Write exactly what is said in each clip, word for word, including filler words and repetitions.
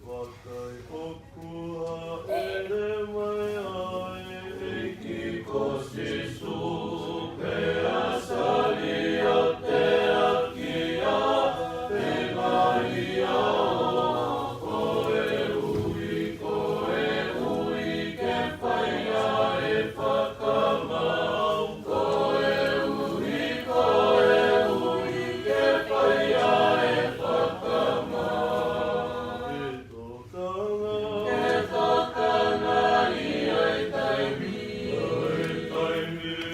Vakai, ʻoku hāʻele mai ʻa e ʻEiki ko Sīsū, pea sali ʻa e teakia, pea ngali ʻa e ʻofa, ko e ui, ko e ui ke fai ʻa e fakamaau. Ko e ui, ko e ui ke fai ʻa e fakamaau. Ke tokanga, ke tokanga ʻi he taimi, ʻi he taimi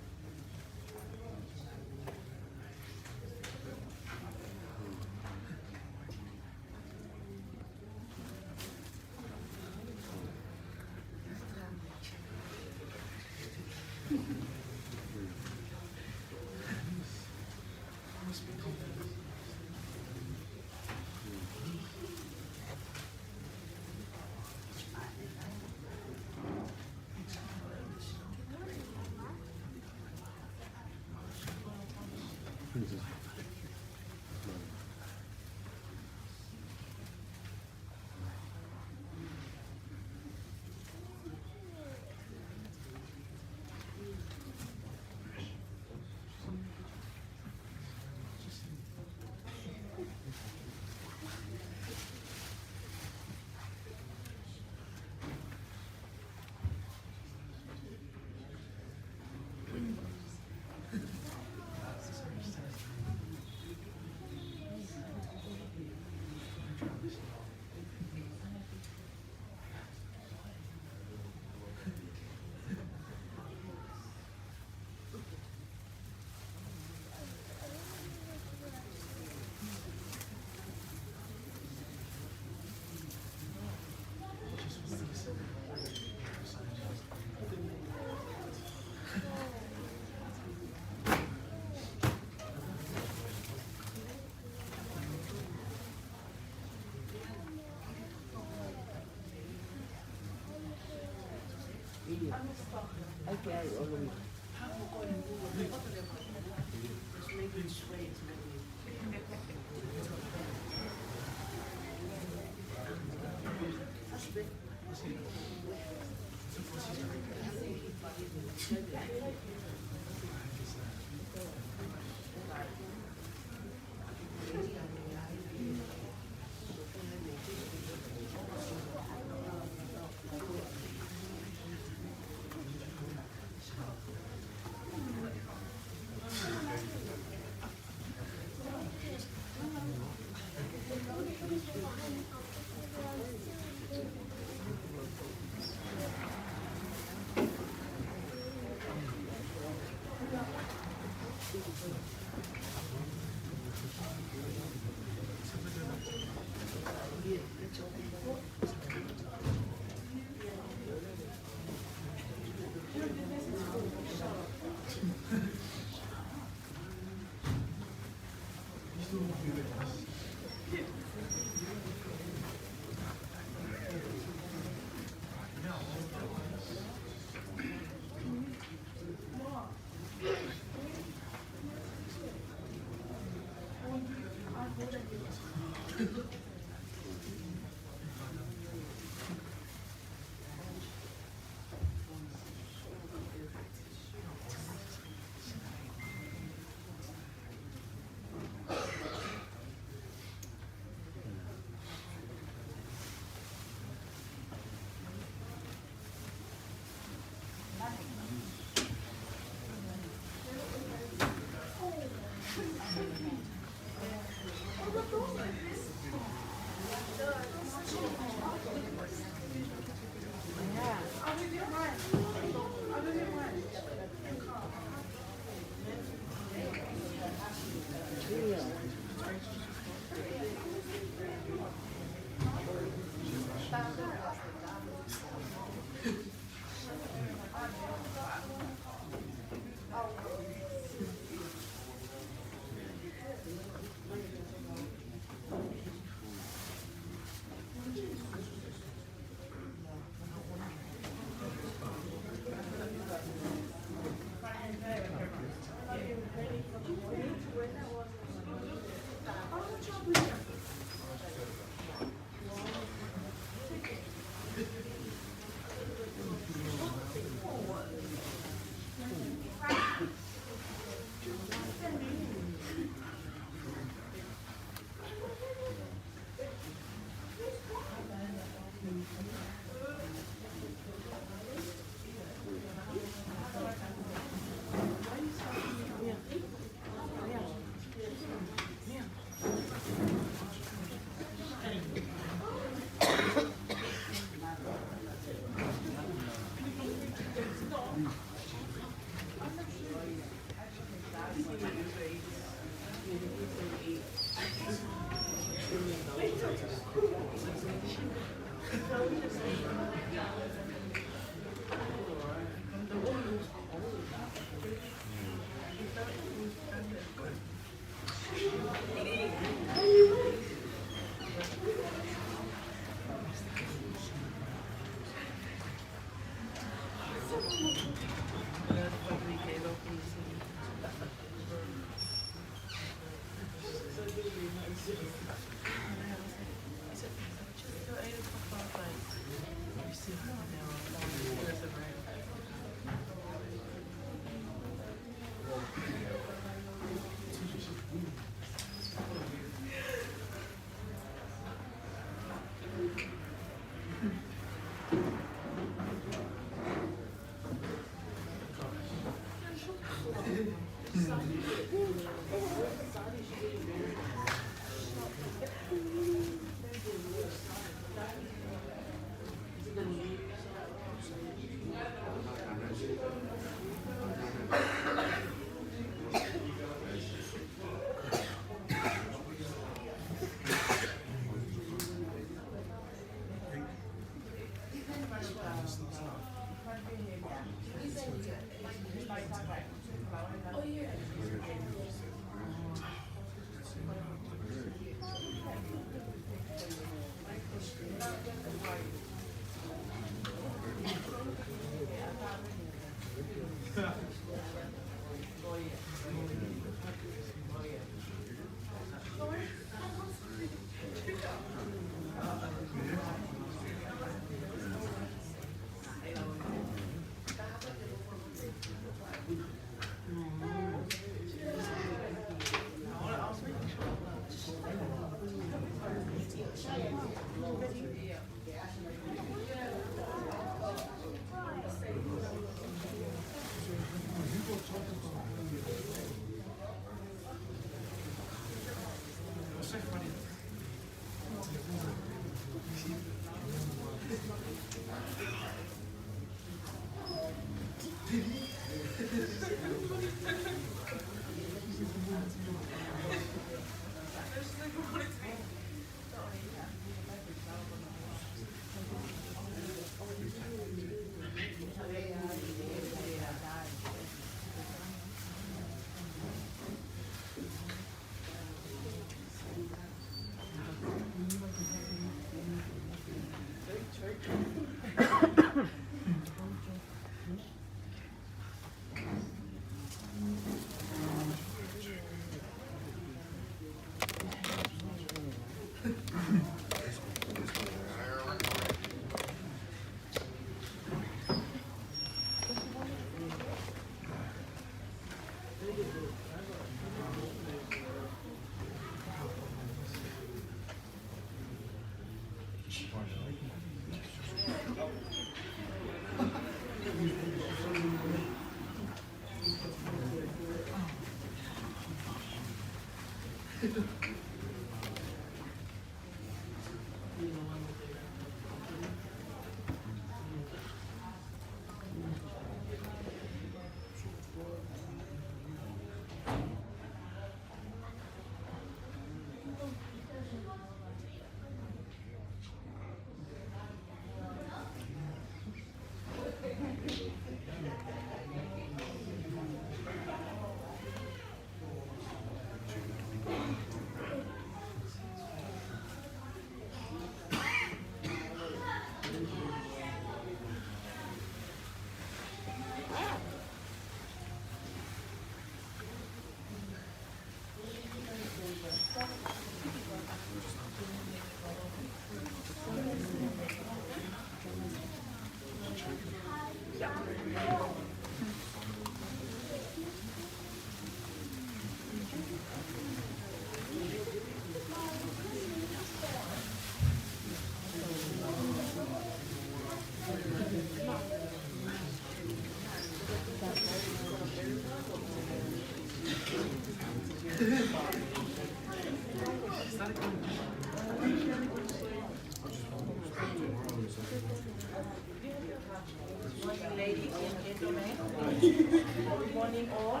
Morning, ladies and gentlemen. Good morning, all.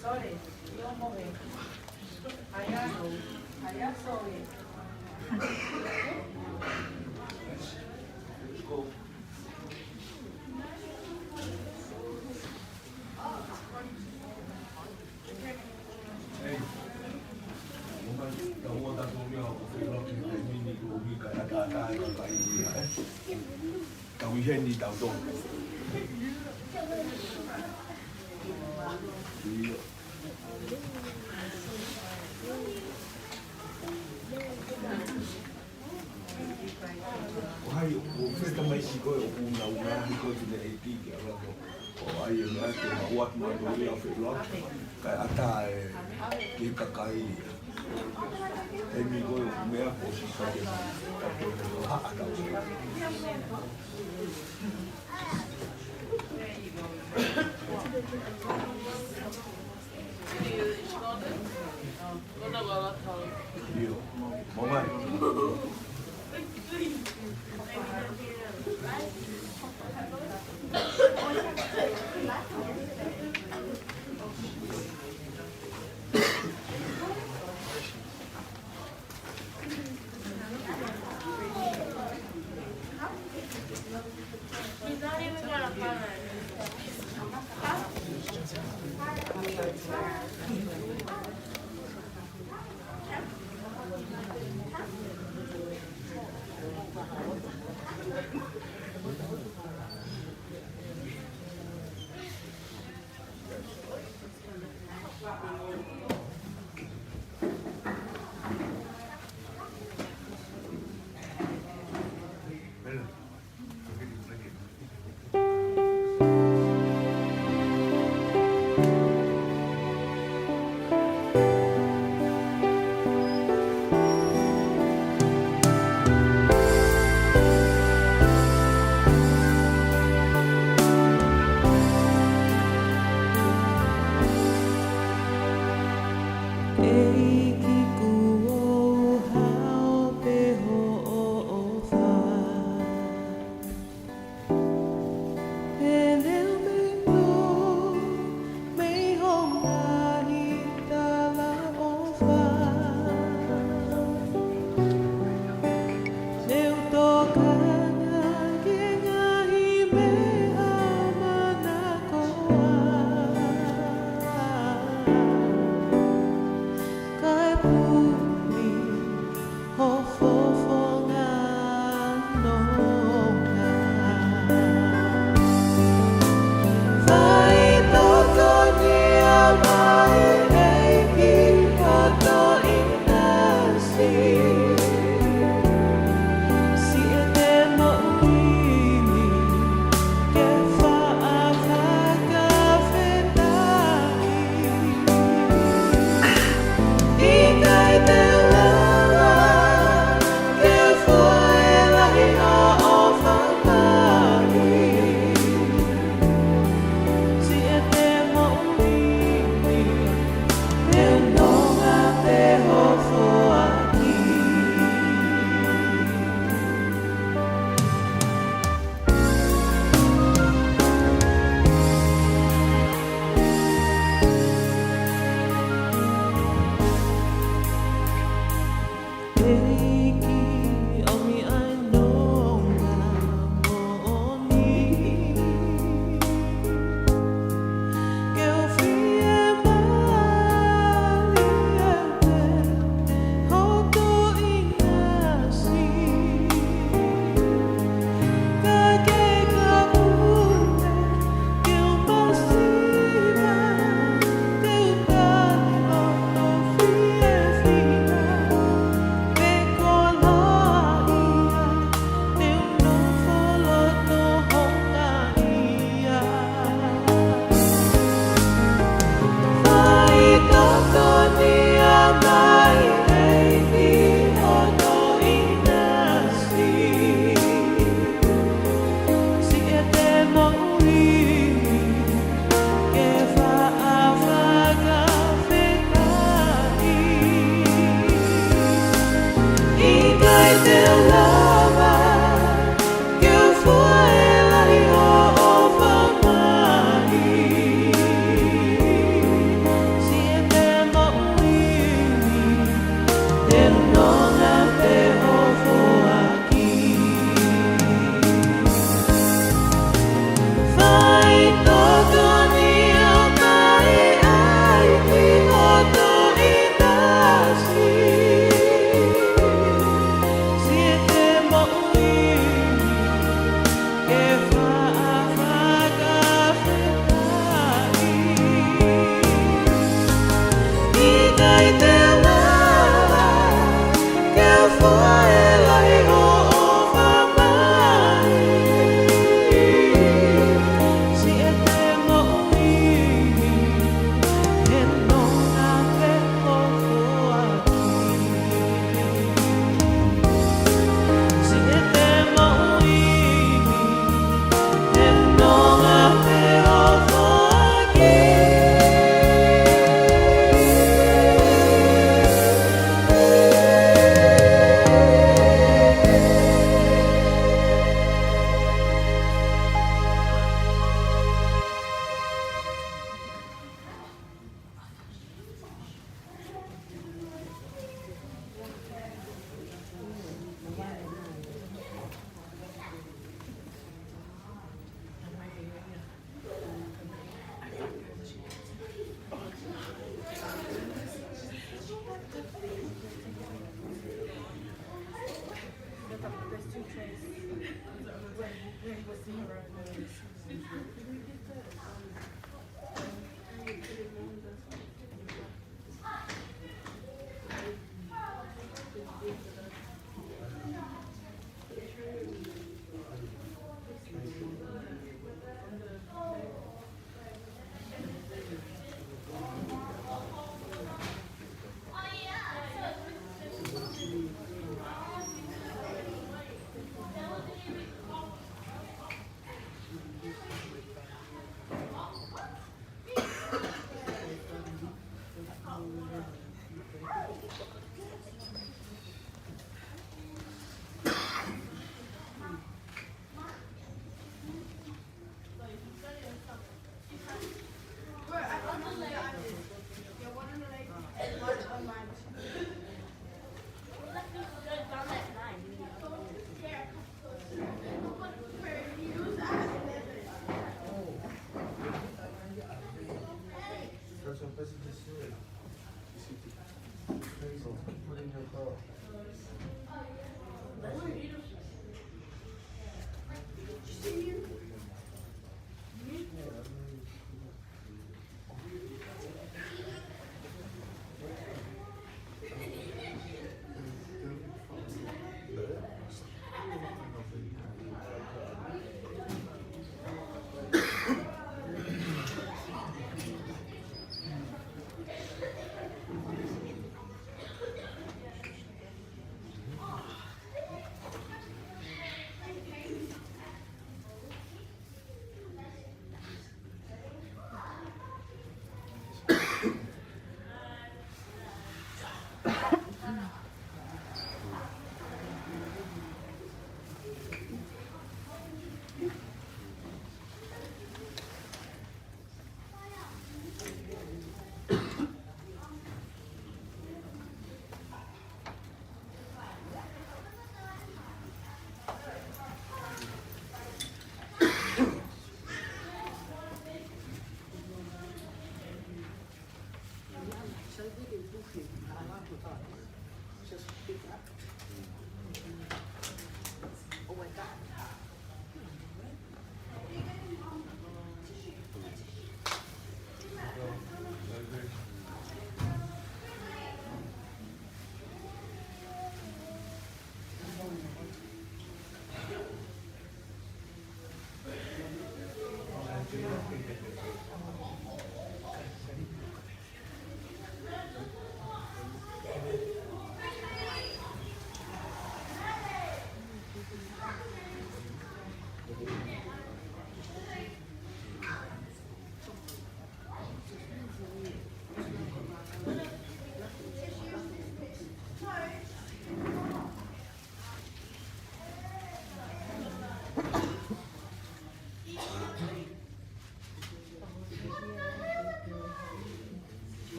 Sorry, no more. I am, I am sorry. Tau ʻi heni tautolu. ʻIo. ʻO hai, ʻoku feta mai si koe, ʻoku unauna ni koe ki he ʻEiki ke ala ko. ʻO ai e meʻa ke mau atu ma tō ia fe loa. Kae ʻatā e ke kakai. E mi koe ʻoku meʻa ko si sa ke ma. Ka ke mo ha ʻatā.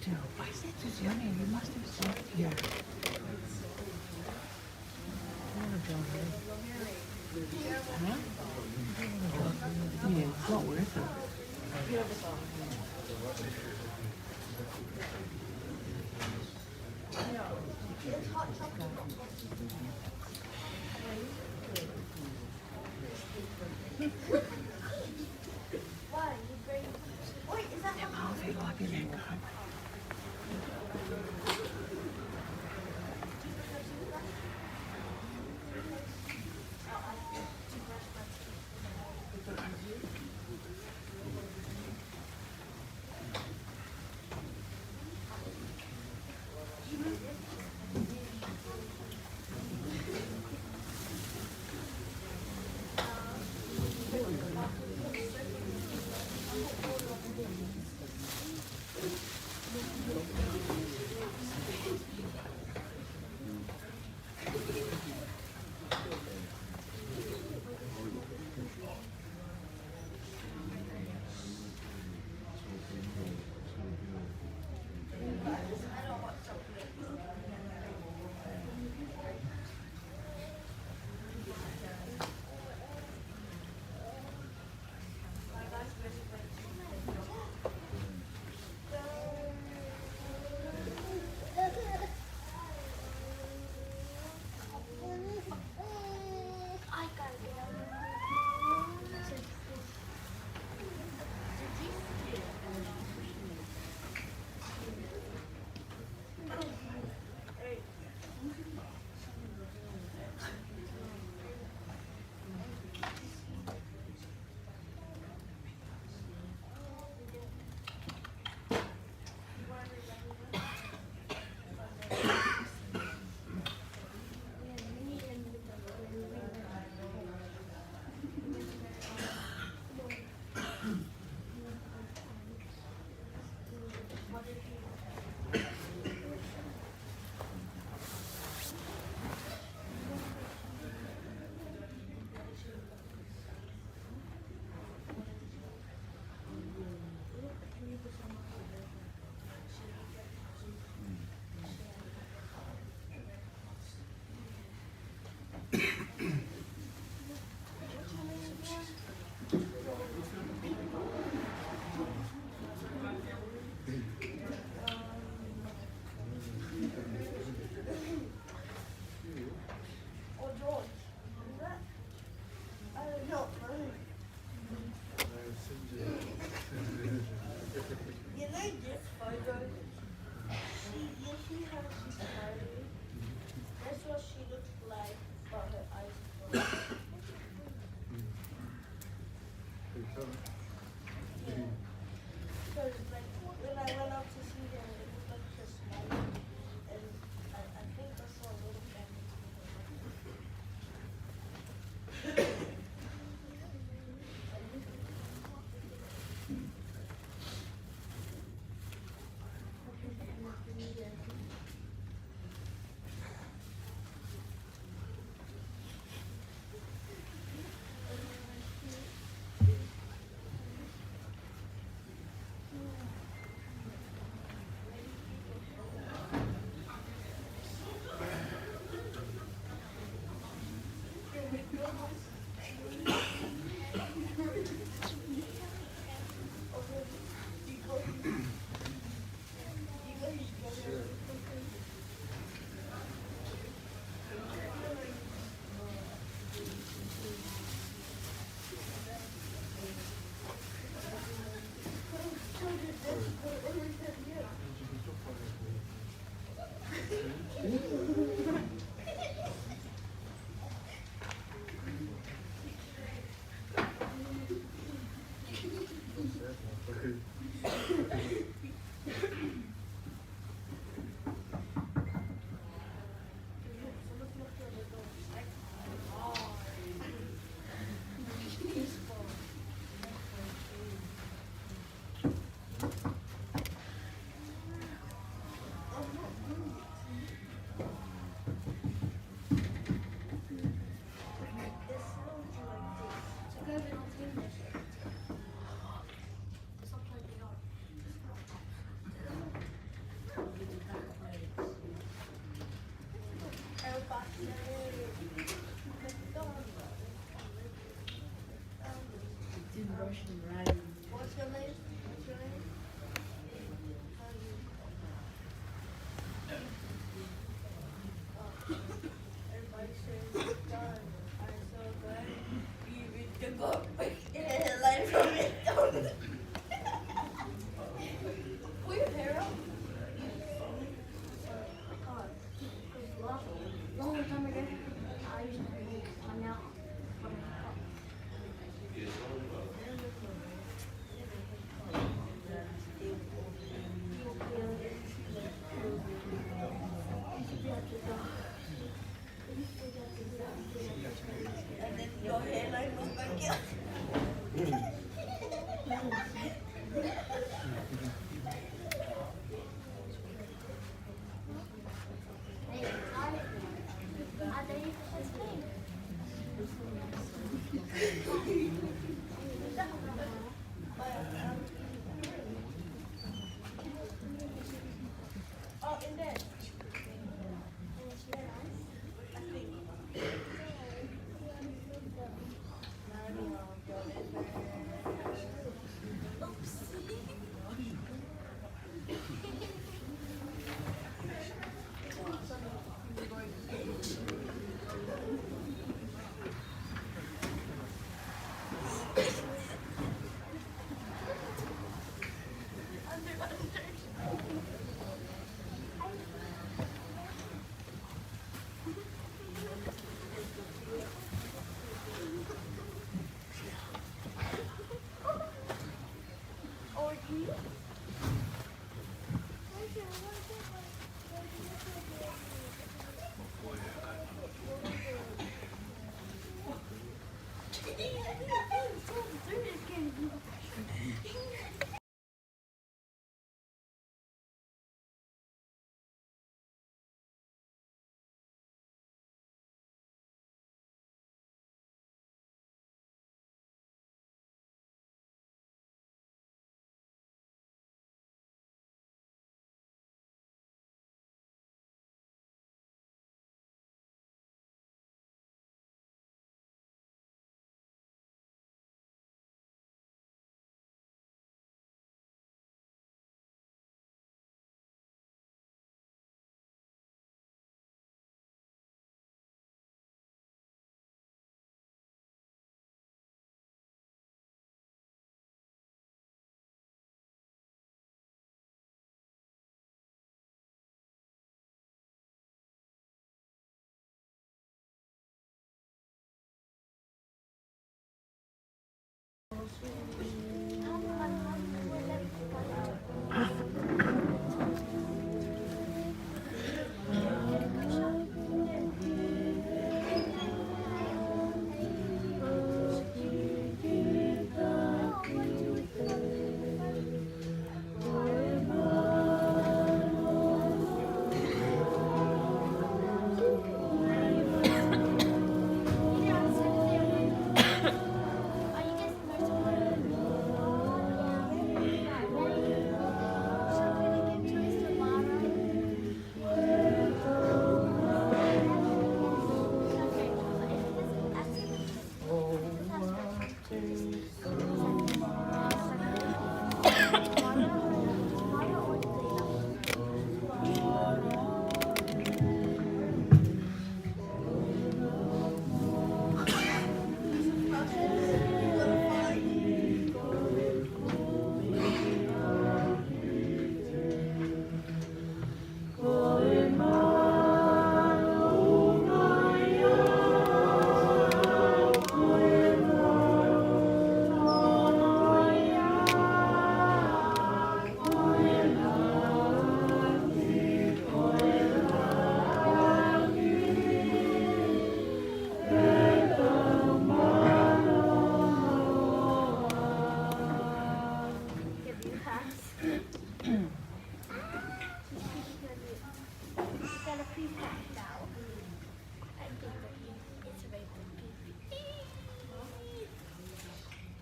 I said to Johnny, you must have said, yeah. Huh? Yeah, it's not worth it. You know this photo? She, you see how she's smiling? That's what she looks like, but her eyes closed. Yeah. Because, like, when I went up to see her, it looked like she was smiling. And I, I think I saw a little family. What's your name? What's your name? Everybody says, "John, I'm so glad we read the book." Live from it. Pull your hair out. Long time ago, I used to be, I'm now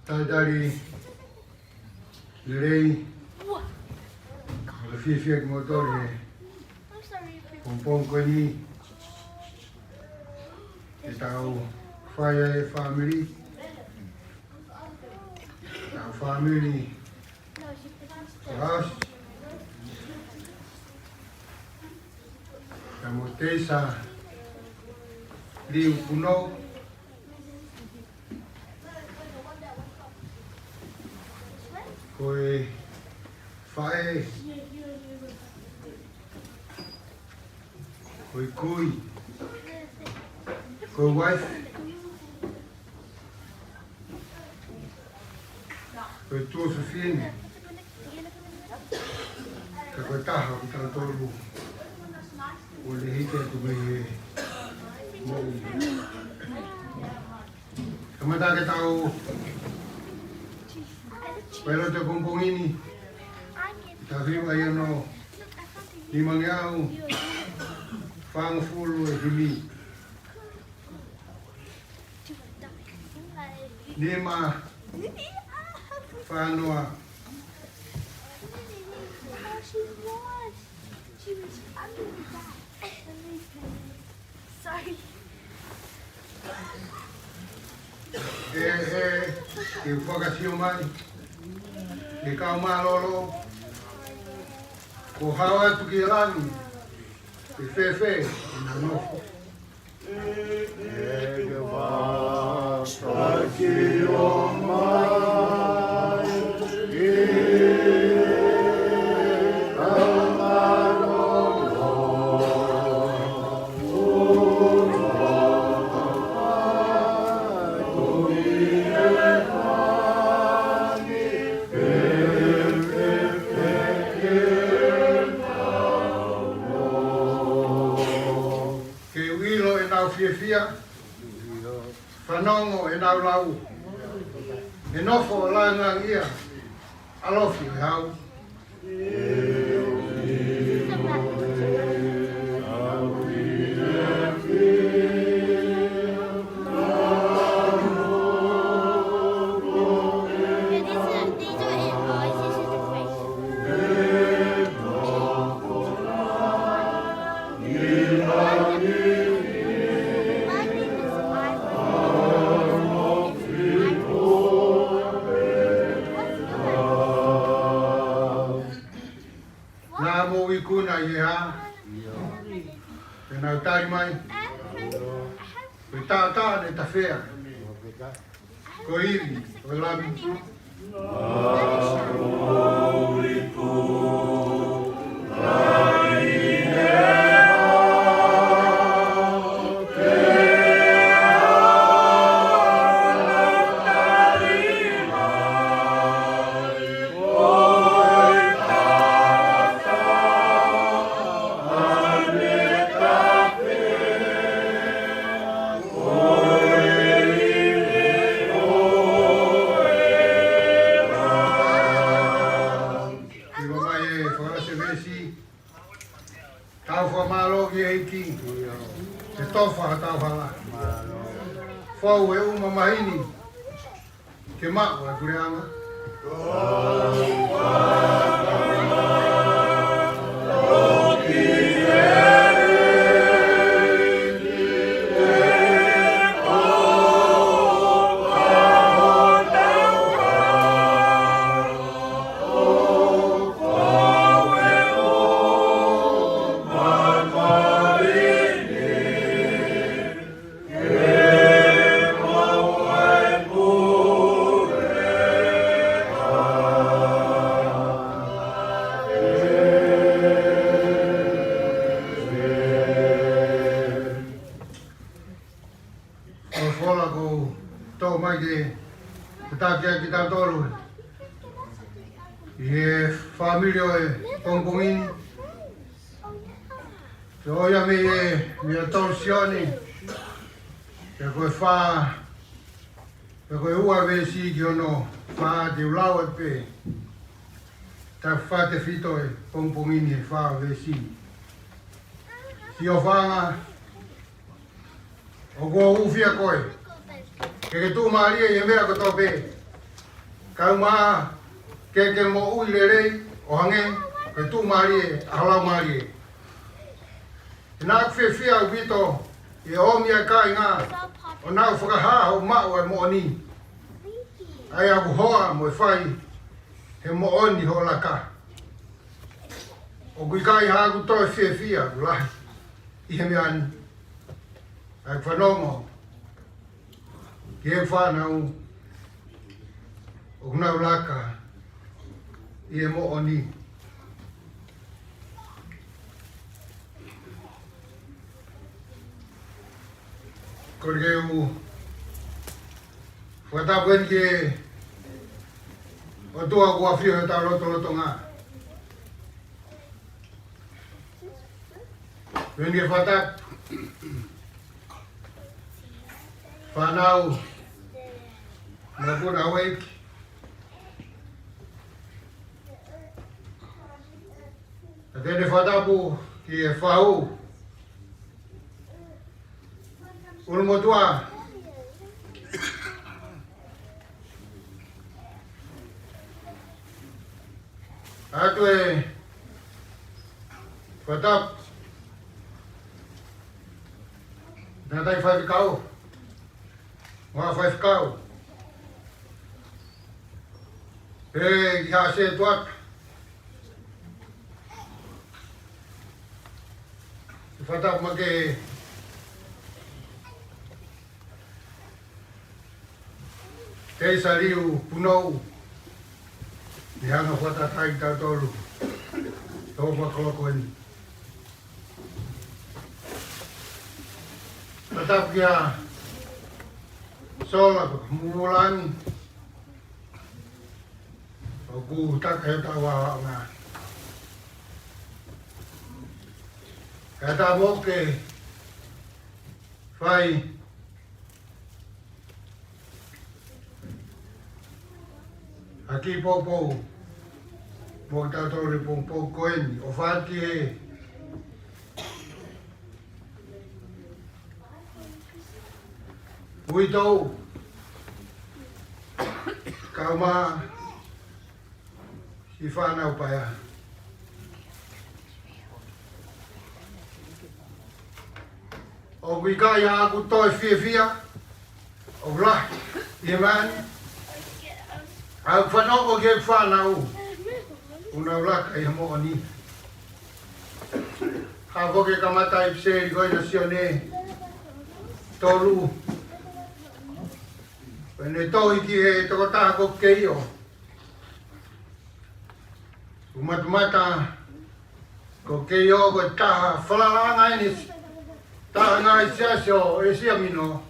Talitali lelei, ʻoku fiefia kimoutolu he pongipongi ko eni, ke tau fai ai e fāmili. Fāmili Ross, ka mo Teisa Liu Kuno, ko e faʻē, ko e kui, ko e uaifi, ko e tuofefine, ka ko e taha ʻo kitautolu ʻoku ne hiki atu mei he moʻui. Kamata ke tau fai lotu he pongipongi ni, tafiu ai ono nimangeau fāngofulu e himi. Nima fānoa. Sorry. ʻE, ʻe, ke fakasio mai, ʻe kau mālōlō, ko e hao atu ki langi, ʻe fēfē ʻenau nofo. Ke u ʻilo ʻenau fiefia, fanongo ʻenau lau, ʻe nofo langilangiʻia ʻa e ʻalofi ʻo e hau. Naʻa mou ikuna ʻi he hā? Te nau tali mai, ko e taʻataʻa ne tafea, ko e ivi ʻo e Lami. Ke ʻomai e fakaʻosi veesi, tau fakamālō ki he ʻEiki, ke tofa hotau hala. Fou e ʻū mamahi ni, ke maʻu e puleʻanga. Ko e folofola kuo tō mai ke, ke taki ʻaki kitautolu ʻi he fāmili ʻo e pongipongi ni. Ke ʻoua mei he, mei he tolu Sione, pea ko e fā, pea ko e ua veesi ki hono fā, te u lau atu pē. Taʻu fā tefito e pongipongi ni he fā veesi. Siʻofoʻanga, ʻoku ou hūfia koe ke ke tuʻumālie ʻi he meʻa kotoa pē, kaeʻumaʻā ke ke moʻui lelei ʻo hangē ko e tuʻumālie ʻa ho Laumālie. He naʻá ku fiefia ʻaupito ʻi he ʻomi ʻa e kāinga ʻo nau fakahā hoʻo maʻu ʻa e moʻoni. ʻa e ʻaku hoa mo e fai he moʻoni hoʻo laka. ʻOku ʻikai haʻaku toe fiefia ʻoku lahi ʻi he meʻa ni ʻa e fanongo ki he fānau ʻoku nau laka ʻi he moʻoni. Kole ke u fakatapu eni ki he ʻOtua ʻoku ʻafio he tau lotolotonga. Pea ke fakatapu fānau, na kuna wake. Pea ke fakatapu ki he fahu ʻulumotuʻa. ʻOatu e fakatapu na tai faifekau, mo e faifekau. Pea ki he setuata. Fakatapu maʻa e Keisaliu Punou, ʻi he anga fakatātā ʻi tautolu, tō fakaloko eni. Fakatapu kia Sola Mulani, ʻoku taka he tau ʻaonga. Ka ta mo ke fai ʻa e kiʻi poupou mo kitautolu he poupou ko eni, ʻo fai ki he uitou, kae ʻumaʻā siʻi fānau paea. ʻOku ʻikai haʻaku toe fiefia ʻoku lahi ʻi he meʻa ni ʻa e fanongo ki he fānau ʻoku nau laka ʻi he moʻoni. Haʻu ke kamata ʻi he episeli ko ena ʻa Sione tolu. Pea ne tohi ki he tokotaha ko Keio. ʻOku matamata ko Keio ko e taha falalaʻanga ʻeni, taha ngaahi siasi ʻo ʻĒsia Mino.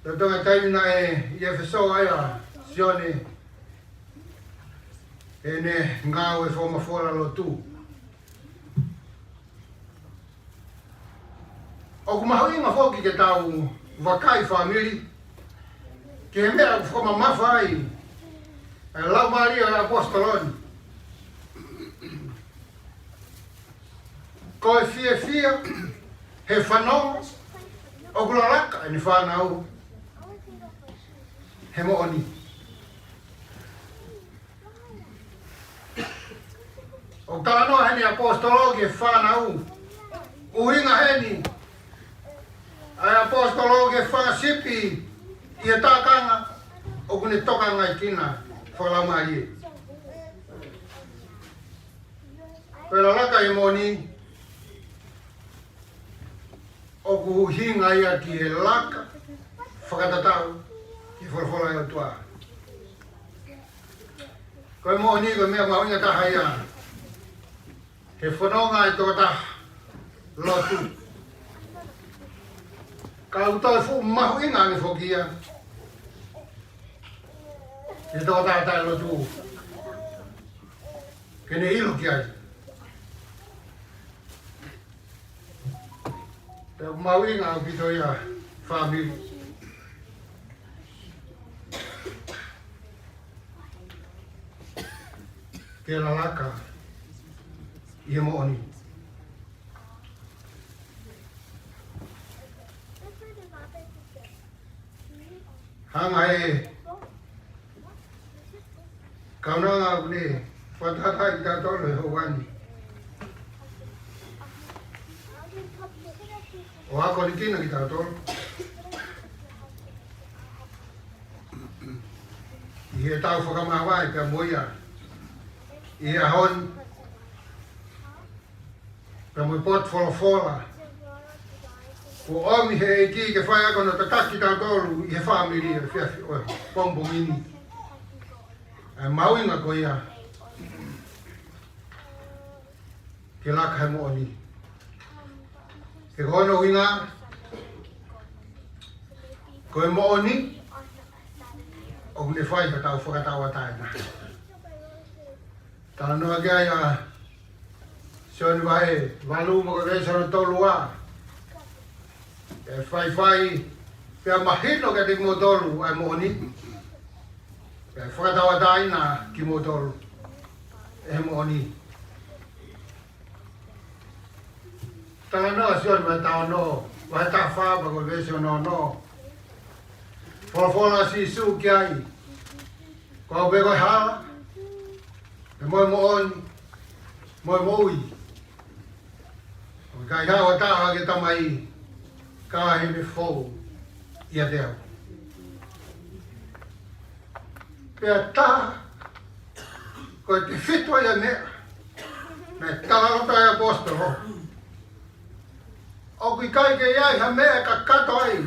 Lolotonga e taimi naʻe ʻi ʻEfesō ai ʻa Sione, ʻene ngāue fakafola lotu. ʻOku mahuʻinga foki ke tau vakai fāmili ki he meʻa ʻoku fakamamafa ai ʻa e laumālie ʻo e ʻaposetolo ni. Ko e fiefia he fanongo ʻoku lalaka ʻene fānau he moʻoni. ʻOku talanoa heni ʻaposetolo ki he fānau. ʻUhinga heni ʻa e ʻaposetolo ki he fanga sipi ʻi he tākanga ʻoku ne tokangaekina fakalaumālie. Ko e lalaka ʻi he moʻoni ʻoku ʻuhinga ia ki he laka fakatatau ki he folofola ʻa e ʻOtua. Ko e moʻoni ko e meʻa mahuʻinga taha ia he fononga ʻa e tokotaha lotu. Ka ʻoku toe fuʻu mahuʻinga ange foki ia he tokotaha taʻelotu ke ne ʻilo ki ai. Pea ʻoku mahuʻinga ʻaupito ia fāmili ke lalaka ʻi he moʻoni. Hanga ʻe he kaunanga ʻoku ne fakataha kitautolu he houa ni ʻo akonikina kitautolu ʻi heʻetau fakamāvae pea mo ia ʻi he ʻaho ni, pea mo e potu folofola kuo ʻomi he ʻEiki ke fai ʻaki hono tataki kitautolu ʻi he fāmili ʻo e efiafi ʻo e pongipongi ni. ʻA e mahuʻinga ko ia ke laka he moʻoni. He ko hono ʻuhinga, ko e moʻoni ʻoku ne fai haʻatau fakatauʻatāina. Talanoa ki ai ʻa Sione vahe valu mo e veesi hono tolu ua. ʻE faifai pea mahino kiate kimoutolu ʻa e moʻoni, pea fakatauʻatāina kimoutolu ʻe he moʻoni. Talanoa Sione vahe taha ono, vahe taha fā pea ko e veesi hono ono. Folofola ʻa Sīsū ki ai, ko au pē ko e hala, pea mo e moʻoni, mo e moʻui. ʻOku ʻikai haʻu ha taha ki he Tamai, ka ʻi he meʻa fou ʻiate au. Pea taha, ko e tefito ia meʻa naʻe talaloto ai ʻaposetolo. ʻOku ʻikai ke ʻi ai ha meʻa ʻe kakato ai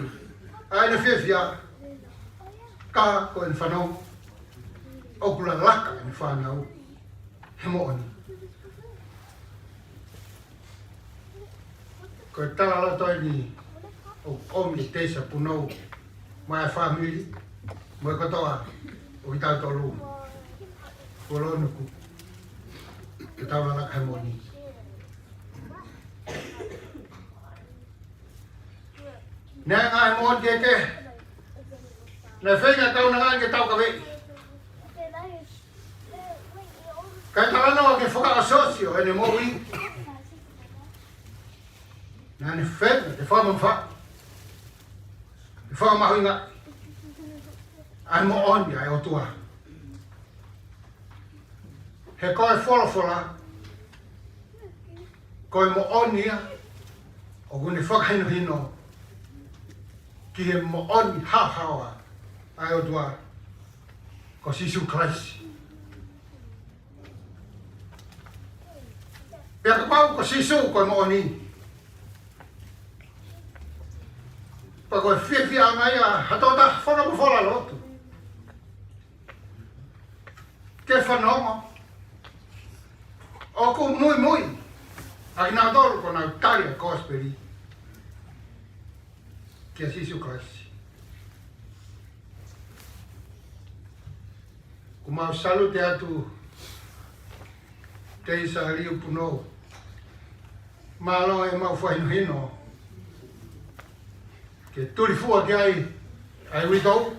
ʻa ʻene fiefia, ka ko ʻene fanongo ʻoku lalaka ʻene fānau he moʻoni. Ko e talaloto eni ʻoku ʻomi ʻe Teisa Punou maʻa e fāmili mo e kotoa ʻo kitautolu. Kuo lōnuku ke tau lalaka he moʻoni. Naʻe ngaahi moʻoni kehekehe naʻe feinga kaunanga ke taukaveʻi. Kae talanoa ki he fakaʻosiʻosi ʻo ʻene moʻui, naʻa ne feinga ke fakamamafaʻi, ke fakamahuʻingaʻi ʻa e moʻoni ʻa e ʻOtua. He ko e folofola, ko e moʻoni ia ʻoku ne fakahinohino ki he moʻoni haohaoa ʻa e ʻOtua, ko Sīsū Kalaisi. Pea kapau ko Sīsū ko e moʻoni, pea ko e fiefiaʻanga ia ha tokotaha fakapotopoto lotu ke fanongo ʻoku muimui ʻa kinautolu kuo nau tali ʻa e kosipeli kia Sīsū Kalaisi. ʻOku mau salute atu Teisa Liu Punou. Mālō e mau fakahinohino ke tulifua ki ai ʻa e uitou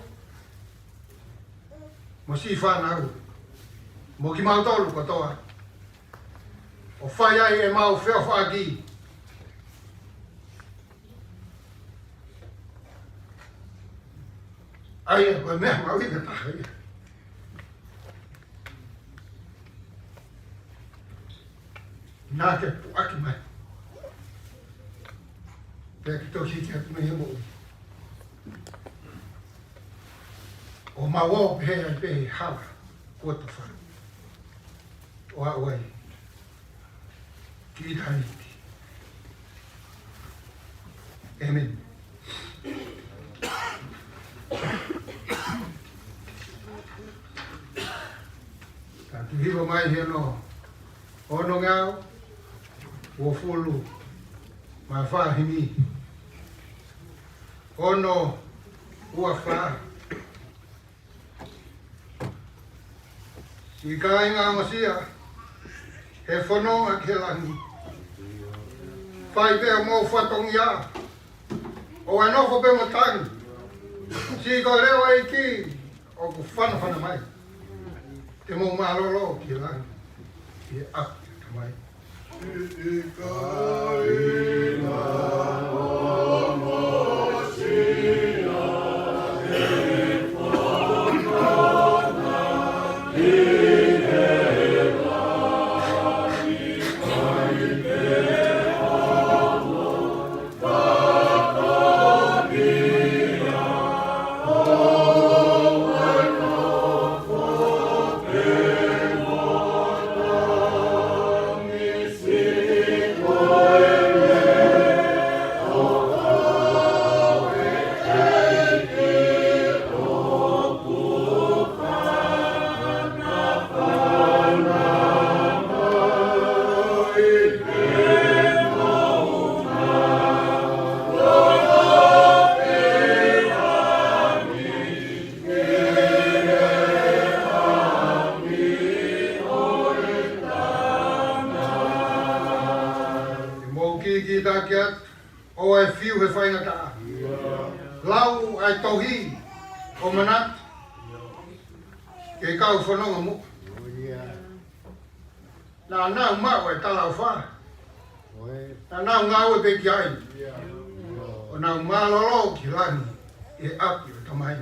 mo siʻi fānau mo kimautolu kotoa, ʻo fai ai ʻemau feʻofaʻaki. ʻA ia ko e meʻa mahuʻinga taha ia. Naʻa ke puʻaki mai pea ke toki hiki atu mei he moʻui, ʻo mau ō pehē ai pē he hala kuo tō fai, ʻo aʻu ai ki ʻitāniti. ʻĒmeni. Ka tuʻu hifo mai he ono, onongeau uofulu mā fā himi. Ono ua fā. Siʻi kāinga ʻofa, he fononga ki he langi, fai pē homou fatongia, ʻo ʻai nofo pē mo tangi. Siʻi ko e leʻo ʻa e ʻEiki ʻoku fanafana mai, te mou mālōlō ki he langi, ki he ʻapi ʻo e Tamai. ʻOhi, ʻo manatu, ke kau fononga muʻa. Naʻa nau maʻu e talaʻofa. Naʻa nau ngāue pē ki ai. ʻO nau mālōlō ki langi ʻi he ʻapi ʻo e Tamai.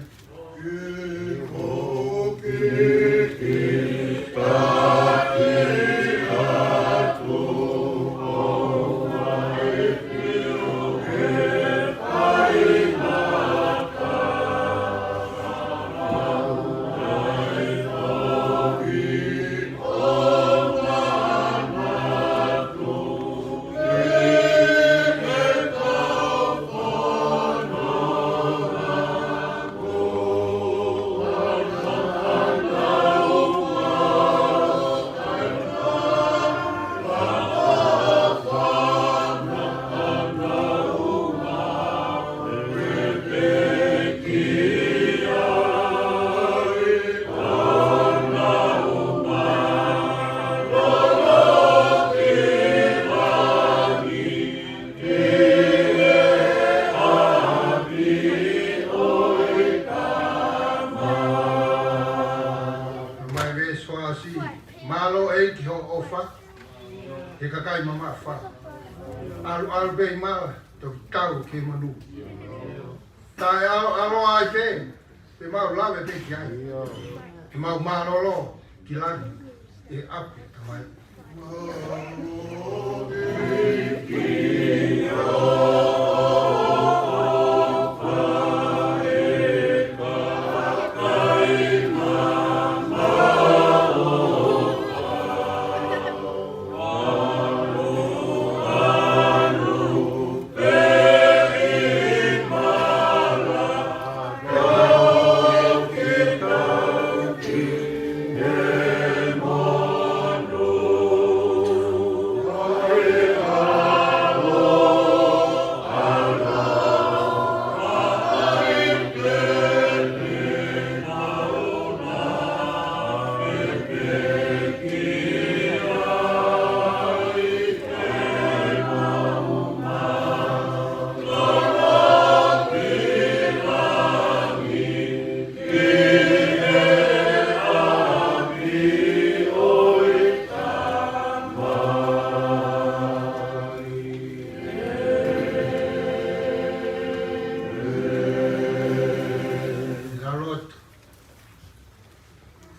Mai veesi fā siʻi, mālō ʻEiki hoʻo ʻofa ki he kakai mamaʻo fala. ʻAlu ʻalu pē ʻi mala, toki tau ki he monū. Taʻeʻaloʻalo ai pē, te mau lave pē ki ai. Te mau mālōlō ki langi ʻi he ʻapi ʻo e Tamai.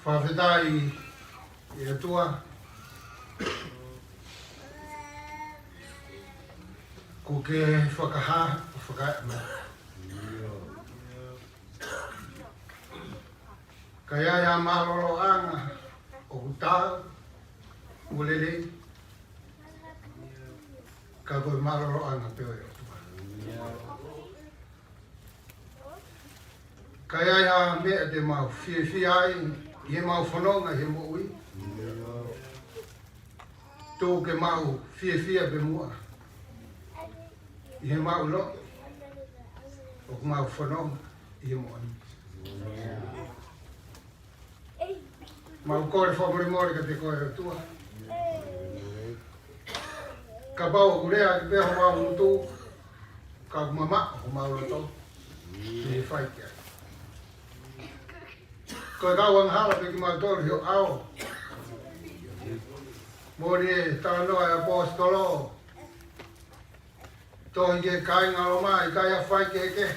Fakafetaʻi ki he ʻOtua, kuo ke fakahā, fakahā mai. Ka ʻi ai ha mālōlōʻanga ʻoku taau, ʻoku lelei, ka ko e mālōlōʻanga pē ʻo e ʻOtua. Ka ʻi ai ha meʻa te mau fiefia ai ʻi heʻemau fononga ʻi he moʻui, tuku ke mau fiefia pē muʻa ʻi heʻemau ʻilo ʻoku mau fononga ʻi he moʻoni. Mau kole fakamolemole kiate koe ʻOtua. Kapau ʻoku lea ʻaki pē homau ngutu, ka ʻoku mamaʻo homau loto, ʻi he fai ki ai. Ko e kau angahala pē kimautolu ʻi ho ʻao. Moʻoni e talanoa ʻa e ʻaposetolo, tohi ki he kāinga Loma, ʻikai ha fai kehekehe.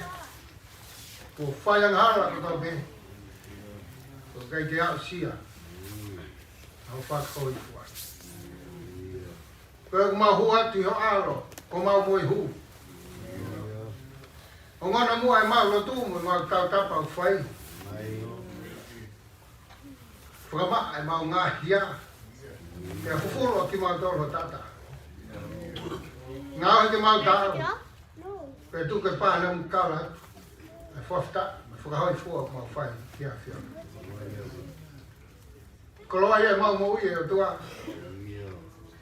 Kuo fai angahala kotoa pē. Kuo ʻikai ke aʻusia ʻa hoʻo fakahōifua. Ko ʻemau hū atu ʻi ho ʻao, ko homau moihū. Ongona muʻa ʻemau lotu mo ʻemau tautapa ʻoku fai. Fakamaʻa ʻemau ngaahi hia. Pea fufulu ʻa kimautolu ho taʻataʻa. Ngaohi ke mau taau. Pea tuku ke pā ʻemau kala atu ʻa e fakafetaʻi mo e fakahōifua ʻoku mau fai ki he ʻAfiona. Koloaʻia ʻemau moʻui ʻe ʻOtua.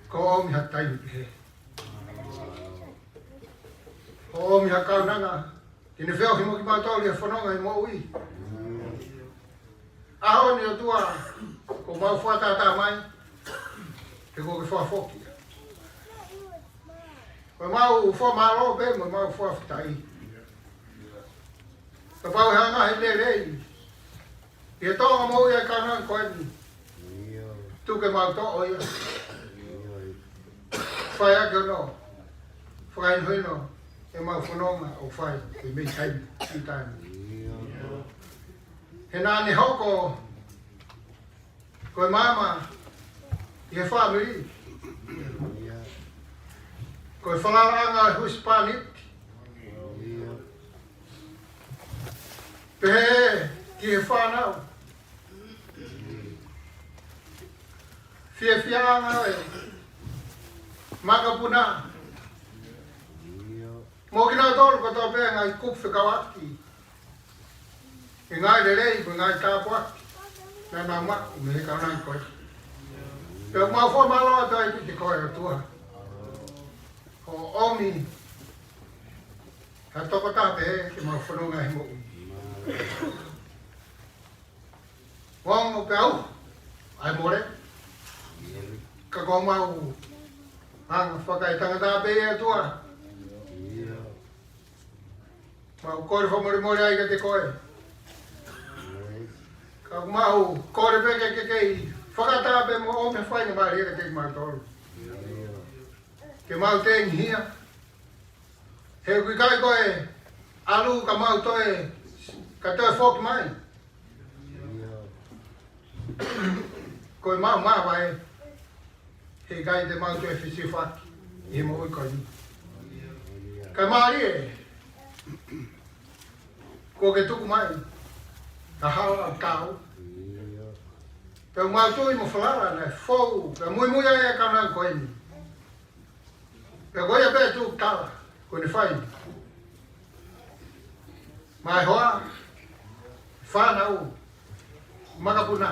Kuo ʻomi ha taimi pehē. Kuo ʻomi ha kaunanga ke ne feohi mo kimautolu ʻi he fononga ʻi he moʻui. ʻAho ni ʻOtua, ko ʻemau fakatātā mai, he kuo ke fakafoki. Ko ʻemau fakamālō pē mo ʻemau fakafetaʻi. Kapau he anga he lelei ʻi he Tonga mo e kaunanga ko eni, tuku ke mau toʻo ia. Fai ʻaki hono fakahinohino ʻemau fononga ʻo fai ʻi he meʻi taimi, ʻi taimi. He naʻa ne hoko ko e maama ʻi he fāmili, ko e falalaʻanga ʻo e husepāniti, pehē ki he fānau, fiefiaʻanga ʻo e makapuna, mo kinautolu kotoa pē ngaahi kupu fekauʻaki ʻi he ngaahi lelei mo e ngaahi tāpuaki naʻa nau maʻu mei he kaunanga ko ē. Pea mau fakamālō atu ai kiate koe ʻOtua hoʻo ʻomi ha tokotaha pehē ke mau fononga he moʻui. Ongo pē au ʻa e mole, ka ko homau anga fakaetangata pē ia ʻOtua. Mau kole fakamolemole ai kiate koe. Ka mau kole pē ke ke kei fakaʻatā pē mo ʻomi ha faingamālie kiate kimautolu ke mau tengihia. He ʻoku ʻikai ko e ʻalu ka mau toe, ka toe foki mai. Ko e mau mavae, he ʻikai te mau toe fisifaki ʻi he moʻui ko eni. Kae mālie kuo ke tuku mai ha hala ʻoku tau. Pea mau tui mo falala naʻe fou, pea muimui ai e kaunanga ko eni. Pea ko ia pē tuku tala kuo ne fai maʻa e hoa, fānau, makapuna.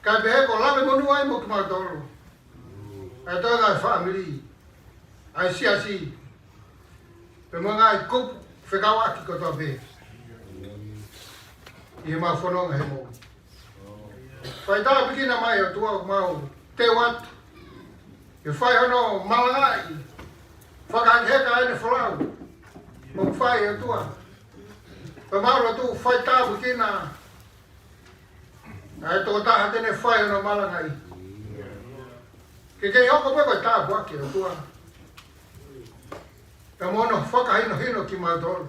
Kae pehē kuo lave monū ai mo kimautolu, ʻa e toenga ʻo e fāmili, ʻa e siasi, pea mo e ngaahi kupu fekauʻaki kotoa pē ʻi heʻemau fononga he moʻui. Fai tāpuekina mai ʻOtua ʻoku mau teu atu ke fai hono malangaʻi, fakahekeheka ʻene folau ʻoku fai ʻOtua. Pea mau lotu fai tāpuekina ʻa e tokotaha te ne fai hono malangaʻi. Ke kei hoko pē ko e tāpuaki ʻOtua, pea mo hono fakahinohino kimautolu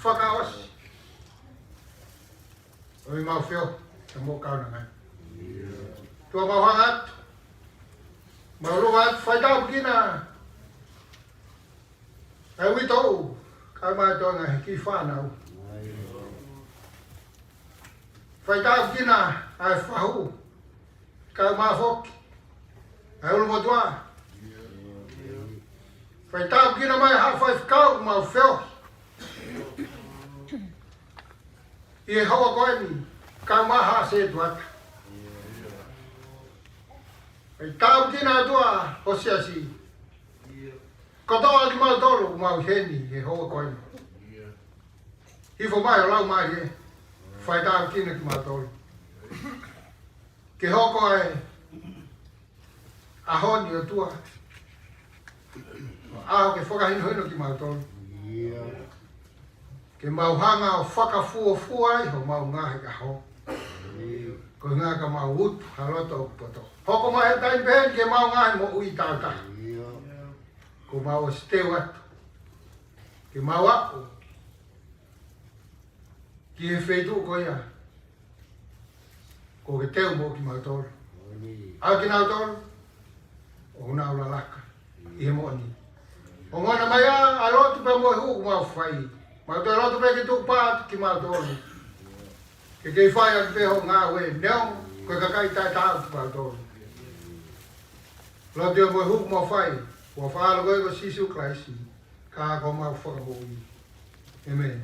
fakaʻosi ʻo ʻemau feohi mo e kaunanga. ʻOtua mau hanga atu, mau lava atu fai tāpuekina ʻa e uitou, kae ʻumaʻā e toenga he kiʻi fānau. Fai tāpuekina ʻa e fahu, kae ʻumaʻā foki ʻa e ʻulumotuʻa. Fai tāpuekina mai haʻa faifekau ʻoku mau feohi ʻi he houa ko eni, kae ʻumaʻā haʻa sētuata. Fai tāpuekina ʻOtua ho siasi kotoa kimautolu ʻoku mau ʻi heni he houa ko eni. Hifo mai ho Laumālie, fai tāpuekina kimautolu. Ke hoko ʻa e ʻaho ni ʻOtua ʻo ʻaho ke fakahinohino kimautolu, ke mau hanga ʻo fakafuofua ai homau ngaahi ʻaho, koeʻuhi ka mau utu ha loto ʻoku poto. Hoko mai he taimi pehē ni ki heʻemau ngaahi moʻui tautaha, kuo mau ʻosi teu atu ke mau aʻu ki he feituʻu ko ia kuo ke teu mo kimautolu, ʻa kinautolu ʻoku nau lalaka ʻi he moʻoni. Ongona mai ā ʻa e lotu pea mo e hū ʻoku mau fai. Mau toe lotu pē ke tuku pē atu kimautolu ke kei fai atu pē hoʻo ngāue, neongo ko e kakai taʻetaau kimautolu. Lotu ia mo e hū ʻoku mau fai, ʻi he huafa ʻo e ʻAlo ko Sīsū Kalaisi, ka ko homau Fakamoʻui. ʻĒmeni.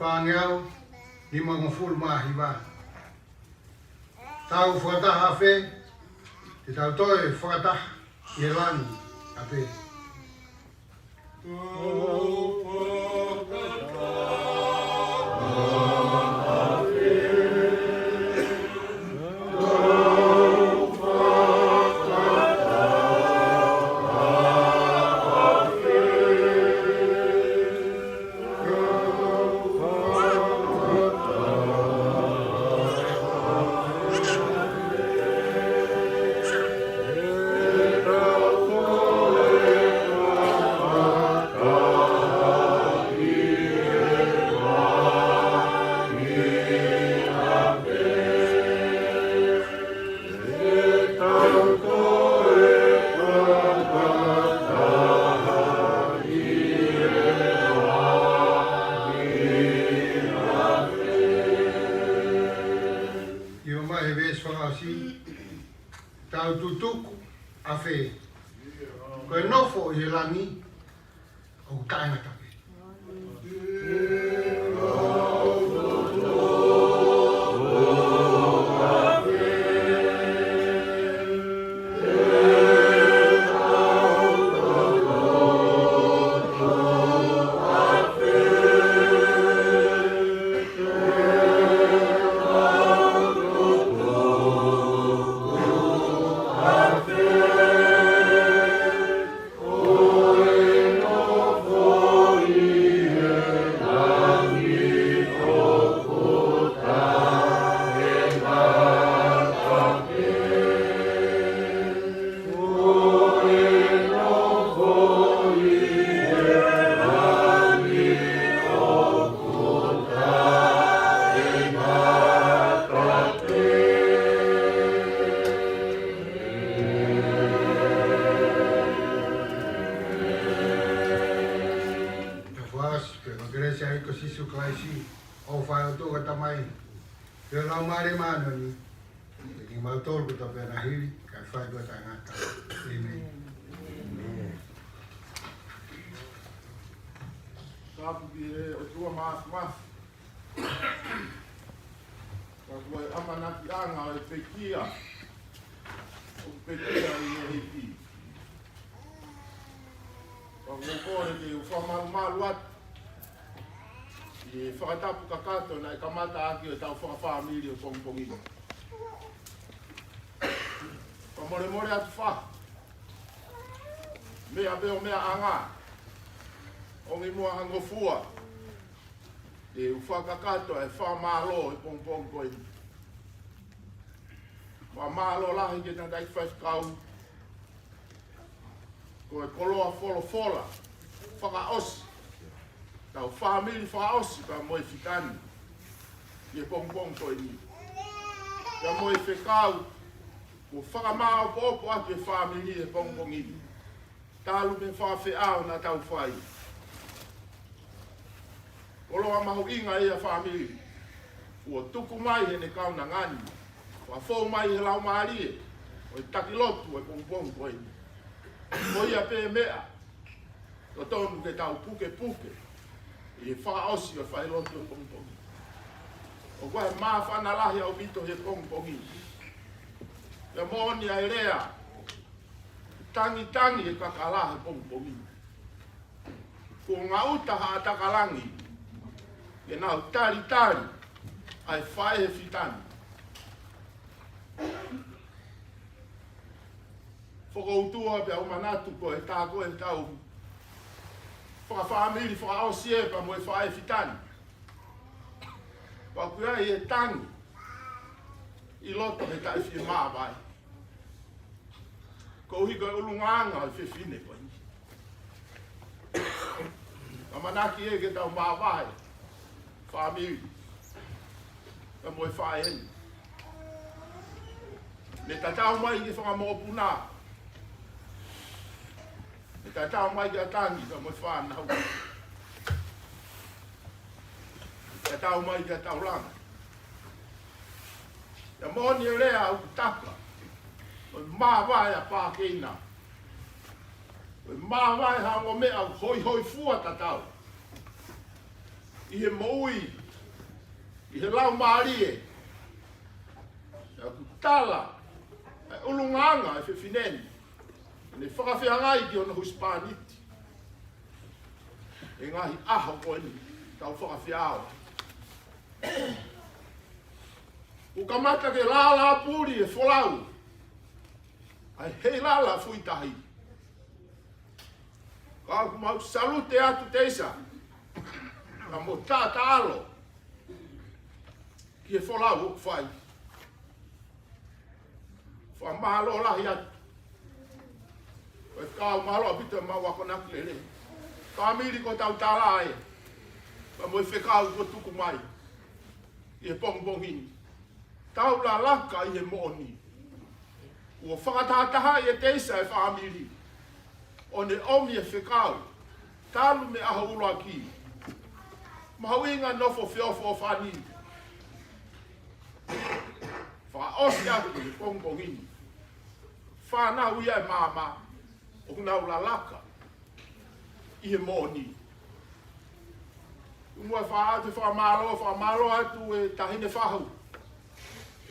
Angeau, nimangofulu mā hiva. Tau fakataha ʻafē, te tau toe fakataha ʻi he langi ʻafē. ʻIo, mai he veesi fakaʻosi, tau tutuku ʻafē. Ko e nofo ʻi he langi, ʻoku taʻengata pē. Tau fakaʻosi, pea ko e kelesi ʻa e ʻEiki ko Sīsū Kalaisi, ʻofa ʻa e ʻOtua ko e Tamai, pea mo e Laumālie Māʻoniʻoni, ʻiate kimautolu kotoa pē ʻo na hili, kae fai pē ʻo taʻengata. ʻĒmeni. Tapu ki he ʻOtua Māfimafi. Ka ko e ʻamanakiʻanga ʻo e pekia, ʻoku pekia ʻi he ʻEiki. Ka ʻoku ou kole ke u fakamalumalu atu ʻi he fakatapu kakato naʻe kamata ʻaki ʻetau fakafāmili ʻo e pongipongi ni. Fakamolemole atu faha, meʻa pē ʻo meʻaʻanga, ʻomi muʻa ha ngofua ke u fakakakato e fakamālō he pongipongi ko eni. Fakamālō lahi ki he tangataʻeiki faifekau, ko e koloa folofola fakaʻosi, tau fāmili fakaʻosi pea mo e fitani ʻi he pongipongi ko eni. Pea mo e fekau kuo fakamāopoopo ʻaki e fāmili he pongipongi ni, talu mei he fakafeʻao naʻa tau fai. Koloa mahuʻinga ia fāmili, kuo tuku mai heʻene kaunanga ni, fakafou mai he laumālie ʻo e taki lotu ʻo e pongipongi ko eni. Ko ia pē meʻa, totonu ke tau pukepuke ʻi he fakaʻosi ʻo e fai lotu ʻo e pongipongi. ʻOku ʻi ai e māfana lahi ʻaupito he pongipongi. Pea moʻoni ʻa e lea, tangitangi e kakala he pongipongi. Kuo ngaʻuta haʻa taka langi ke nau talitali ʻa e faʻē he fitani. Fokoutua pea u manatu ko e tā ko e tau fakafāmili fakaʻosi ē pea mo e faʻē fitani. Pea ʻoku ʻi ai e tangi ʻi loto he taʻefiemāvae. Koeʻuhi ko e ʻulungaanga ʻo e fefine ko eni. ʻAmanaki ē ke tau māvae, fāmili, pea mo e faʻē ni. Ne tatau mai ki he fanga mokopuna. Ne tatau mai ki he tangi pea mo e fānau. Tatau mai ki he taulanga. Pea moʻoni e lea ʻoku taka, ko e māvae ʻa Pākeina. Ko e māvae ha ongo meʻa ʻoku hoihoifua tatau. ʻi he moʻui, ʻi he laumālie. ʻOku tala ʻa e ʻulungaanga ʻa e fefine ni, ʻene fakafeangai ki hono husepāniti. ʻI he ngaahi ʻaho ko eni, tau fakafeao. ʻOku kamata ke lālāpuli e folau ʻa e Heilala Fuitahi. Ka ʻoku mau salute atu Teisa, ka mo taʻataʻalo ki he folau ʻoku fai. Fakamālō lahi atu. Ko e kau mālō ʻaupito ʻemau akonaki lelei. Fāmili, ko ʻetau tala ē, pea mo e fekau kuo tuku mai ʻi he pongipongi ni. Tau lalaka ʻi he moʻoni. Kuo fakatahatahaʻi ʻe Teisa e fāmili, ʻo ne ʻomi e fekau talu mei he ʻaho ʻuluaki, mahuʻinga nofo feʻofoʻofani. Fakaʻosi atu he pongipongi ni, fānau ia ʻe maama ʻoku nau lalaka ʻi he moʻoni. Muʻa fai atu e fakamālō, fakamālō atu e Taʻahine Fahu.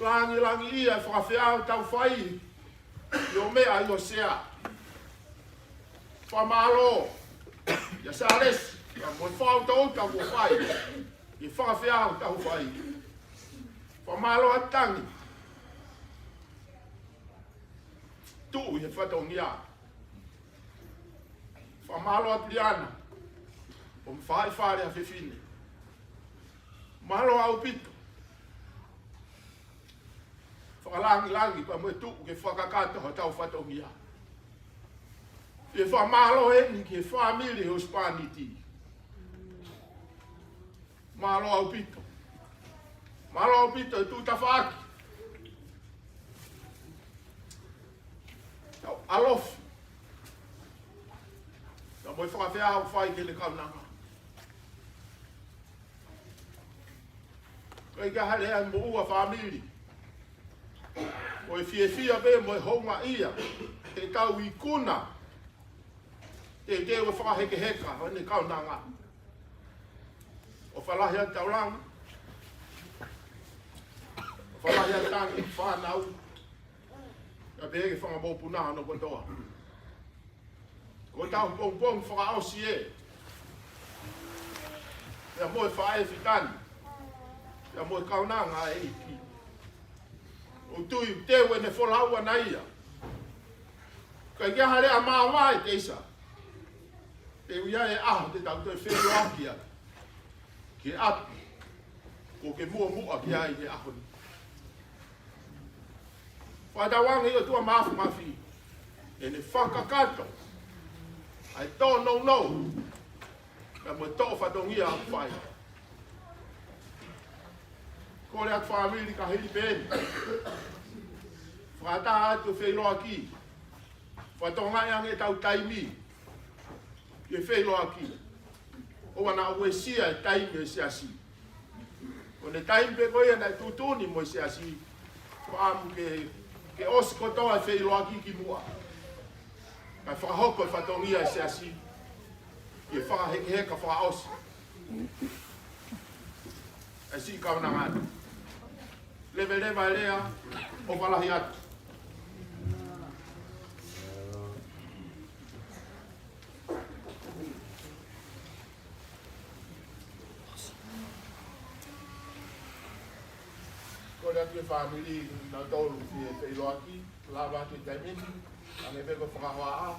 Langilangiʻia e fakafeʻao ʻoku tau fai ʻi hoʻo meʻa ʻi hoʻo sea. Fakamālō kia Sālesi, pea mo e fakaʻuta ʻoku tau fai, ʻi he fakafeʻao ʻoku tau fai. Fakamālō atu Tangi, tuʻu ʻi he fatongia. Fakamālō atu Liana, ʻo mo fai fale ʻa fefine. Mālō ʻaupito. Fakalangilangi pea mo e tuʻu ke fakakakato hotau fatongia. ʻI he fakamālō eni ki he fāmili husepāniti. Mālō ʻaupito. Mālō ʻaupito e tuʻu tafaʻaki. Tau ʻalofi. Tau mo e fakafeʻao ʻoku fai ki heʻene kaunanga. ʻIkai ke ʻi ai ha lea ʻe moʻua fāmili ko e fiefia pē mo e houngaʻia ʻi heʻetau ikuna teuteu e fakahekeheka ʻo ʻene kaunanga. ʻOfa lahi atu Taulanga. ʻOfa lahi atu Tangi, fānau. Pea pehē ki he fanga mokopuna hono kotoa. Ko ʻetau pongipongi fakaʻosi ē. Pea mo e faʻē fitani. Pea mo e kaunanga ʻa e ʻEiki. ʻOku tui ʻoku teu ʻene folau ʻana ia. ʻIkai ke ʻi ai ha lea māvae Teisa. Pea ʻoku ʻi ai e ʻaho te tau toe feʻiloaki ai ki he ʻapi kuo ke muʻomuʻa ki ai he ʻaho ni. Fakatauange ʻe he ʻOtua Mafimafi ʻene fakakakato ʻa e tōnounou pea mo e toʻo fatongia ʻoku fai. Kole atu fāmili ka hili pē eni. Fakataha atu e feʻiloaki. Fakatokangaʻi ange ʻetau taimi ʻi he feʻiloaki. ʻOua naʻa uesia e taimi ʻo e siasi. Ko ʻene taimi pē ko ia naʻe tuʻutuʻuni mo e siasi. Fakaʻamu ke, ke ʻosi kotoa e feʻiloaki ki muʻa. Kae fakahoko e fatongia e siasi. Ke fakahekeheka fakaʻosi e siʻi kaunanga ni. Leveleva e lea, ʻofa lahi atu. Kole atu e fāmili, nautolu ki he feʻiloaki, lava atu e taimi ni, hangē pē ko e fakahohaʻa,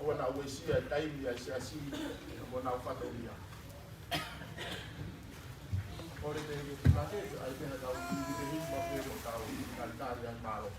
ʻoua naʻa uesia e taimi ʻa e siasi, mo ʻenau fatongia. Kole pē ke mate, ʻai pē haʻatau ki he hima pē mo tau, talitali ai mālō.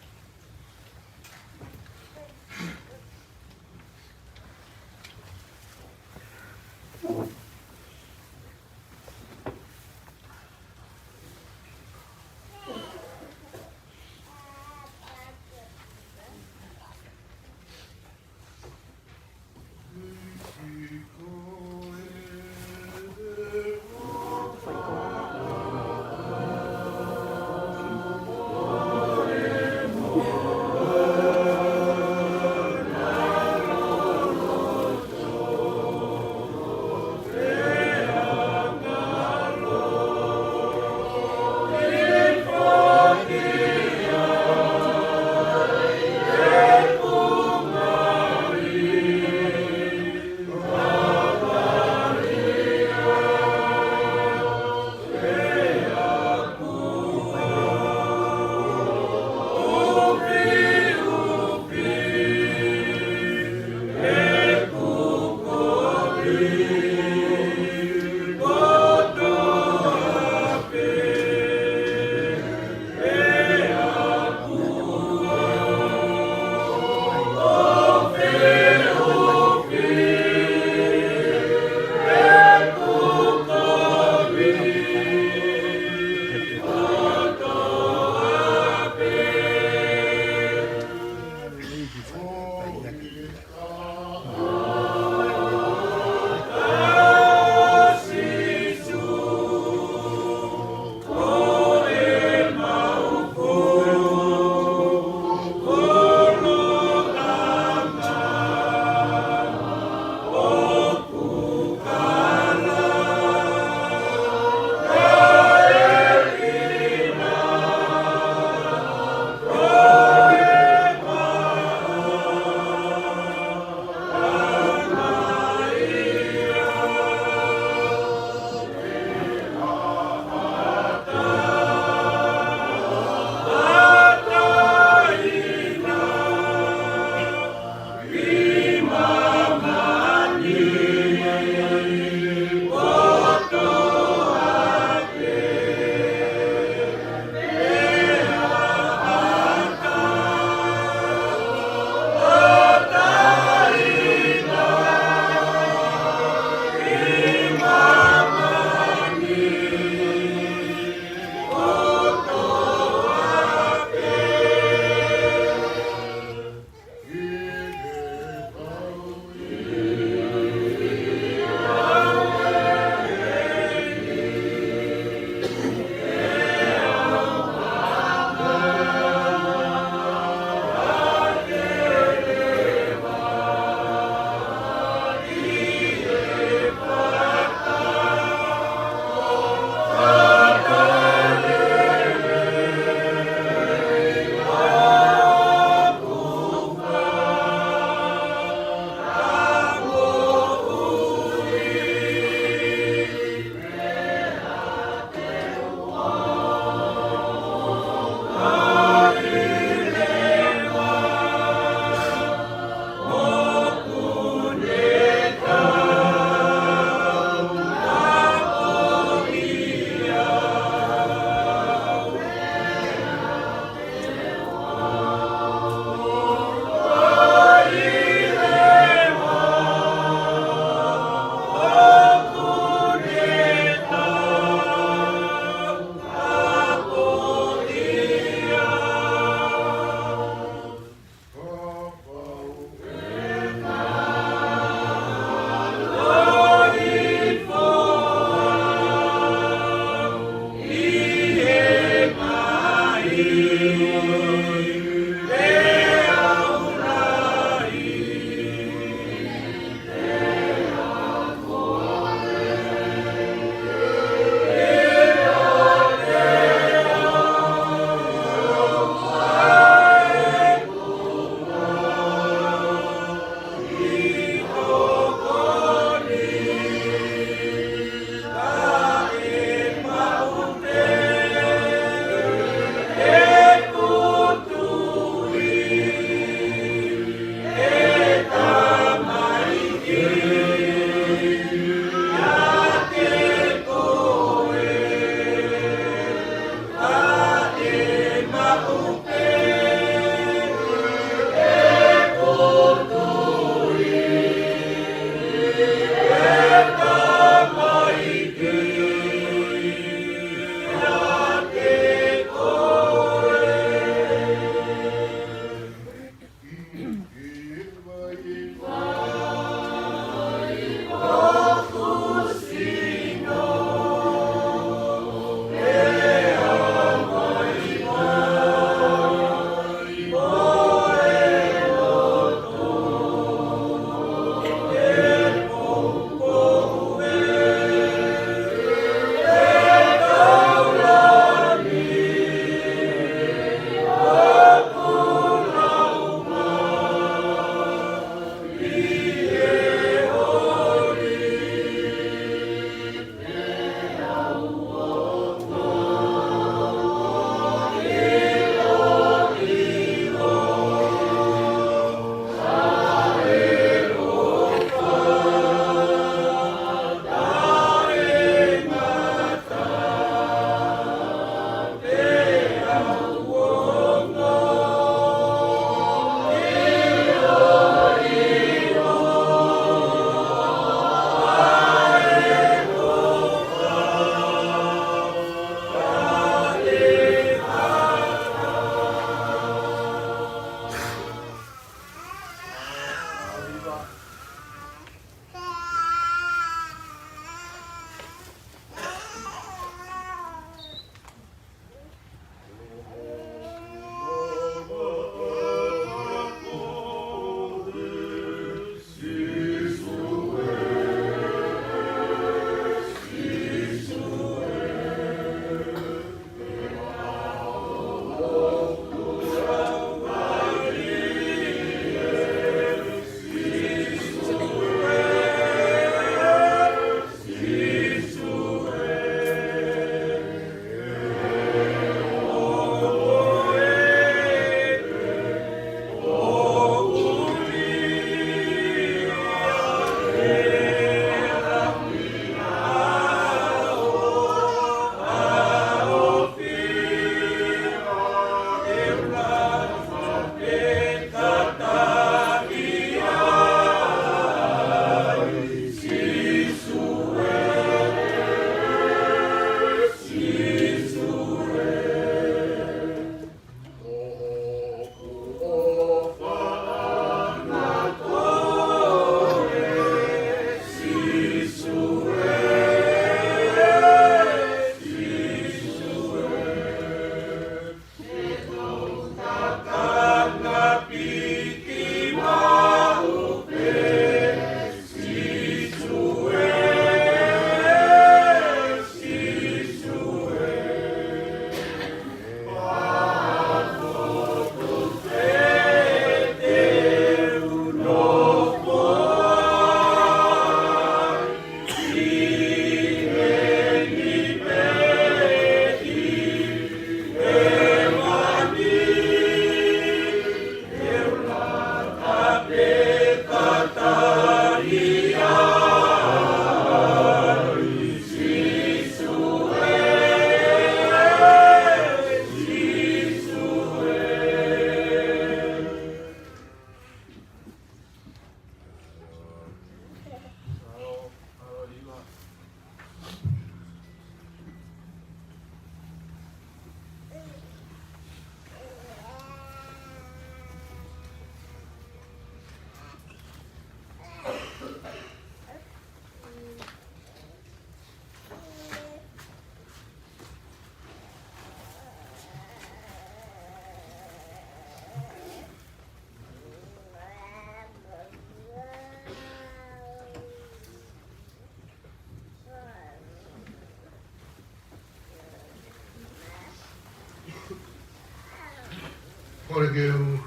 Kole ke u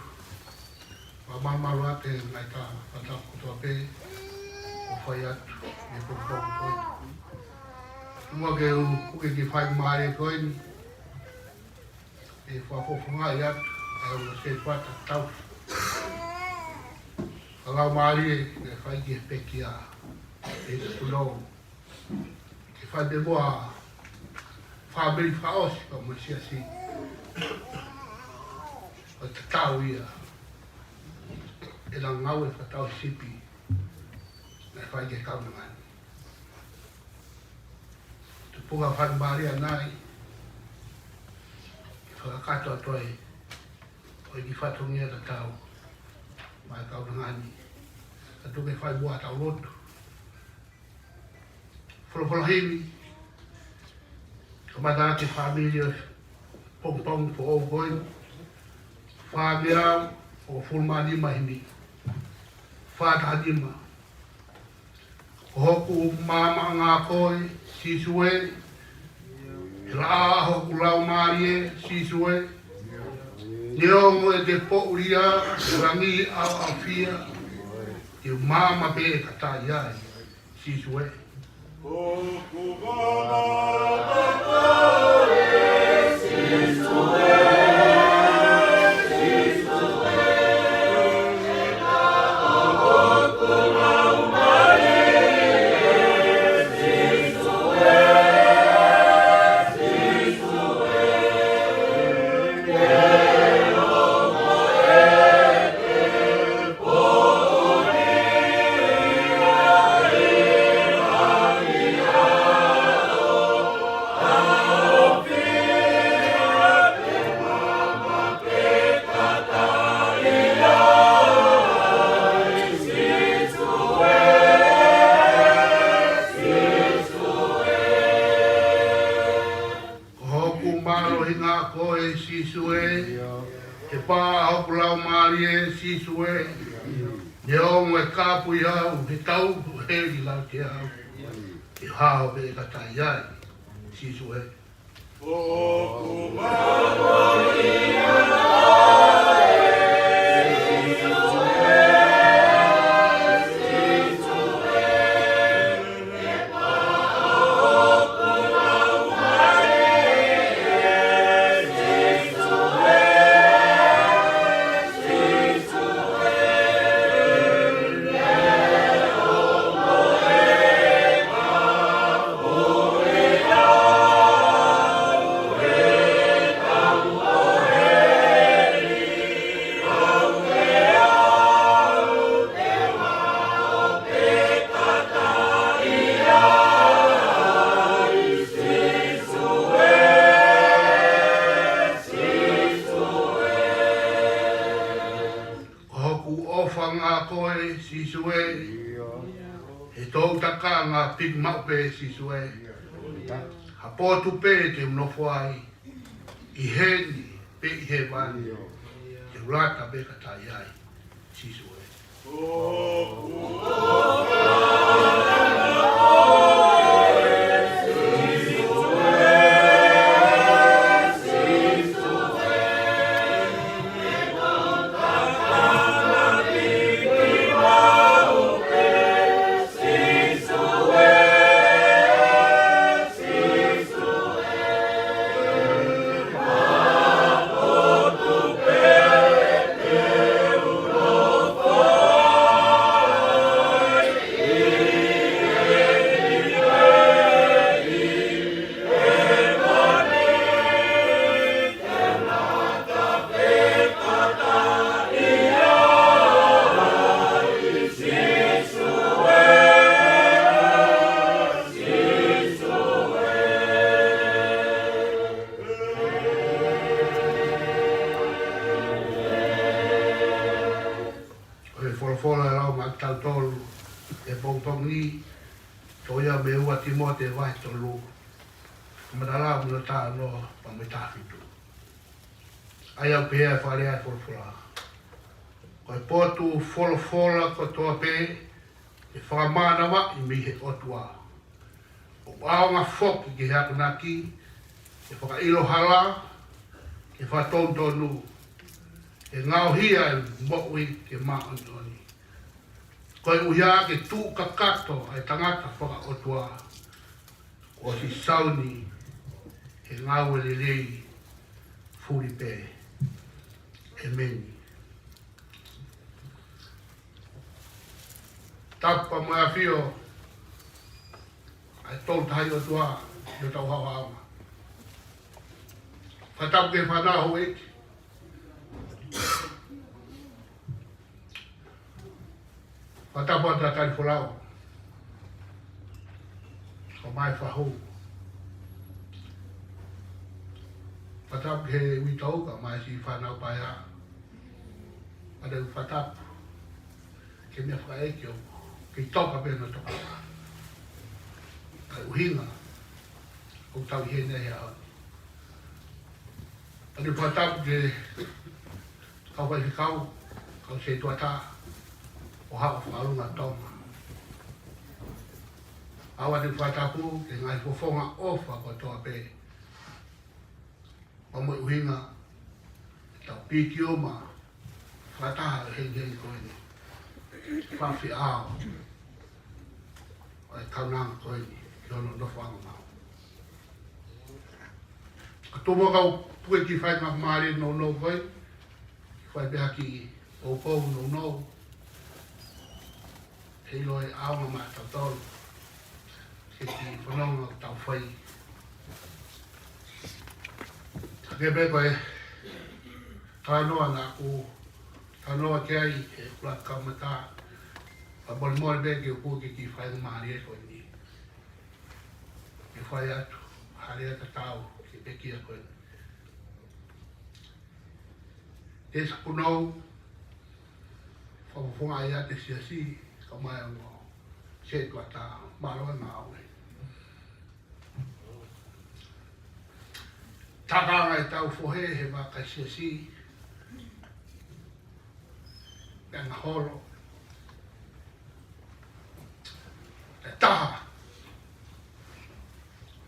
fakamālō atu he ngaahi fakatapu kotoa pē kuo fai atu he pongipongi ko eni. Kae ʻumaʻā ke u puke ki he faingamālie ko eni, ʻe fakafofongaʻi atu ʻa e ongo sētuata tauhi fakalaumālie naʻe fai ki he pekia ʻi he Tuʻi Lou. Ke fai pē mo ha fāmili fakaʻosi pea mo e siasi. ʻO tatau ia ʻena ngāue fakatauhisipi naʻe fai ki he kaunanga ni. Tupuʻa faingamālie ʻanai ke fakakakato atu ai ʻa e kiʻi fatongia tatau maʻa e kaunanga ni. Ka tuku ke fai muʻa ʻetau lotu. Folofola himi, kamata ki he fāmili ʻo e pongipongi foʻou ko eni. Fāngeau ʻo fulumāni mahimi. Fā taha nima. Ko hoku maama ʻa koe, Sīsū ē, he laʻā ʻa hoku laumālie, Sīsū ē. Neongo ʻete poʻuli ʻa langi ʻaoʻaofia, te u maama pē ʻe kātaki ai, Sīsū ē. Ko hoku mālohinga ʻa koe, Sīsū ē, he pā ʻa hoku laumālie, Sīsū ē. Neongo ʻe kāpui au he tau ʻo heli laute au, te u hao pē ʻe kātaki ai, Sīsū ē. Ko hoku ʻofa ʻa koe, Sīsū ē, he toʻutangata piki maʻu pē, Sīsū ē. Ha potu pē te u nofo ai, ʻi heni pe ʻi hēvani, te u lata pē kātaki ai, Sīsū ē. Ko e folofola ʻe lau maʻa kitautolu he pongipongi ni, toʻo ia mei he ua Tīmote vahe tolu, kamata lau mei he taha ono pea mo e taha fitu. ʻA ia ʻoku pehē ʻa e fakalea ʻa e folofola: Ko e potu folofola kotoa pē ʻe fakamānavaʻi mei he ʻOtua, ʻoku ʻaonga foki ki he akonaki, ki he fakaʻilo hala, ki he fakatonutonu, ʻe ngaohi ʻa e moʻui ke māʻoniʻoni. Koeʻuhi ke tuʻu kakato ʻa e tangata fakaʻotua, kuo ʻosi sauni he ngāue lelei fuli pē. ʻEmeni. Tapu mo e ʻafio ʻa e Tolu Tahaʻi ʻOtua ʻi hotau haohaoa. Fakatapu ki he fānau houʻeiki. Fakatapu atu ʻa Talifolau, kae ʻumaʻā e fahu. Fakatapu ki he uitou kae ʻumaʻā e siʻi fānau paea. Pea u fakatapu ki he meʻa fakaʻeiki ʻoku kei toka pē ʻena toka. Ka ko e ʻuhinga ʻoku tau ʻi heni he ʻaho ni. Pea u fakatapu ki he kau faifekau, kau setuata, ʻo Haʻa Fakalunga Tonga. ʻOatu e fakatapu ki he ngaahi fofonga ʻofa kotoa pē. Pea mo e ʻuhinga ʻetau piki ʻo ma fakataha he ngaahi ko eni. Fafia ʻao ʻo e kaunanga ko eni ki hono nofoʻanga maʻu. Ka tō mo kau puke ki he faingamālie nounou ko ē, fai pē ha kiʻi poupou nounou. Heiʻilo e ʻaonga maʻatautolu ki he kiʻi fononga ʻoku tau fai. Hangē pē ko e talanoa naʻa ku talanoa ki ai he kula kamata. Pea molemole pē ke u puke ki he faingamālie ko eni. Ke fai atu ha lea tatau ki he pekia ko eni. Te sa kunou fakafofongaʻi ʻa e siasi, kae ʻumaʻā e ongo setuata, mālō e ngāue. Takanga ʻetau fohe he vaka siasi, pea ngaholo e taha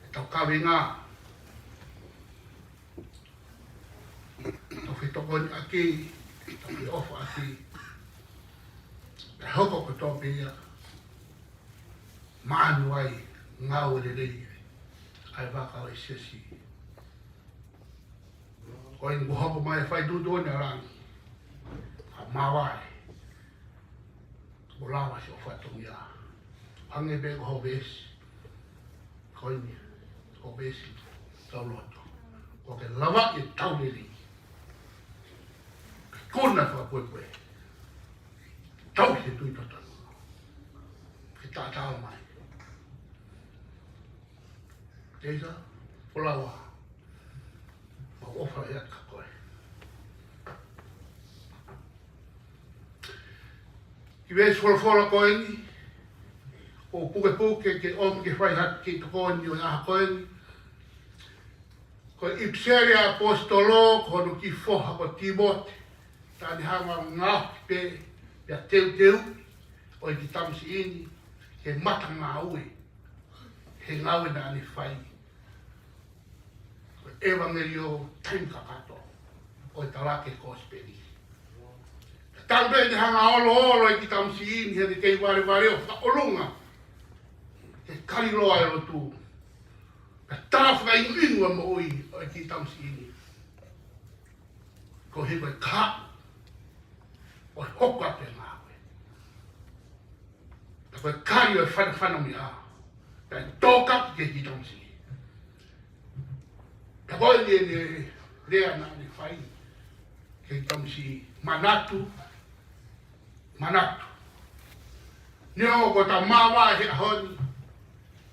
ʻetau kaveinga, tau fetokoniʻaki, tau feʻofaʻaki. Pea hoko kotoa pē ia, maʻanu ai, ngāue lelei ai ʻa e vaka ʻo e siasi. Ko eni kuo hoko mai e fai tuʻutuʻuni ʻa langi, ka māvae. Kuo lava siʻo fatongia. Hangē pē ko ho veesi. Ko eni, ko ho veesi, tau loto. Kuo ke lava ʻi he tau lelei. Ke kona fakapuepue. Tau he tui totonu. Ke taʻataʻa mai. Teisa, Folaua. Mau ʻofa ʻiate koe. Ki he veesi folofola ko eni, ʻoku pukepuke ke ʻomi ke fai hake ki he tokoni ʻo e ʻaho ko eni. Ko e ʻipiseli ʻa e ʻaposetolo, ko hono kiʻi foha ko Tīmote, naʻa ne hanga ʻo ngaohi pē, pea teuteu, ʻo e kiʻi tamasiʻi ni, ke mata ngāue, he ngāue naʻa ne fai. Ko e ʻevangeliō taimi kakato, ʻo e tala ki he kosipeli. Talu pē ʻene hanga ʻo oloolo e kiʻi tamasiʻi ni, heʻene kei valevale ʻo fakaʻolunga, ke kaliloa e lotu. Ka tā fakaʻinuʻinu e moʻui ʻo e kiʻi tamasiʻi ni. Ko e hiko e kahaʻu ʻo e hoko atu e ngāue. Ka ko e kali ʻo e fanafana meʻa, ka e tōkaki ki he kiʻi tamasiʻi. Ka ko eni ʻene lea naʻa ne fai ki he kiʻi tamasiʻi, manatu, manatu. Neongo kuo ta māvae he ʻaho ni,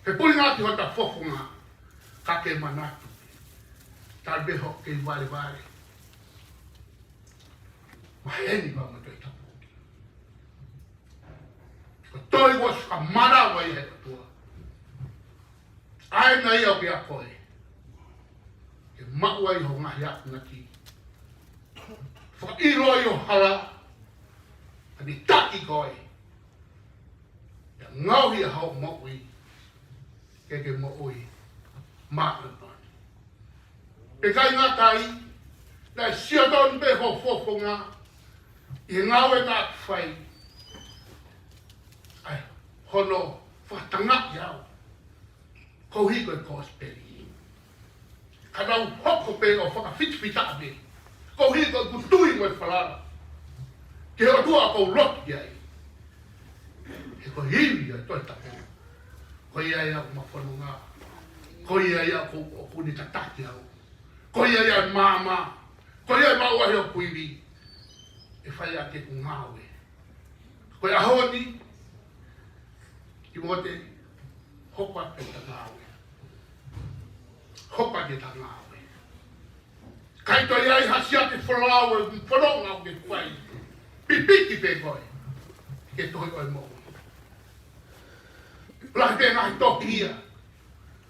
he puli ngā ki hota fofonga, ka ke manatu. Talu pē hoʻo kei valevale. Maheni pea mo e Tohi Tapu. Ko e tohi kuo ʻosi fakamalava ia ʻe he ʻOtua. ʻAi ʻa ia ʻoku ʻiate koe. Ke maʻu ai ho ngaahi akonaki. Fakaʻilo ai ho hala. Ka ne taki koe. Pea ngaohi ʻa hoʻo moʻui. Ke ke moʻui. Māʻoniʻoni. Pea ʻikai ngata ai, Naʻe sio tonu pē hoʻo fofonga ʻi he ngāue naʻa ku fai, ʻa hono fakatangaʻi au koeʻuhi ko e kosipeli. Ka naʻa ku hoko pē ʻo fakafitafitaʻa pē, koeʻuhi ko ʻeku tui mo e falala ki he ʻOtua ʻoku ou lotu ki ai. He ko e ivi ʻo e Tohi Tapu, ko ia ia ʻoku ma fononga, ko ia ia ʻoku, ʻoku ne tataki au, ko ia ia e maama, ko ia e maʻu ai hoku ivi, ʻe fai ʻaki ʻeku ngāue. Ko e ʻaho ni, Tīmote, hoko atu pē ʻeta ngāue. Hoko atu pē ʻeta ngāue. ʻIkai toe ʻi ai ha siate folau ʻi he fononga ʻoku ke fai. Pipiki pē koe ki he tohi ʻo e moʻui. Lahi pē ngaahi tohi ia,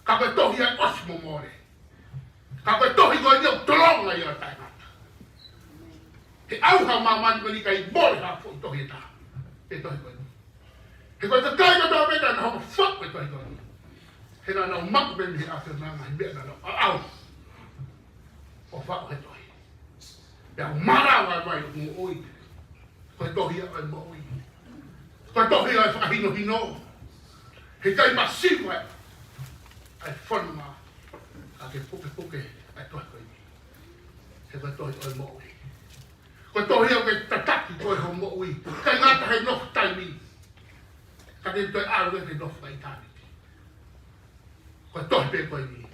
ka ko e tohi ia ʻosi mo mole. Ka ko e tohi ko eni ʻoku tolonga ia ʻo taʻengata. He ʻauha ʻa māmani ko eni, ʻikai mole ha foʻi tohi ʻe taha he tohi ko eni. He ko e kakai kotoa pē naʻa nau hanga ʻo faʻu e tohi ko eni, he naʻa nau maʻu pē mei he ʻAfiona e ngaahi meʻa naʻa nau ʻaʻau ʻo faʻu he tohi. Pea malava mai ʻo moʻui. Ko e tohi ia ʻo e moʻui. Ko e tohi ia ʻo e fakahinohino. He ʻikai masiva ʻa e fononga, ka ke pukepuke ʻa e tohi ko eni. He ko e tohi ʻo e moʻui. Ko e tohi ia ʻoku ke tataki koe ʻi hoʻo moʻui. ʻIkai ngata he nofo taimi, ka ke toe ʻalu ki he nofo ʻa ʻitāniti. Ko e tohi pē ko eni,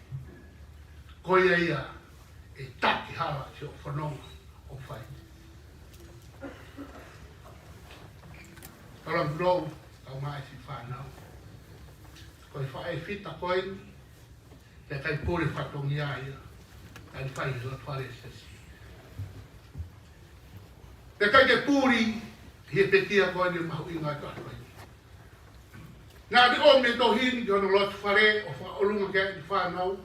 ko ia ia ʻe taki hala siʻo fononga ʻoku fai. Tolong bro, kau mai si fānau. Ko e faʻē fita ko eni, pea ʻikai puli fatongia ia, ka ʻi fai he loto fale sesi. Pea ʻikai ke puli he pekia ko eni mahuʻinga ʻa e tohi ko eni. Naʻa ne ʻomi e tohi ni ki hono loto fale ʻo fakaʻolunga ki ai ʻene fānau.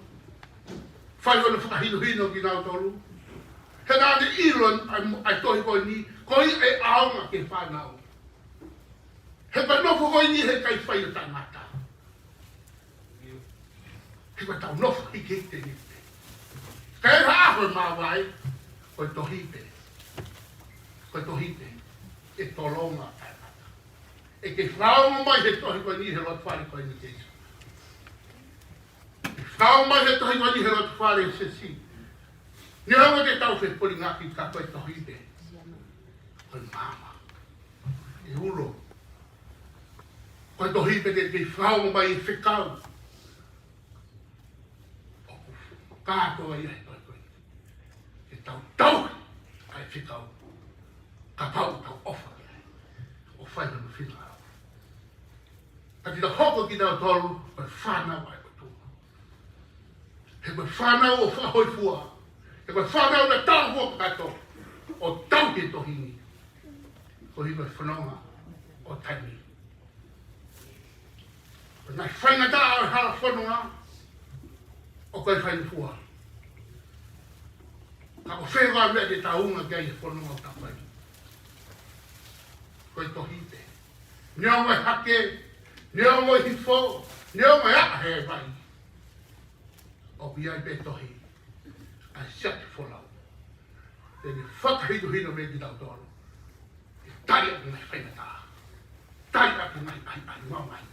Fai hono fakahinohino kinautolu. He naʻa ne ʻilo ʻa e, ʻa e tohi ko eni, ko ia ʻe ʻaonga ki he fānau. He ko e nofo ko eni he ʻikai fai ʻo taʻengata. He ko ʻetau nofo hikihiki ni. Ka ʻi ha ʻaho ʻe māvae, ko e tohi pē. Ko e tohi pē ʻe tolonga ʻo taʻengata. ʻE kei fakaongo mai he tohi ko eni he loto fale ko eni Keiso. ʻE fakaongo mai he tohi ko eni he loto fale sesi. Neongo te tau fepulingaki, ka ko e tohi pē. Ko e maama, e ulo. Ko e tohi pē te kei fakaongo mai e fekau. ʻOku kātoa ia he tohi ko eni. Ke tau tauhi ʻa e fekau, kapau ʻoku tau ʻofa ki ai, ʻo fai hono finangalo. Ka te tau hoko kitautolu ko e fānau ʻa e ʻOtua. He ko e fānau ʻo fakahōifua. He ko e fānau naʻe talangofua kakato ʻo tauhi e tohi ni. Koeʻuhi ko e fononga ʻo taimi. Ko e ngaahi faingataʻa ʻo e hala fononga ʻoku ʻikai faingofua. Ka ko e fē koā e meʻa te tau unga ki ai he fononga ʻoku tau fai? Ko e tohi pē. Neongo e hake, neongo e hifo, neongo e ʻā he vai, ʻoku ʻi ai pē tohi, ʻa e siate folau. Te ne fakahinohino mai kiate kitautolu. ʻE tali ʻaki e ngaahi faingataʻa. Tali ʻaki e ngaahi ʻahiʻahi maʻamahi.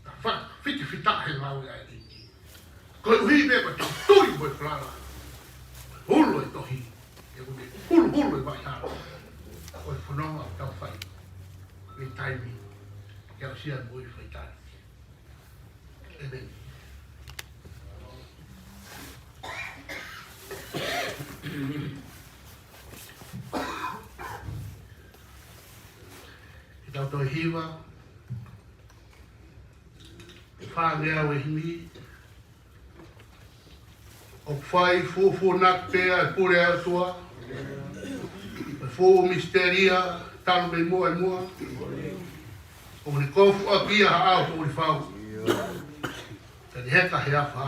Ka fakafitafitaʻa he ngāue ʻa e ʻEiki. Koeʻuhi pē ko ʻetau tui mo e falala. Hulu e tohi, ʻoku ne huluhulu e vaʻa hala. Ko e fononga ʻoku tau fai mei taimi, ke aʻusia e moʻui faitāniti. ʻEmeni. Ke tau toe hiva, fāngeau e himi. ʻOku fai fufuuʻaki pē ʻa e pule ʻa e ʻOtua, ʻa e fuʻu misiteli talu mei muʻa ʻi muʻa. ʻOku ne kofuʻaki ia ha ʻao fuʻu fau. Ka ne heka he afā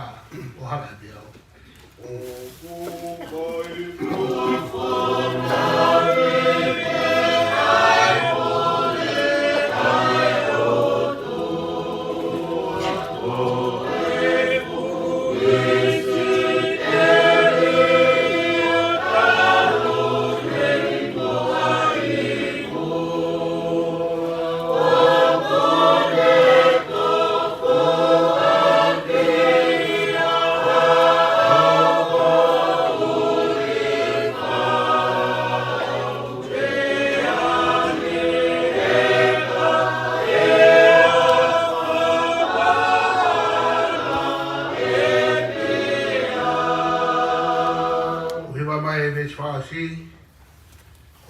ʻo hala he peau.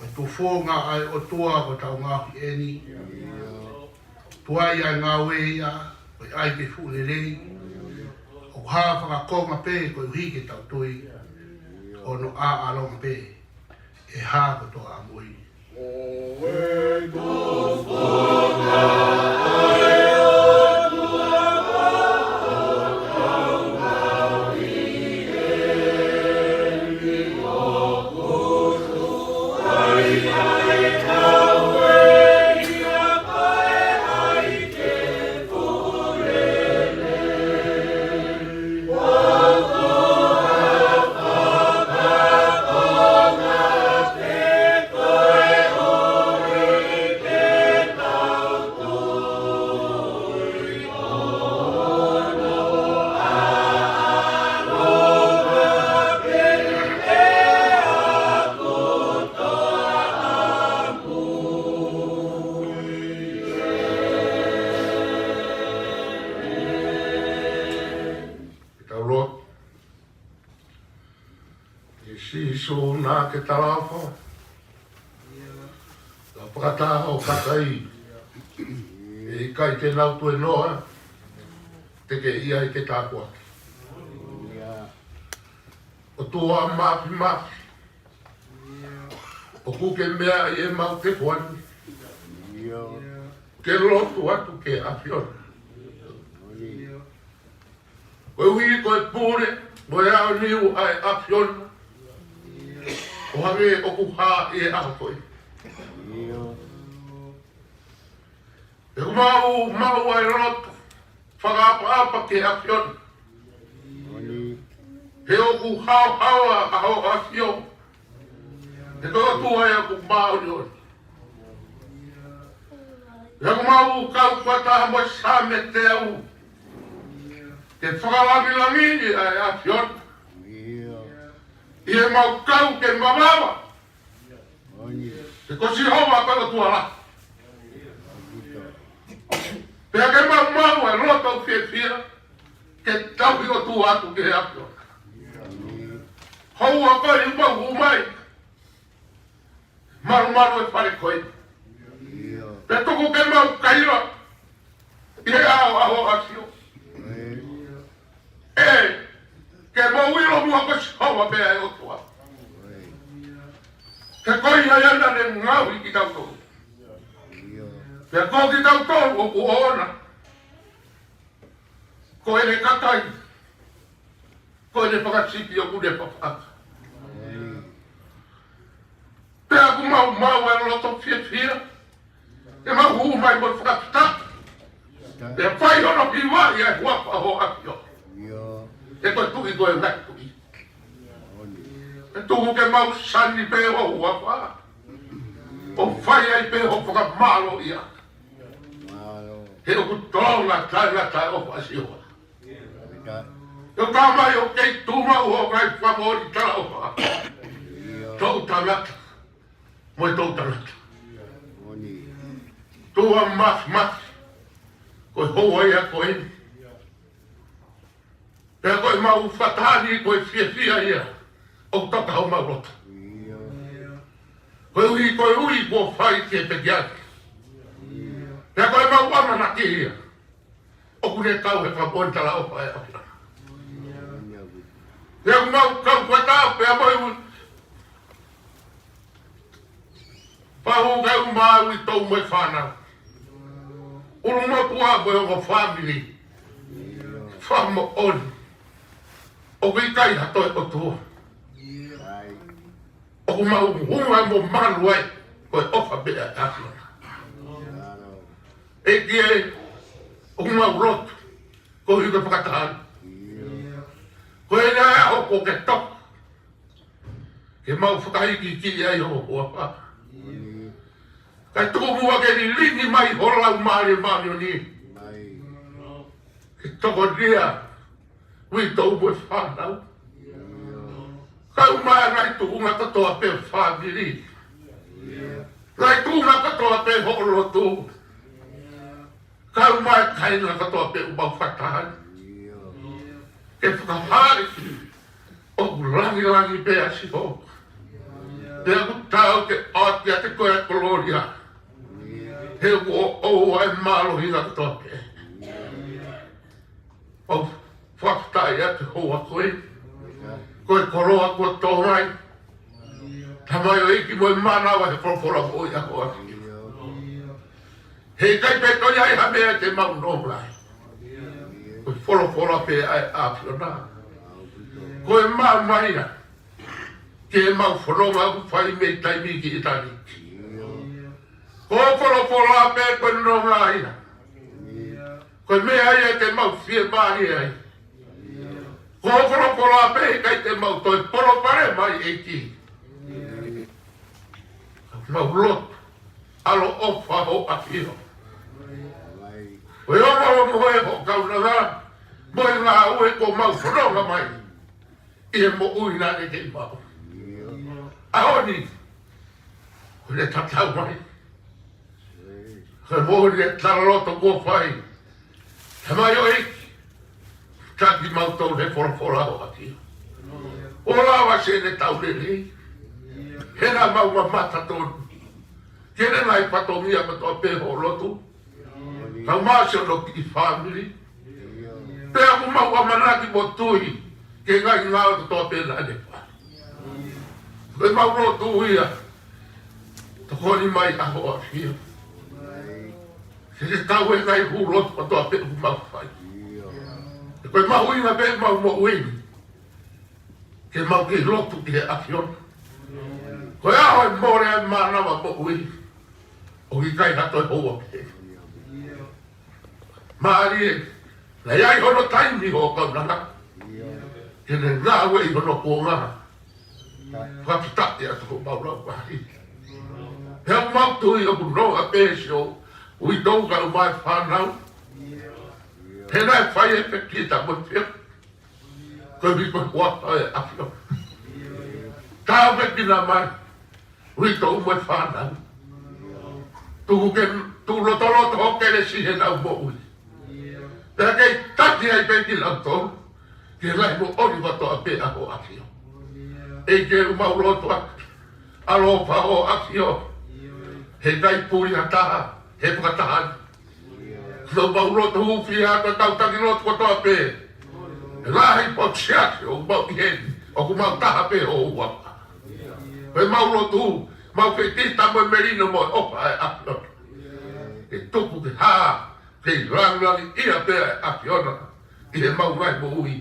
Ko e tufunga ʻa e ʻOtua ko ʻetau ngaohi eni. Tuai ʻa e ngāue ia, ko e ʻai ke fuʻu lelei. ʻOku hā fakakonga pē koeʻuhi ke tau tui. ʻO hono ʻaʻalonga pē ʻe hā kotoa ʻamui. Ke tau lotu. ʻE Sīsū, naʻa ke talaʻofa, ka fakataha ʻo kakai, ʻe ʻikai te nau tuēnoa, te ke ʻi ai ke tāpuaki. ʻOtua Māfimafi, ʻoku ke meaʻi ʻemau tepuani, ke lotu atu ki he ʻAfiona. Koeʻuhi ko e pule mo e aoniu ʻa e ʻAfiona, ʻo hangē ʻoku hā ʻi he ʻaho ko eni. He ʻoku mau maʻu ʻa e loto fakaʻapaʻapa ki he ʻAfiona. He ʻoku haohaoa ʻa hoʻo ʻAfio. He ko e ʻOtua ia ʻoku māʻoniʻoni. He ʻoku mau kau fakataha mo e Saame teau ke fakalangilangiʻi ʻa e ʻAfiona ʻi heʻemau kau ke mavava. He ko Sihova ko e ʻOtua lahi. Pea ke mau maʻu ʻa e loto fiefia ke tauhi ʻOtua atu ki he ʻAfiona. Houa ko eni ʻoku mau hū mai, malumalu e fale ko eni. Pea tuku ke mau kaila ʻi he ʻaho ʻo e ʻAfio. ʻE, ke mau ʻilo muʻa ko Sihova pē ʻa e ʻOtua. He ko ia ia naʻa ne ngaohi kitautolu. Pea ko kitautolu ʻoku ʻoʻona. Ko ʻene kakai, ko ʻene fakasipi ʻoku ne fafaʻaki. Pea ʻoku mau maʻu ʻa e loto fiefia ke mau hū mai mo e fakafetaʻi. Pea fai hono hivaʻi ʻa e huafa ʻo e ʻAfio. He ko e Tuʻi ko e ngaahi tuʻi. Pea tuku ke mau sani pē ho huafa, ʻo fai ai pē ho fakamālō ia. He ʻoku tō ngata ngata ʻa e ʻofa ʻa Sihova. He ʻoku talamai ʻoku kei tuʻu maʻu hoʻo ngaahi fakamoʻoni talaʻofa. Toʻu tangata mo e toʻu tangata. ʻOtua Māfimafi, ko e houa ia ko eni. Pea ko ʻemau fakataha ni ko e fiefia ia ʻoku toka homau loto. Koeʻuhi, koeʻuhi kuo fai ke pekiaki. Pea ko ʻemau ʻamanaki ia ʻoku ne kau he fakamoʻoni talaʻofa ʻa e ʻAfiona. Pea ʻoku mau kau fakataha pea mo e Pau ke u maui tou mo e fānau. ʻUlumotuʻa mo e ongo fāmili. Fakamoʻoni ʻoku ʻikai ha toe ʻOtua ʻoku mau hunga mo malu ai, ko e ʻofa pē ʻa e ʻAfiona. ʻEiki ē, ʻoku mau lotu koeʻuhi ko e fakataha ni. Ko e ʻaho kuo ke toka ke mau fakaikiiki ai ho huafa. Kae tuku muʻa ke lilingi mai ho Laumālie Māʻoniʻoni ke tokonia uitou mo e fānau. Kau mai ngaahi tuʻunga kotoa pē fāmili, ngaahi tuʻunga kotoa pē hoʻo lotu. Kau mai kāinga kotoa pē ʻoku mau fakataha ni. Ke fakahā ʻoku langilangi pē ʻa Sihova. Pea ʻoku taau ke ʻoatu kiate koe ʻa e kolōlia. He ʻoku ʻoʻou ʻa e mālohinga kotoa pē. ʻOku ou fakafetaʻi atu he houa ko eni. Ko e koloa kuo tō mai. Tamaioʻeiki, mo e mānava he folofola moʻui ʻa e ʻaho ni. He ʻikai pē toe ʻi ai ha meʻa te mau nonga ai. Ko e folofola pē ʻa e ʻAfiona. Ko e maama ia ke mau fononga ʻoku fai mei taimi ki ʻitāniti. Ko e folofola pē ko e nonga ia. Ko e meʻa ia te mau fiemālie ai. Ko e folofola pē ʻikai te mau toe palopalema ai, ʻEiki. Mau lotu ʻaloʻofa hoʻo ʻAfio. Ko e ongoongo ē hoʻo kaunanga mo e ngāue kuo mau fononga mai ʻi he moʻui naʻe kei maʻu. ʻAho ni, ko e tatau mai. Ko e moʻoni e talaloto kuo fai. Tamaioʻeiki, taki kimautolu he folofola hoʻo ʻAfio. ʻO lava ke ne tau lelei. He naʻa mau mamata tonu ki he ngaahi fatongia kotoa pē hoʻo lotu. Kau mai siʻono kiʻi fāmili. Pea ʻoku mau ʻamanaki mo tui ki he ngaahi ngāue kotoa pē naʻa ne fai. Ko ʻemau lotu ia, tokoni mai ʻa hoʻo ʻAfio ke ke kau he ngaahi hū lotu kotoa pē ʻoku mau fai. He ko e mahuʻinga pē ʻemau moʻui ni ke mau kei lotu ki he ʻAfiona. Ko e ʻaho ʻe mole ai mānava moʻui, ʻoku ʻikai ha toe houa pē. Mālie, naʻe ʻi ai hono taimi hoʻo kaunanga ke ne ngāue ʻi hono kuonga. Fakafetaʻi atu hoʻomau laumālie. He ʻoku mau tui ʻoku nonga pē siʻo uitou kae ʻumaʻā e fānau. He naʻe fai e pekita mo e feo koeʻuhi ko e huafa ʻo e ʻAfiona. Tāpuekina mai uitou mo e fānau. Tuku ke tuʻu lotoloto hoʻo kelesi heʻenau moʻui. Pea kei taki ai pē kinautolu ki he ngaahi moʻoni kotoa pē ʻa hoʻo ʻAfio. ʻEiki, ʻoku mau lotu atu, ʻaloʻofa hoʻo ʻAfio. He ʻikai puli ha taha he fakataha ni. Ko ʻemau lotu hūfia atu e kau taki lotu kotoa pē. He lahi potu siasi ʻoku mau ʻi heni, ʻoku mau taha pē hoʻo huafa. Ko ʻemau lotu, mau fetita mo e melino mo e ʻofa ʻa e ʻAfiona. Ke tupu ke hā, ke langilangiʻia pē ʻa e ʻAfiona ʻi heʻemau ngaahi moʻui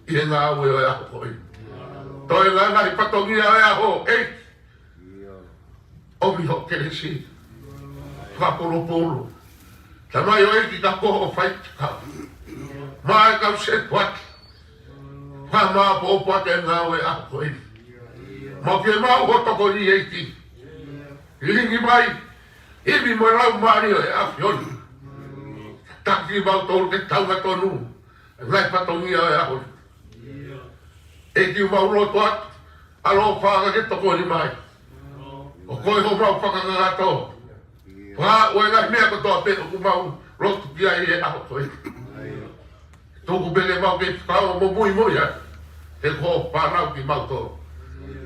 ʻi he ngāue ʻo e ʻaho ko eni. Toe ngaahi fatongia ʻo e ʻaho, ʻEiki, ʻomi hoʻo kelesi. Fakapolopolo. Tamaioʻeiki, ka ko hoʻo faifekau mo e kau sētuata, fakamāʻopoʻopo atu e ngāue ʻo e ʻaho ko eni. Mau ke mau hoʻo tokoni, ʻEiki. Lilingi mai, ʻimi mo e Laumālie ʻo e ʻAfiona. Taki kimautolu ke tau angatonu ngaahi fatongia ʻo e ʻaho ni. ʻEiki, ʻoku mau lotu atu, ʻaloʻofa ke tokoni mai. ʻO koe homau fakakakato. Fakaaʻu e ngaahi meʻa kotoa pē ʻoku mau lotu ki ai he ʻaho ko eni. Tuku pē ke mau kei fakaongo mo muimui ai. He ko hoʻo fānau kimautolu.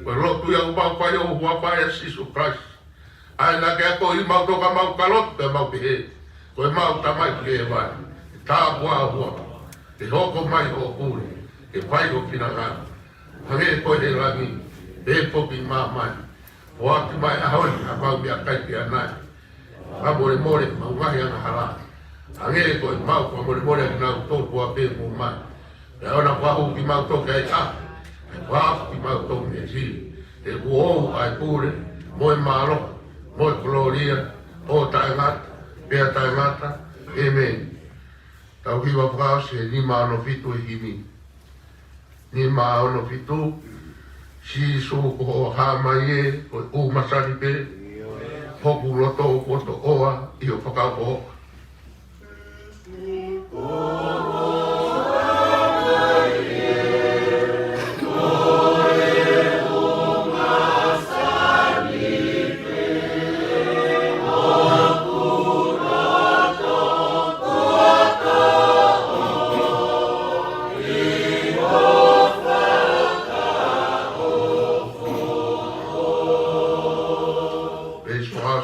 Ko e lotu ia ʻoku mau fai ʻi ho huafa, ʻia Sīsū Kalaisi. ʻA ia naʻa ke akoʻi kimautolu ka mau ka lotu pea mau pehē: Ko ʻemau Tamai ʻoku ʻi hēvani, ke tāpuhā ho huafa, ke hoko mai hoʻo pule, ke fai ho finangalo, hangē ko ia ʻi langi, pehē foki ʻi māmani. Foaki mai he ʻaho ni haʻamau meʻakai ki ʻanai. Fakamolemole ʻemau ngaahi angahala, hangē ko ʻemau fakamolemole ʻa kinautolu kuo aʻu pē moʻui mai. Pea ʻoua naʻa fakahū kimautolu ki he ʻahiʻahi, kae fakahaofi kimautolu mei he sili. He kuo ʻoʻou ʻa e pule, mo e mālohi, mo e kolōlia, ʻo taʻengata pea taʻengata. ʻĒmeni. Tau hiva fakaʻosi he nima ono fitu e himi. Nima ono fitu. Sīsū ko hoʻo hā mai ē, ko e ʻū masani pē, hoku loto kuo toʻoa ʻi hoʻo fakaʻofoʻofa.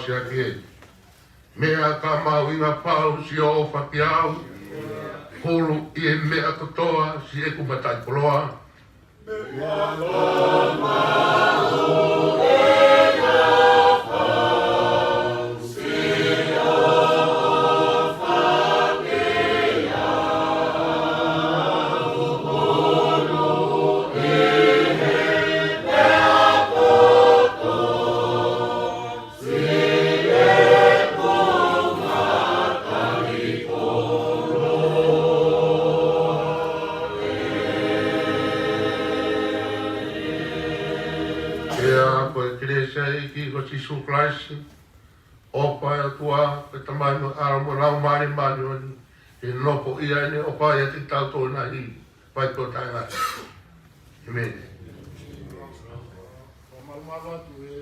Siaki e meʻa ka mahuʻinga pau siʻo ʻofa kiate au, hulu ʻi he meʻa kotoa siʻeku mataʻikoloa. Pea ko e kelesi ʻa e ʻEiki ko Sīsū Kalaisi, ʻofa ʻa e ʻOtua ko e Tamai mo e ʻAlo mo e Laumālie Māʻoniʻoni, ke nofo ʻi ai ʻene ʻofa ʻiate kitautolu ʻi he ngaahi ʻaho ʻo taʻengata. ʻĒmeni. Fakamalumalu atu he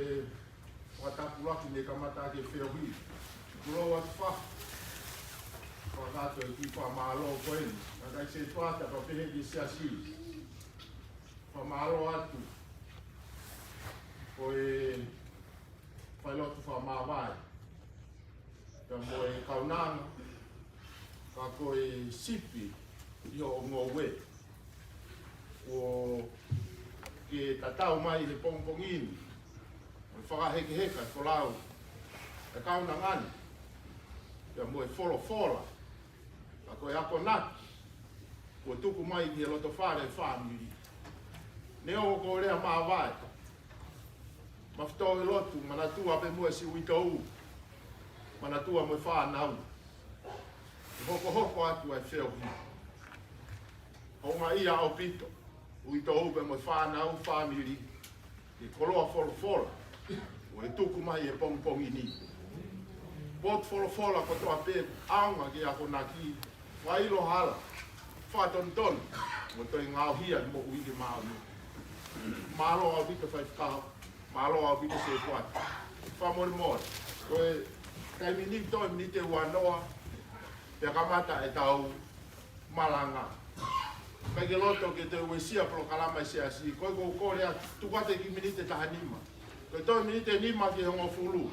fakatapulaki ne kamata ʻaki e feohi. Kulo atu fa. Fakatapu ki he fakamālō ko eni. Naʻe ʻikai ke tuata pea pehē ki he siasi. Fakamālō atu. Ko e failotu fakamāvae. Pea mo e kaunanga, ka ko e sipi ʻi hoʻo ngoue. Kuo ke tatau mai he pongipongi ni, mo e fakahekeheka e folau ʻa e kaunanga ni, pea mo e folofola, ka ko e akonaki kuo tuku mai ki he loto fale ʻo e fāmili. Neongo ko e lea māvae, mafito he lotu, manatua pē mo e siʻi uitou, manatua mo e fānau. ʻE hokohoko atu ʻa e feohi. Houngaʻia ʻaupito, uitou pea mo e fānau, fāmili, ʻi he koloa folofola ʻoku tuku mai he pongipongi ni. Potu folofola kotoa pē ʻoku ʻaonga ki he akonaki, fakaʻilo hala, fakatonutonu, mo toe ngaohi ʻa e moʻui ke maʻu. Mālō ʻaupito faifekau, mālō ʻaupito sētuata. Fakamolemole, ko e taimi ni toe miniti ʻe uanoa, pea kamata ʻetau malanga. ʻIkai ke loto ke toe uesia polokalama ʻa e siasi, ko e ʻoku ou kole atu, tuku atu e kiʻi miniti ʻe taha nima. Ko e toe miniti ʻe nima ki he hongofulu,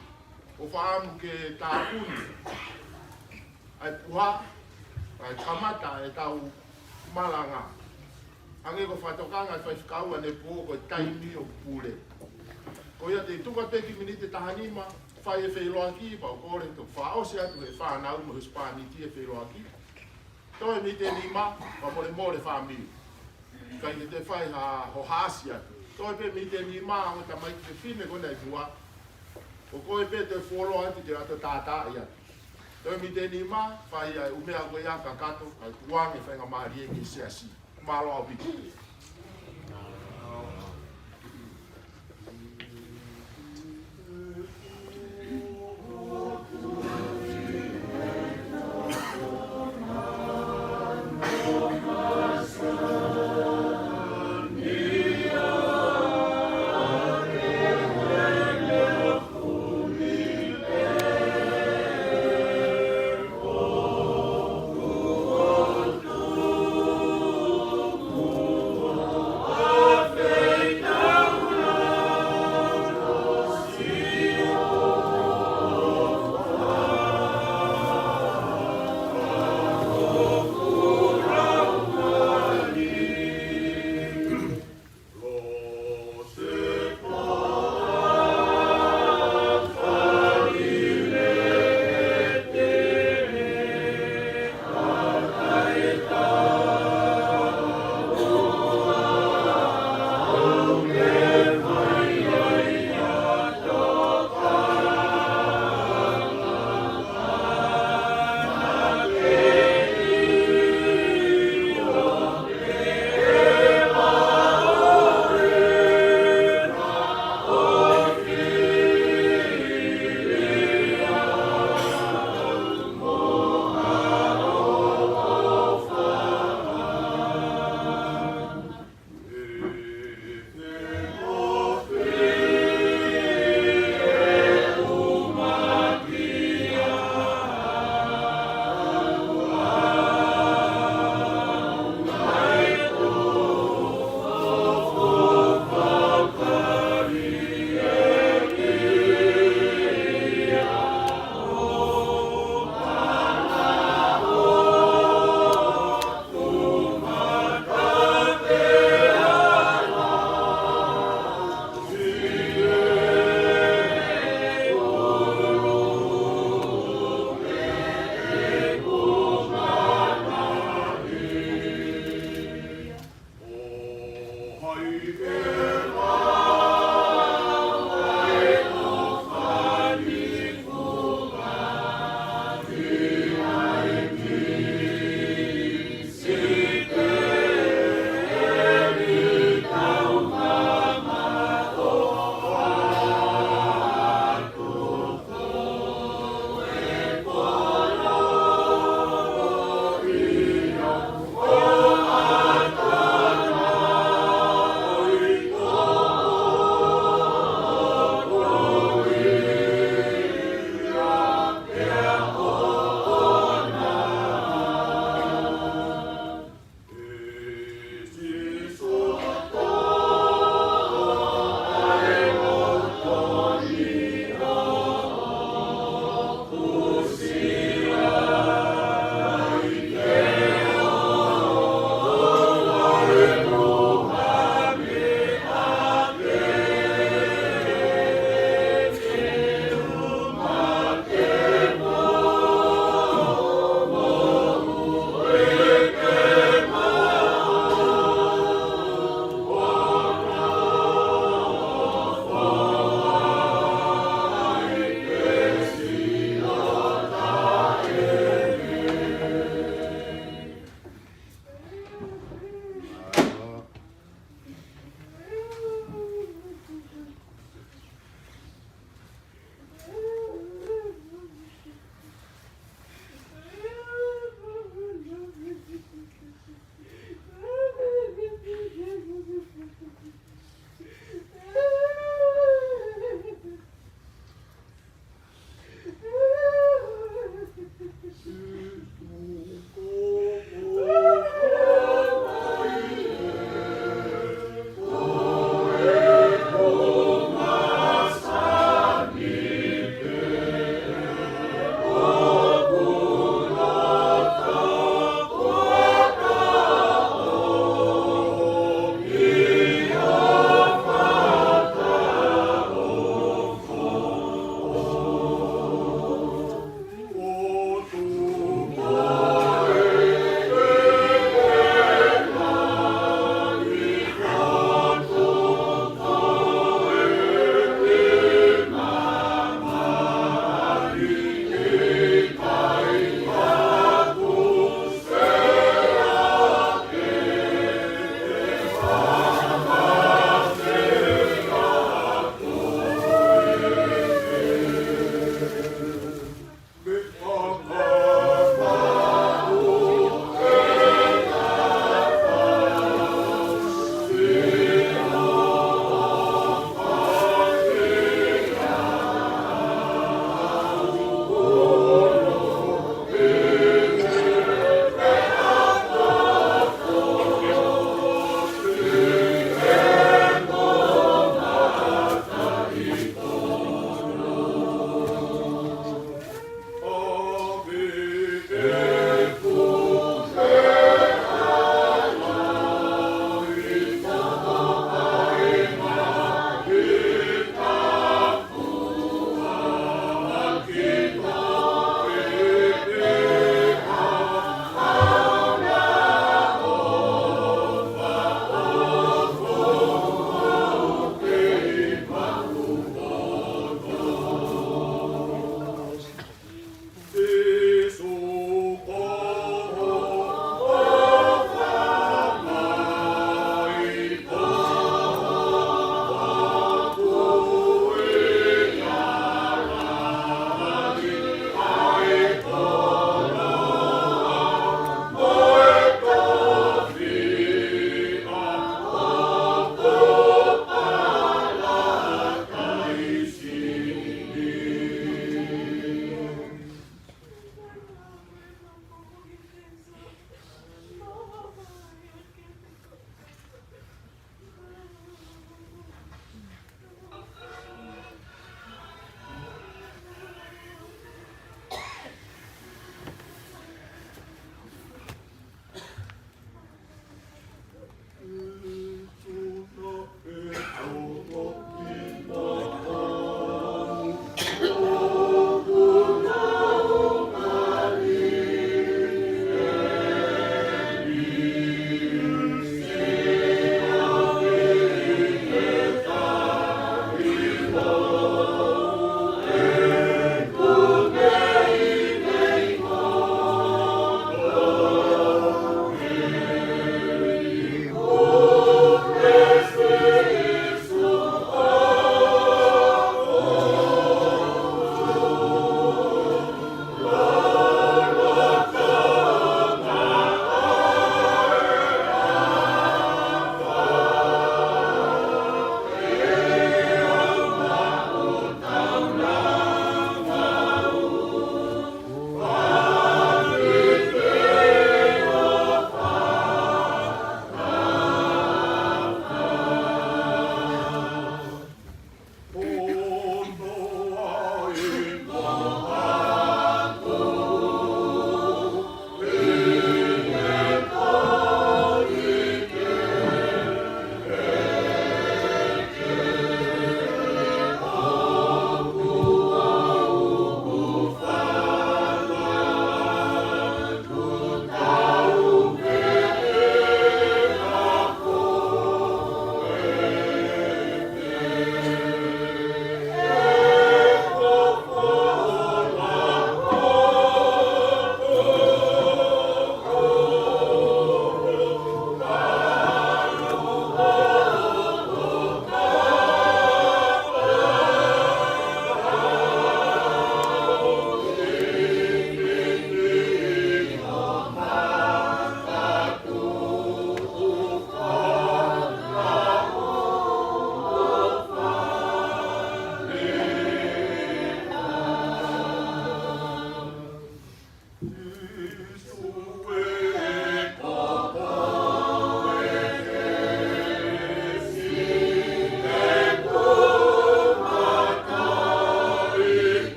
ʻoku ou fakaʻamu ke tāpuni ʻa e puha, kae kamata ʻetau malanga. Hangē ko e fakatokanga ʻa e faifekau ʻanepō, ko e taimi ʻoku pule. Ko ia te u tuku atu e kiʻi miniti ʻe taha nima, fai e feʻiloaki, pea u kole ke fakaʻosi atu he fānau mo e husepāniti e feʻiloaki. Toe miniti ʻe nima, fakamolemole fāmili. ʻIkai ke toe fai ha hohaʻasi atu. Toe pē miniti ʻe nima, ʻa e tamaiki fefine ko ena ʻi muʻa. Ko koe pē toe fuoloa atu, toe ʻoatu tātaaʻi atu. Toe miniti ʻe nima, fai ʻa e ʻū meʻa ko ia kakato, kae tukuange faingamālie ki he siasi. Mālō ʻaupito.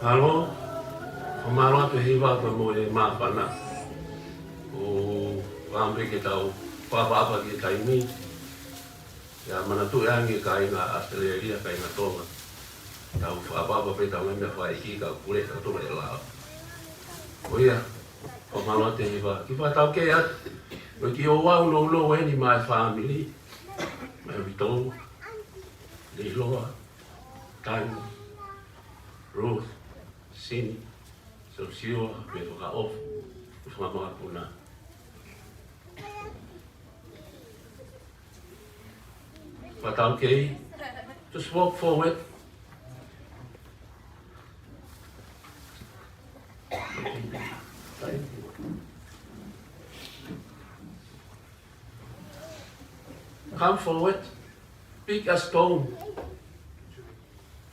Mālō, fakamālō atu he hiva pea mo e māfana. ʻOku ou pehē ke tau fakaʻapaʻapa ki he taimi. ʻIo, manatuʻi ange kāinga ʻAositelēlia, kāinga Tonga. Tau fakaʻapaʻapa pē ʻetau ngaahi meʻa fakaʻeiki ka ʻoku pule ʻetau Tonga ʻe lao. Ko ia, fakamālō atu he hiva. Kiʻi fakataukei atu. Ko e kiʻi ouau nounou eni maʻa e fāmili. Maʻa e uitou. Leiloa. Tanu. Ruth. Sini. Sosiua, mo e fakaʻofa, mo e fakamakapuna. Fakataukei, just walk forward. Come forward, pick a stone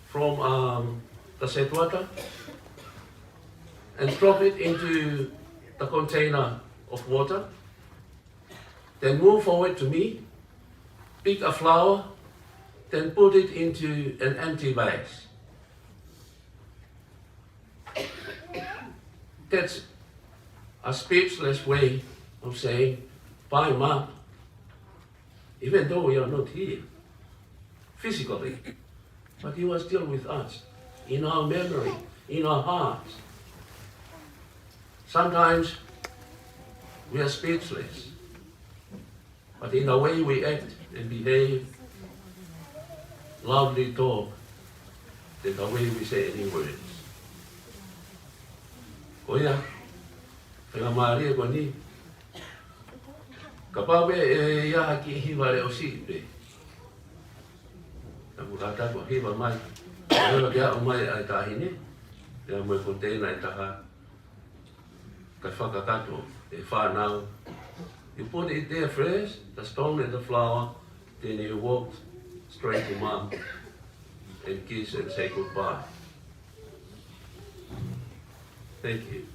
from, um, the settwater and drop it into the container of water. Then move forward to me, pick a flower, then put it into an empty vase. That's a speechless way of saying, "Bye, Mum." Even though we are not here physically, but you are still with us in our memory, in our hearts. Sometimes we are speechless, but in the way we act and behave, loudly talk, than the way we say any words. Ko ia, faingamālie ko eni. Kapau pē ʻe ʻi ai ha kiʻi hiva leʻo siʻi pē. Naʻa ku kātaki ʻo hiva mai. Hiva ke aʻu mai ʻa e taʻahine. Pea mo e container ʻe taha. Kae fakakakato e fānau. You put it there first, the stone and the flower, then you walk straight to Mum and kiss and say goodbye. Thank you.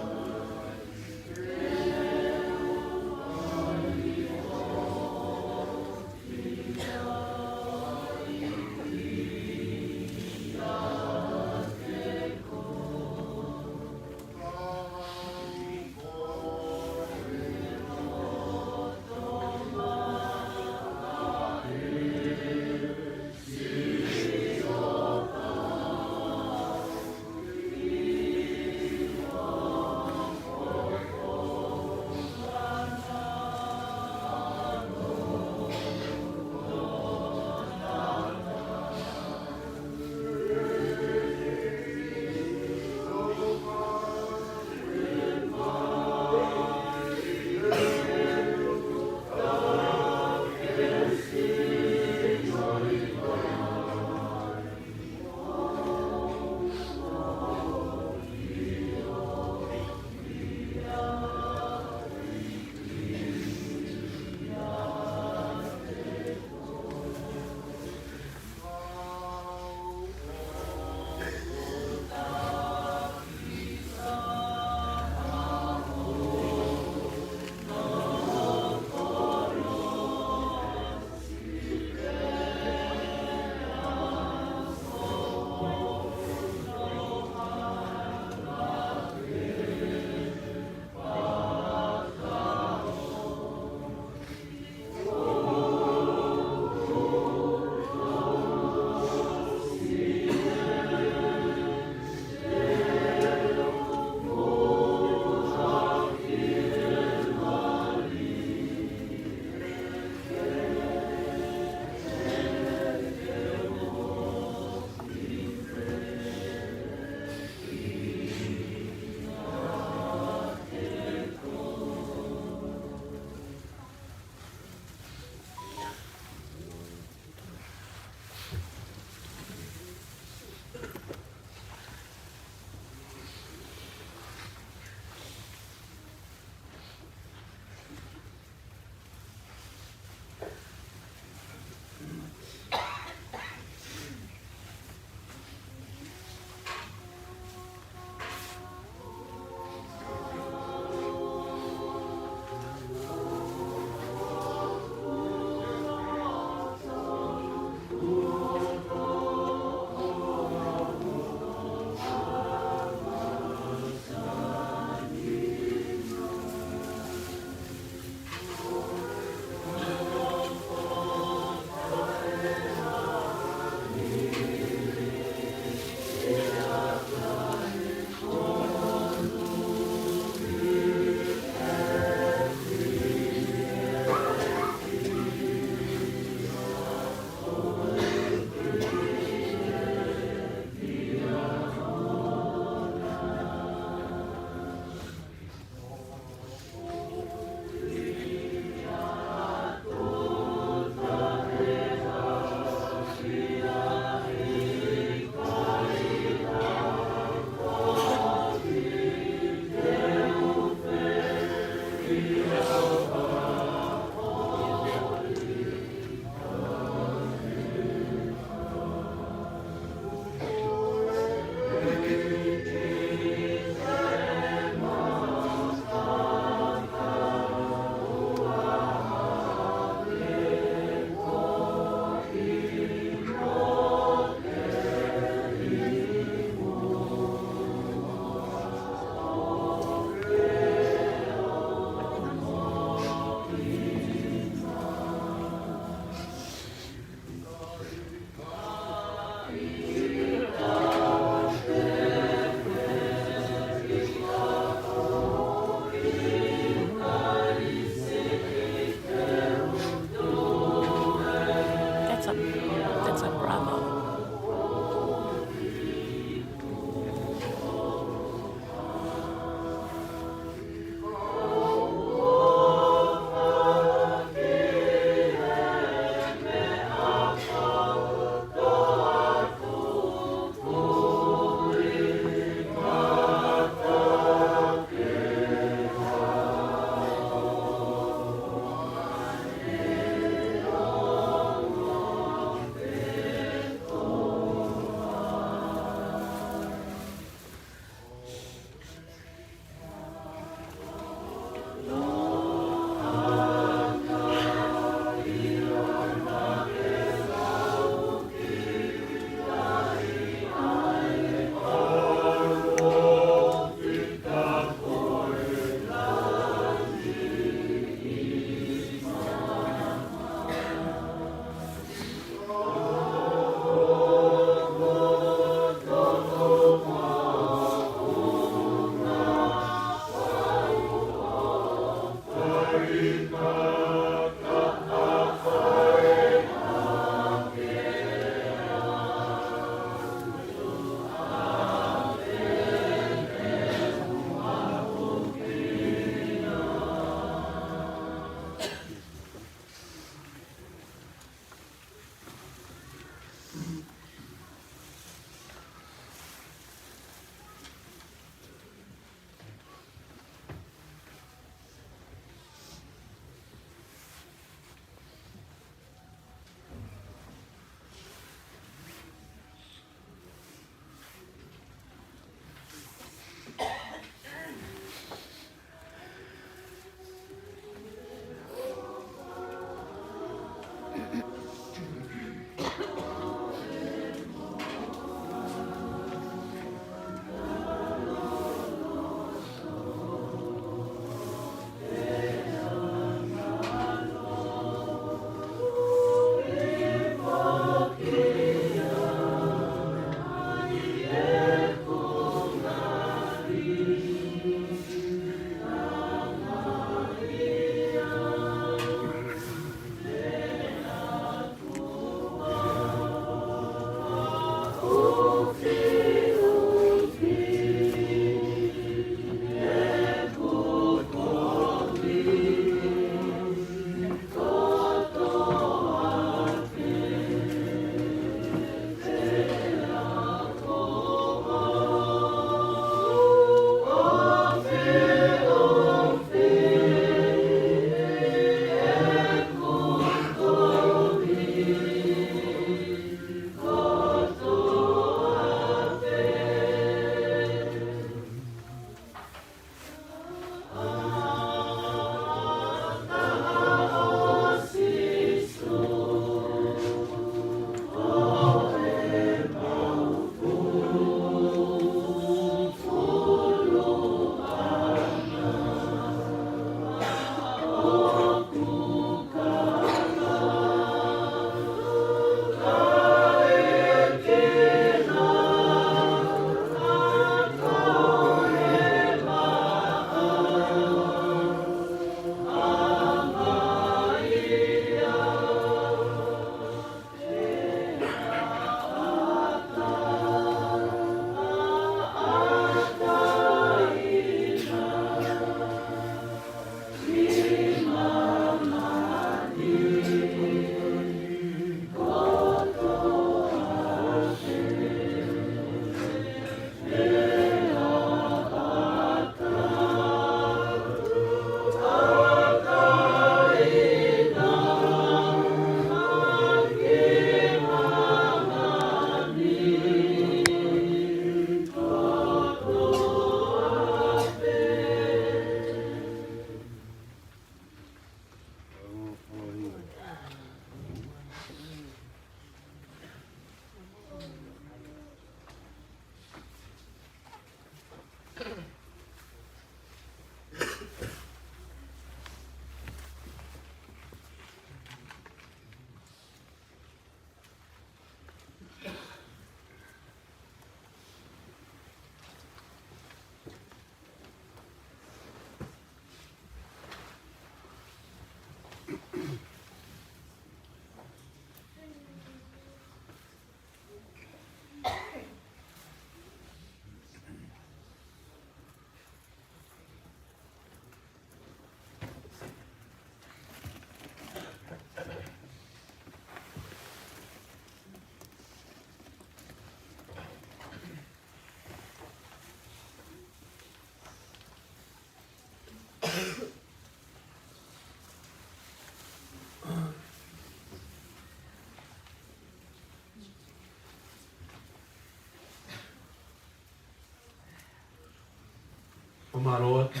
Mālō atu.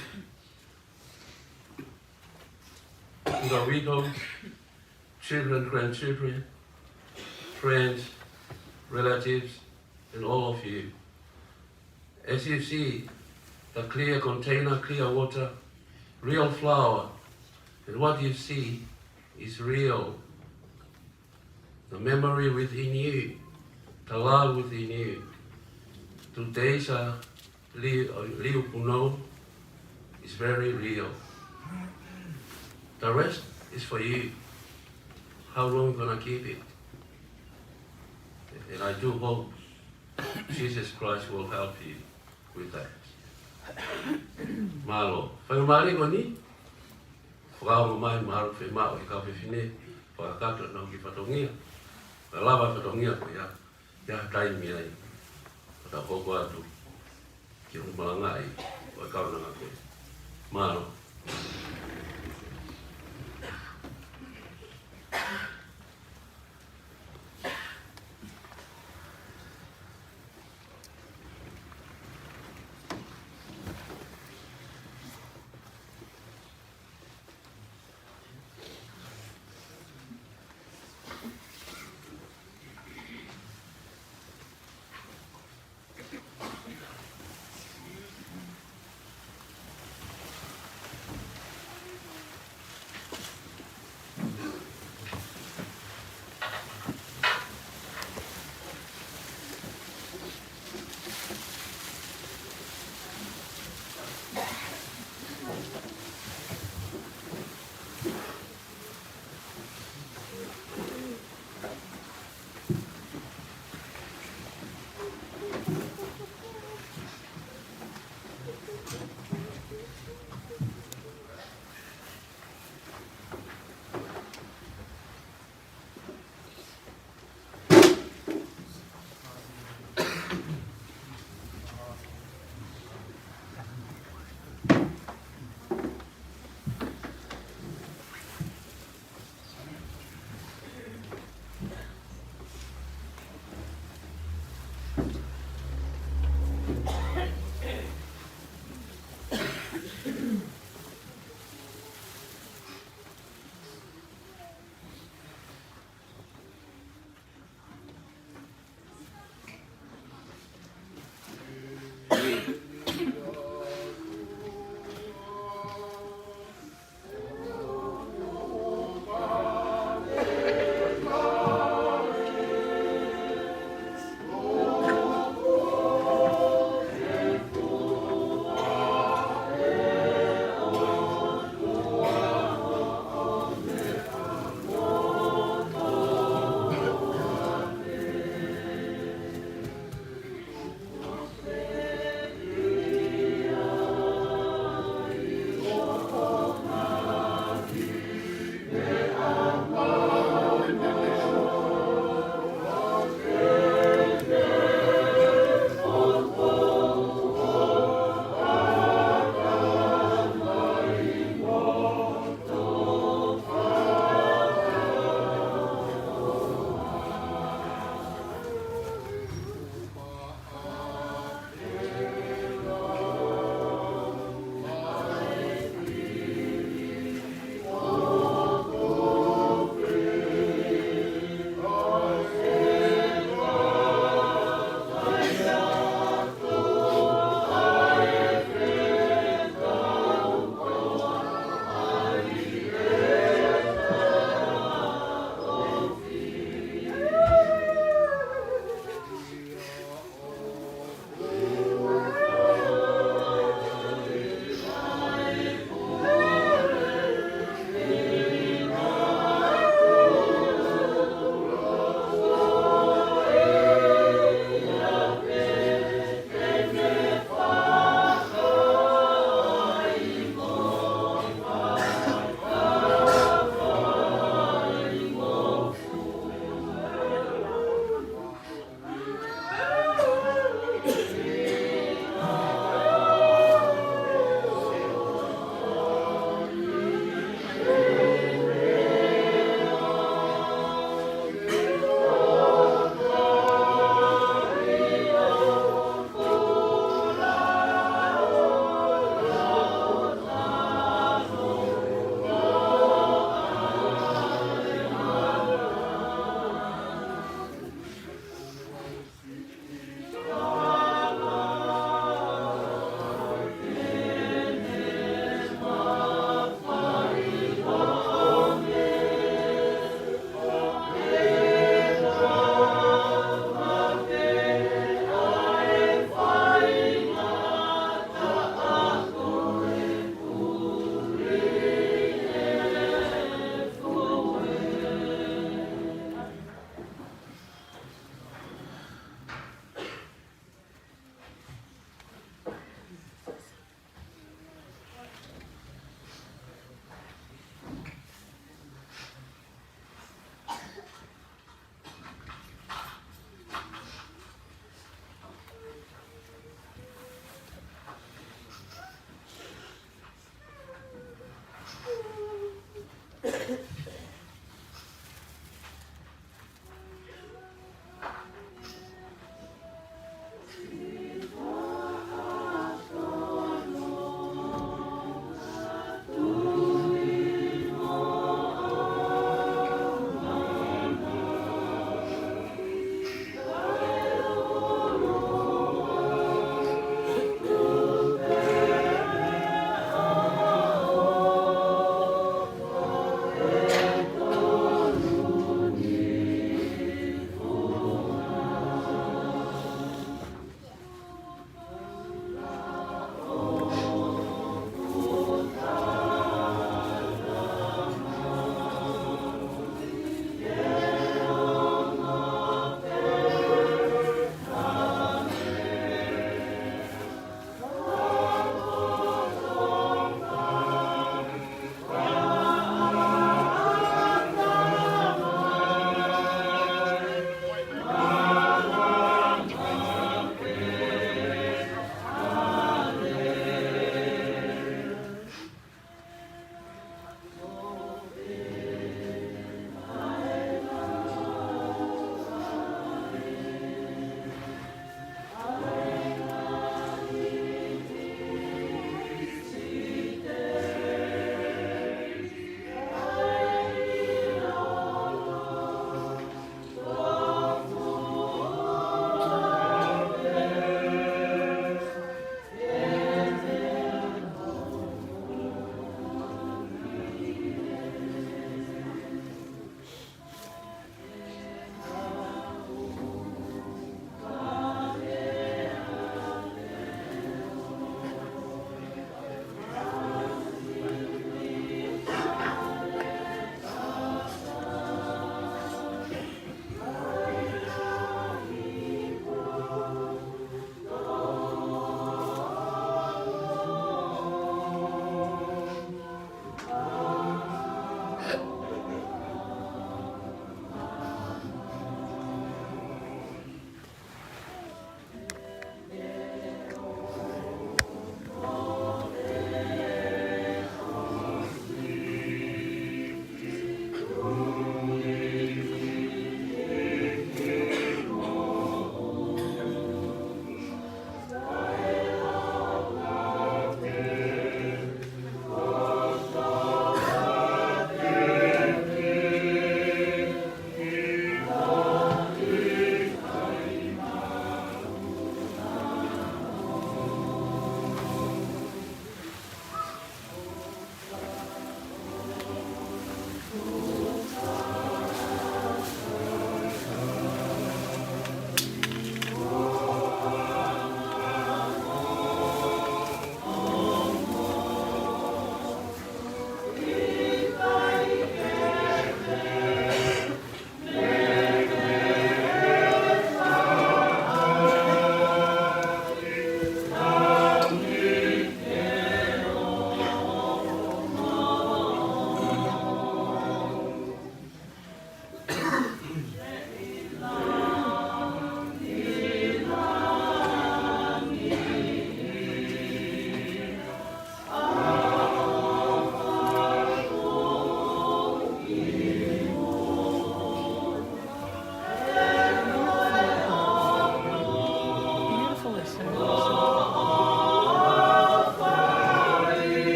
To the widows, children, grandchildren, friends, relatives, and all of you. As you see, the clear container, clear water, real flour, and what you see is real. The memory within you, the love within you. Today's uh, Liu, uh, Liu Puno is very real. The rest is for you. How long you gonna keep it? And I do hope Jesus Christ will help you with that. Mālō. Faingamālie ko eni. Fakaongo mai, mahalo fiemaʻu ʻe he kau fefine fakakakato ʻenau kiʻi fatongia. Ka lava fatongia ko ia, ʻi ha taimi ai, ka tau hoko atu ki hono malangaʻi ʻo e kaunanga ko ē. Mālō.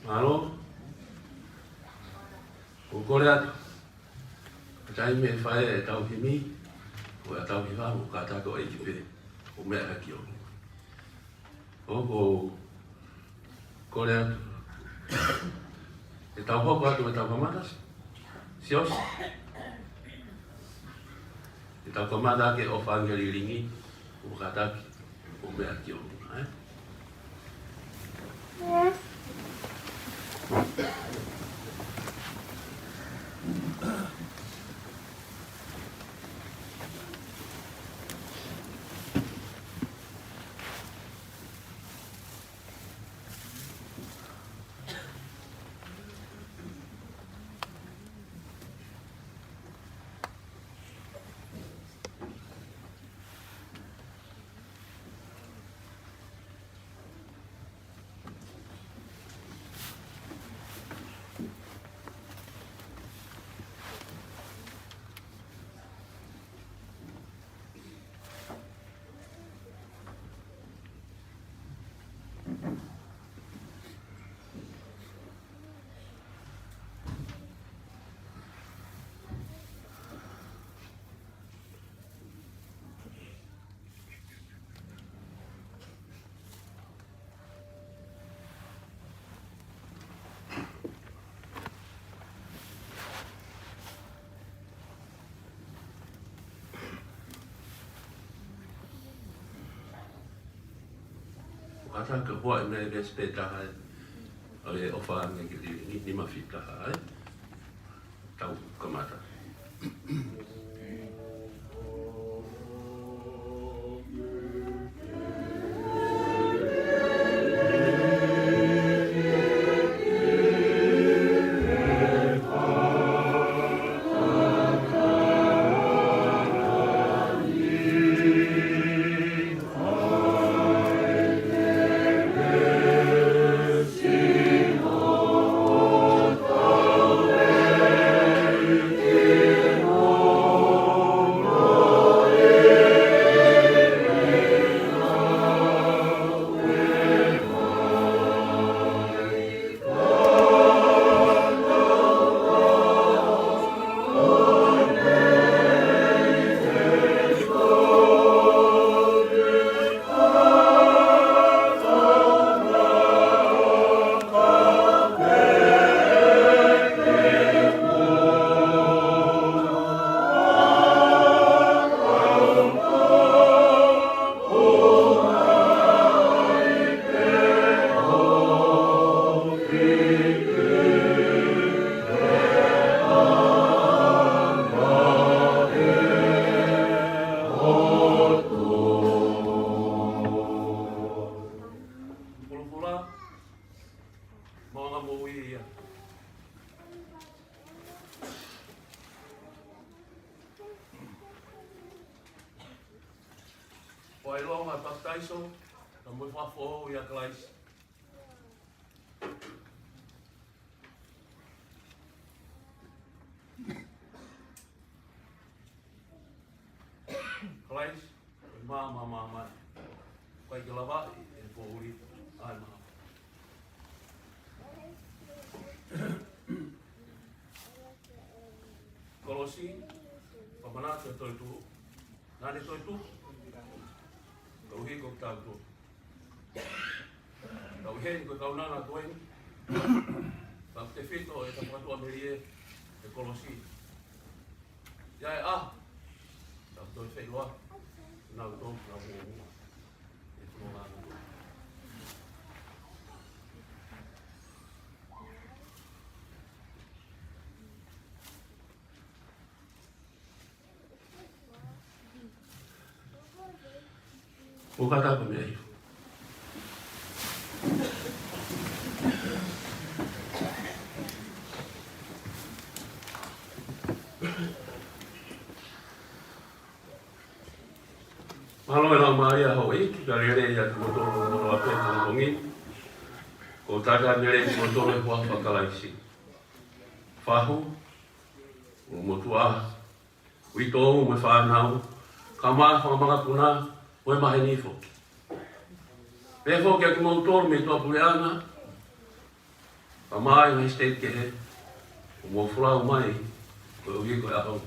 Mālō. ʻOku ou kole atu, ka taimi ʻe fai ai ʻetau himi, ko ʻetau hiva, ʻoku kātaki ʻEiki pē ʻo meʻa ʻaki ʻo. ʻOku ou kole atu, ʻetau hoko atu ʻetau kamata, Siaosi. ʻEtau kamata ʻaki e ʻofa angelilingi, ʻoku kātaki ʻo meʻa ʻaki ʻo, ē? ʻOku kātaki ʻo huaʻi mai e veesi pē taha ē, ʻo e ʻofa angelilingi, nima fitu taha ē. Tau kamata. Folofola, maʻu angamoʻui ia. ʻO ʻiloa ʻa e papitaiso, ka mo e fakafoʻou ʻia Kalaisi. Kalaisi, ko e maama ʻa māmani. ʻOku ʻikai ke lavaʻi ʻe he poʻuli ʻa e maama. Kolosi, fakamanatu e toetuʻu. Naʻa ne toetuʻu. Koeʻuhi ko kitautolu. Tau ʻi heni ko e kaunanga ko eni. Fakatefito ʻetau fakatuʻamelie he kolosi. ʻI ai ʻa, tau toe feʻiloaki. Nau tō, nau muʻomuʻa. ʻE tō nau muʻomuʻa. ʻOku kātaki ʻo meʻa hifo. Mālō e Laumālie ʻa houʻeiki, kae lelei ʻa kimoutolu ʻi he loto ʻa e pongipongi ni. Ko e talitali lelei kimoutolu ʻi he huafa ʻo Kalaisi. Fahu, ʻo motuʻa, uitou mo e fānau, kaeʻumaʻā fanga makapuna, mo e maheni foki. Pehē foki kiate kimoutolu mei tuʻapuleʻanga, Ka mai ngaahi state kehe, ʻoku mou folau mai, koeʻuhi ko e ʻaho.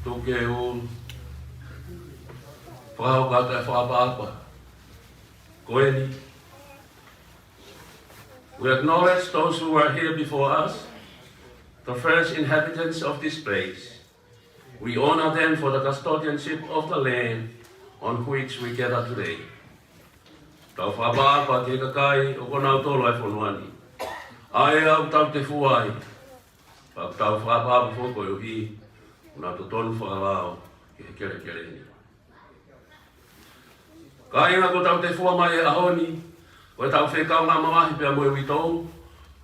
Tuku ke u fakahoko atu e fakaʻapaʻapa ko eni. We acknowledge those who are here before us, the first inhabitants of this place. We honor them for the custodianship of the land on which we gather today. Tau fakaʻapaʻapa ki he kakai ʻoku nau tolo ai fonua ni. ʻA ia ʻoku tau tefua ai. Pea tau fakaʻapaʻapa foki koeʻuhi ʻoku nau totonu fakalao ki he kelekele ni. Kāinga, ʻoku tau tefua mai he ʻaho ni, ko e tau fekau ngā mamahi pea mo e uitou,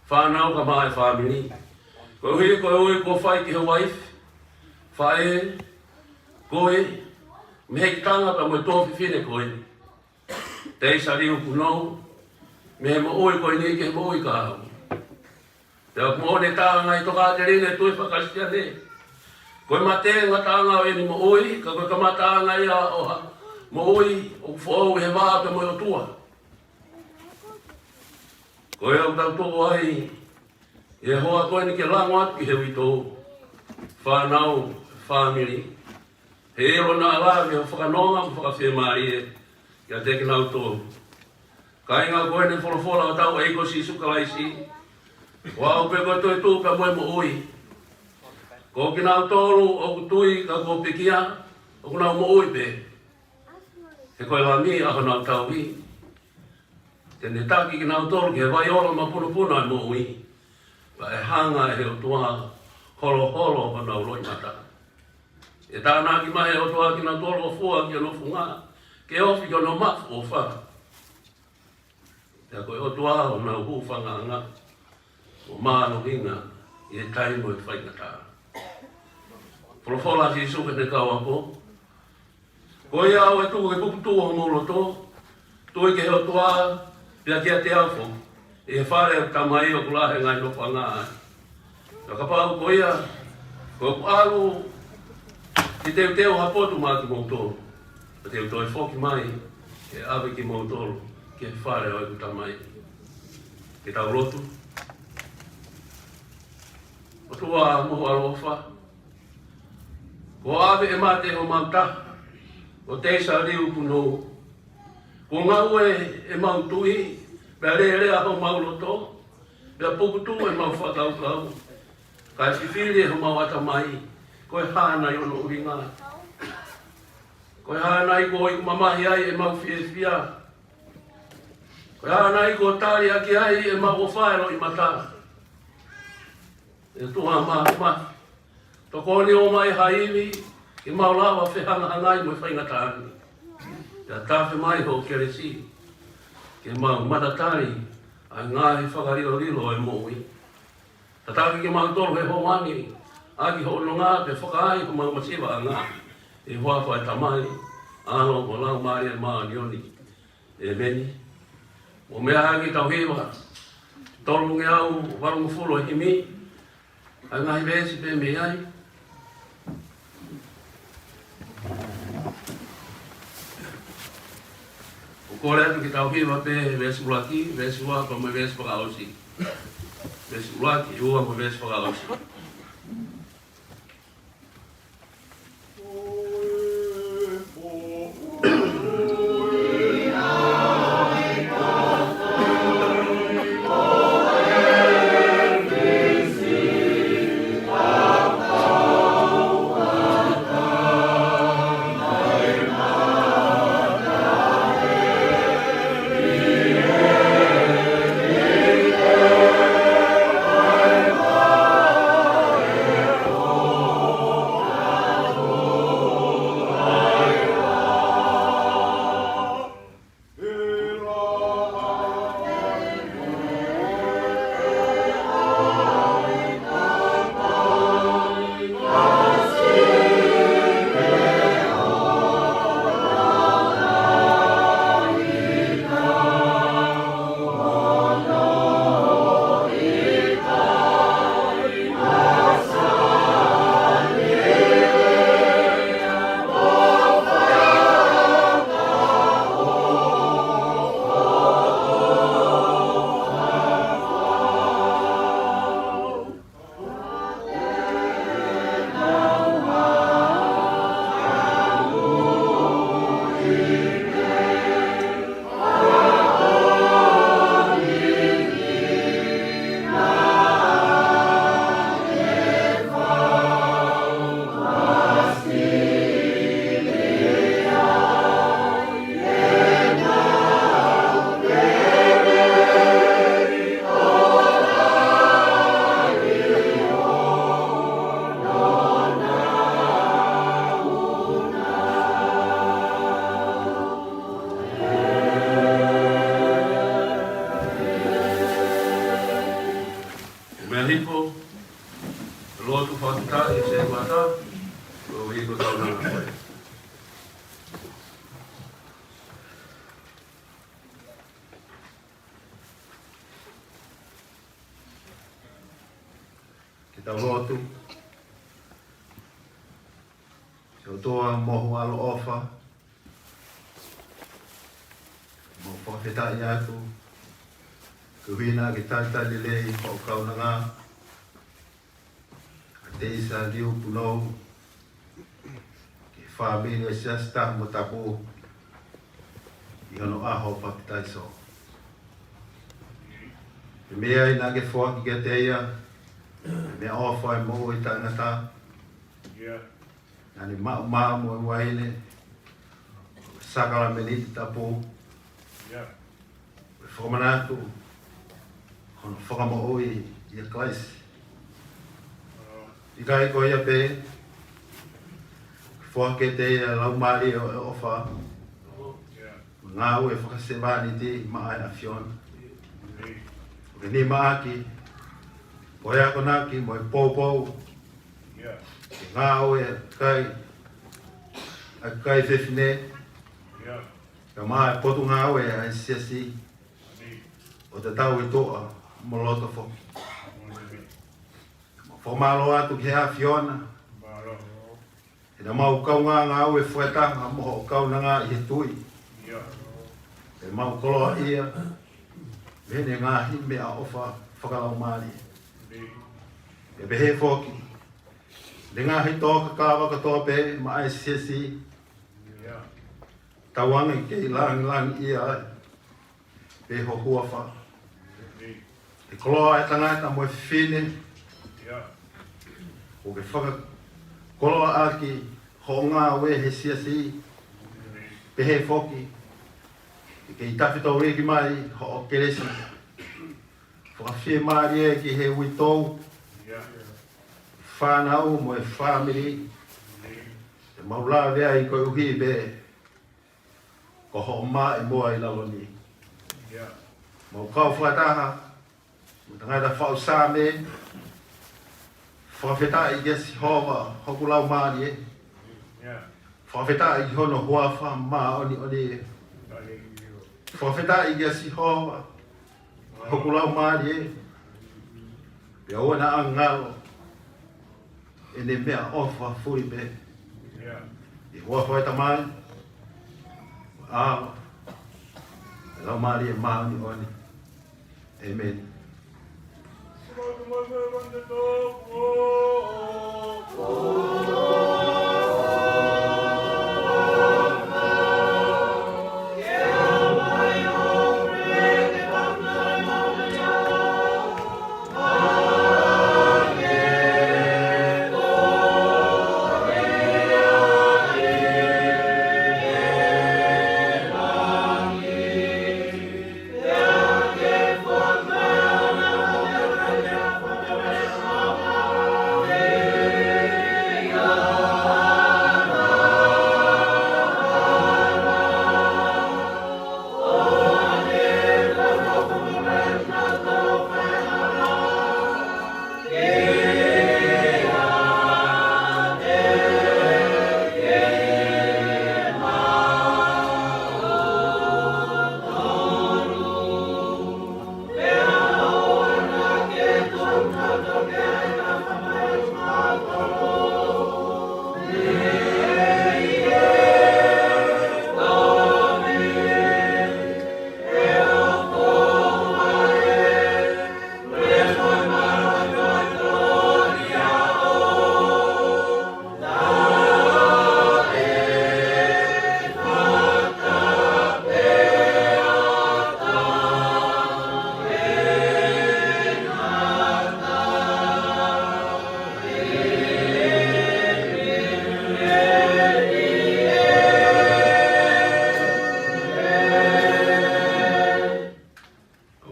fānau kae ʻumaʻā e fāmili. Koeʻuhi ko e ui kuo fai ki he uaifi, faʻē, ko e, mei he ʻeikitanga pea mo e tuofefine ko e. Teisa Liu Punou, mei he moʻui ko eni ki he moʻui kahaʻu. Pea ʻoku moʻoni e taʻanga ʻi he tokāteline tui faka-Kalisitiane. Ko e mate ngataʻanga ʻo eni moʻui, ka ko e kamataʻanga ia ʻo ha moʻui ʻoku foʻou he vā pea mo e ʻOtua. Ko ia ʻoku tau tuku ai ʻi he houa ko eni ke lango atu ki he uitou, fānau, fāmili. He ʻilo naʻa lave ʻo fakanonga mo fakafiemālie kiate kinautolu. Kāinga, ko eni e folofola ʻa hotau ʻEiki ko Sīsū Kalaisi: Ko au pē ko e toetuʻu pea mo e moʻui. Ko kinautolu ʻoku tui ka kuo pekia, ʻoku nau moʻui pē. He ko e Lami ʻa honau tauhi. Te ne taki kinautolu ki he vai ola mapunopuna ʻo e moʻui. Pea ʻe hanga ʻe he ʻOtua ʻo holoholo honau loʻimata. ʻE tānaki mai ʻe he ʻOtua kinautolu ʻo fua ki hono funga, ke ofi ki hono mafu ʻofa. Pea ko e ʻOtua ʻo honau hūfangaʻanga mo mālohinga ʻi he taimi ʻo e faingataʻa. Folofola ʻa Sīsū ki heʻene kau ako: Ko ia ʻoua ʻe tuku ke puputuʻu homou loto, tui ki he ʻOtua, pea kiate au foki, ʻi he fale ʻo e Tamai ʻoku lahi e ngaahi nofoʻanga ai. Ka kapau ko ia, ko ʻeku ʻalu ke teuteu ha potu maʻa kimoutolu, ka te u toe foki mai ke ʻave kimoutolu ki he fale ʻo ʻeku Tamai. Ke tau lotu. ʻOtua mohu ʻaloʻofa, kuo ʻave ʻe mate homau taha, ko Teisa Liu Punou. Kuo ngaue ʻemau tui, pea lelea homau loto, pea puputuʻu ʻemau fakakaukau, kae fifili ʻe homau ʻatamai ko e hā nai hono ʻuhinga. Ko e hā nai kuo iku mamahi ai ʻemau fiefia. Ko e hā nai kuo tali ʻaki ai ʻemau ʻofa e loʻimata. ʻE ʻOtua Māfimafi, tokoni ʻo ʻomai ha ivi ke mau lava fehangahangai mo e faingataʻa ni. Pea tafe mai hoʻo kelesi ke mau matatali ʻa e ngaahi fakalilolilo ʻo e moʻui. Tataki kimautolu he houa ni ʻaki hoʻo nonga, pea fakaai homau masivaʻanga. ʻI he huafa ʻo e Tamai, ʻAlo mo e Laumālie Māʻoniʻoni. ʻEmeni. Mou meʻa hake, tau hiva. Tolungeau valungofulu e himi. ʻA e ngaahi veesi pē mei ai. ʻOku kole atu ke tau hiva pē veesi ʻuluaki, veesi ua pea mo e veesi fakaʻosi. Veesi ʻuluaki, ua mo e veesi fakaʻosi. Tau lotu. ʻE ʻOtua, mo ho ʻaloʻofa, mau fakafetaʻi atu koeʻuhi naʻa ke talitali lelei hoʻo kaunanga ʻa Teisa Liu Punou, ki he fāmili ʻo e Siasi Taha mo Tapu ʻi hono ʻaho papitaiso. He meʻa ia naʻa ke foaki kiate ia, meʻaʻofa ʻo e moʻui taʻengata. Naʻa ne maʻu maʻu mo e uaine ʻo e sākalamēniti tapu. ʻO fakamanatu hono fakamoʻui ʻia Kalaisi. ʻIkai ko ia pē, foaki kiate ia e laumālie ʻo e ʻofa, ngāue fakasevāniti maʻa e ʻAfiona. ʻO ke nima ʻaki, ʻo e akonaki mo e poupou, ke ngāue ʻa e kai, ʻa e kai fefine, kae ʻumaʻā e potungāue ʻa e Siasi, ʻo tatau ʻi tuʻa mo loto foki. Mau fakamālō atu ki he ʻAfiona, he naʻa mau kaungā ngāue fakataha mo hoʻo kaunanga ʻi he tui. Pea mau koloaʻia mei heʻene ngaahi meʻaʻofa fakalaumālie. Pea pehē foki ʻene ngaahi tō kakava kotoa pē maʻa e Siasi, tauange ke langilangiʻia ai pē ho huafa. Ke koloa e tangata mo e fefine, ʻo ke fakakoloa ʻaki hoʻo ngāue he Siasi. Pehē foki ke kei tafitoliki mai hoʻo kelesi fakafiemālie ki he uitou, fānau mo e fāmili, te mau lave ai koeʻuhi pē ko hoʻo maʻimoa ʻi lalo ni. Mau kau fakataha mo e tangata faʻu Saame, fakafetaʻi kia Sihova hoku laumālie. Fakafetaʻi ki hono huafa māʻoniʻoni. Fakafetaʻi kia Sihova hoku laumālie. Pea ʻoua naʻa ngalo ʻene meʻaʻofa fuli pē. ʻI he huafa ʻo e Tamai, ʻa e Laumālie Māʻoniʻoni. ʻĒmeni.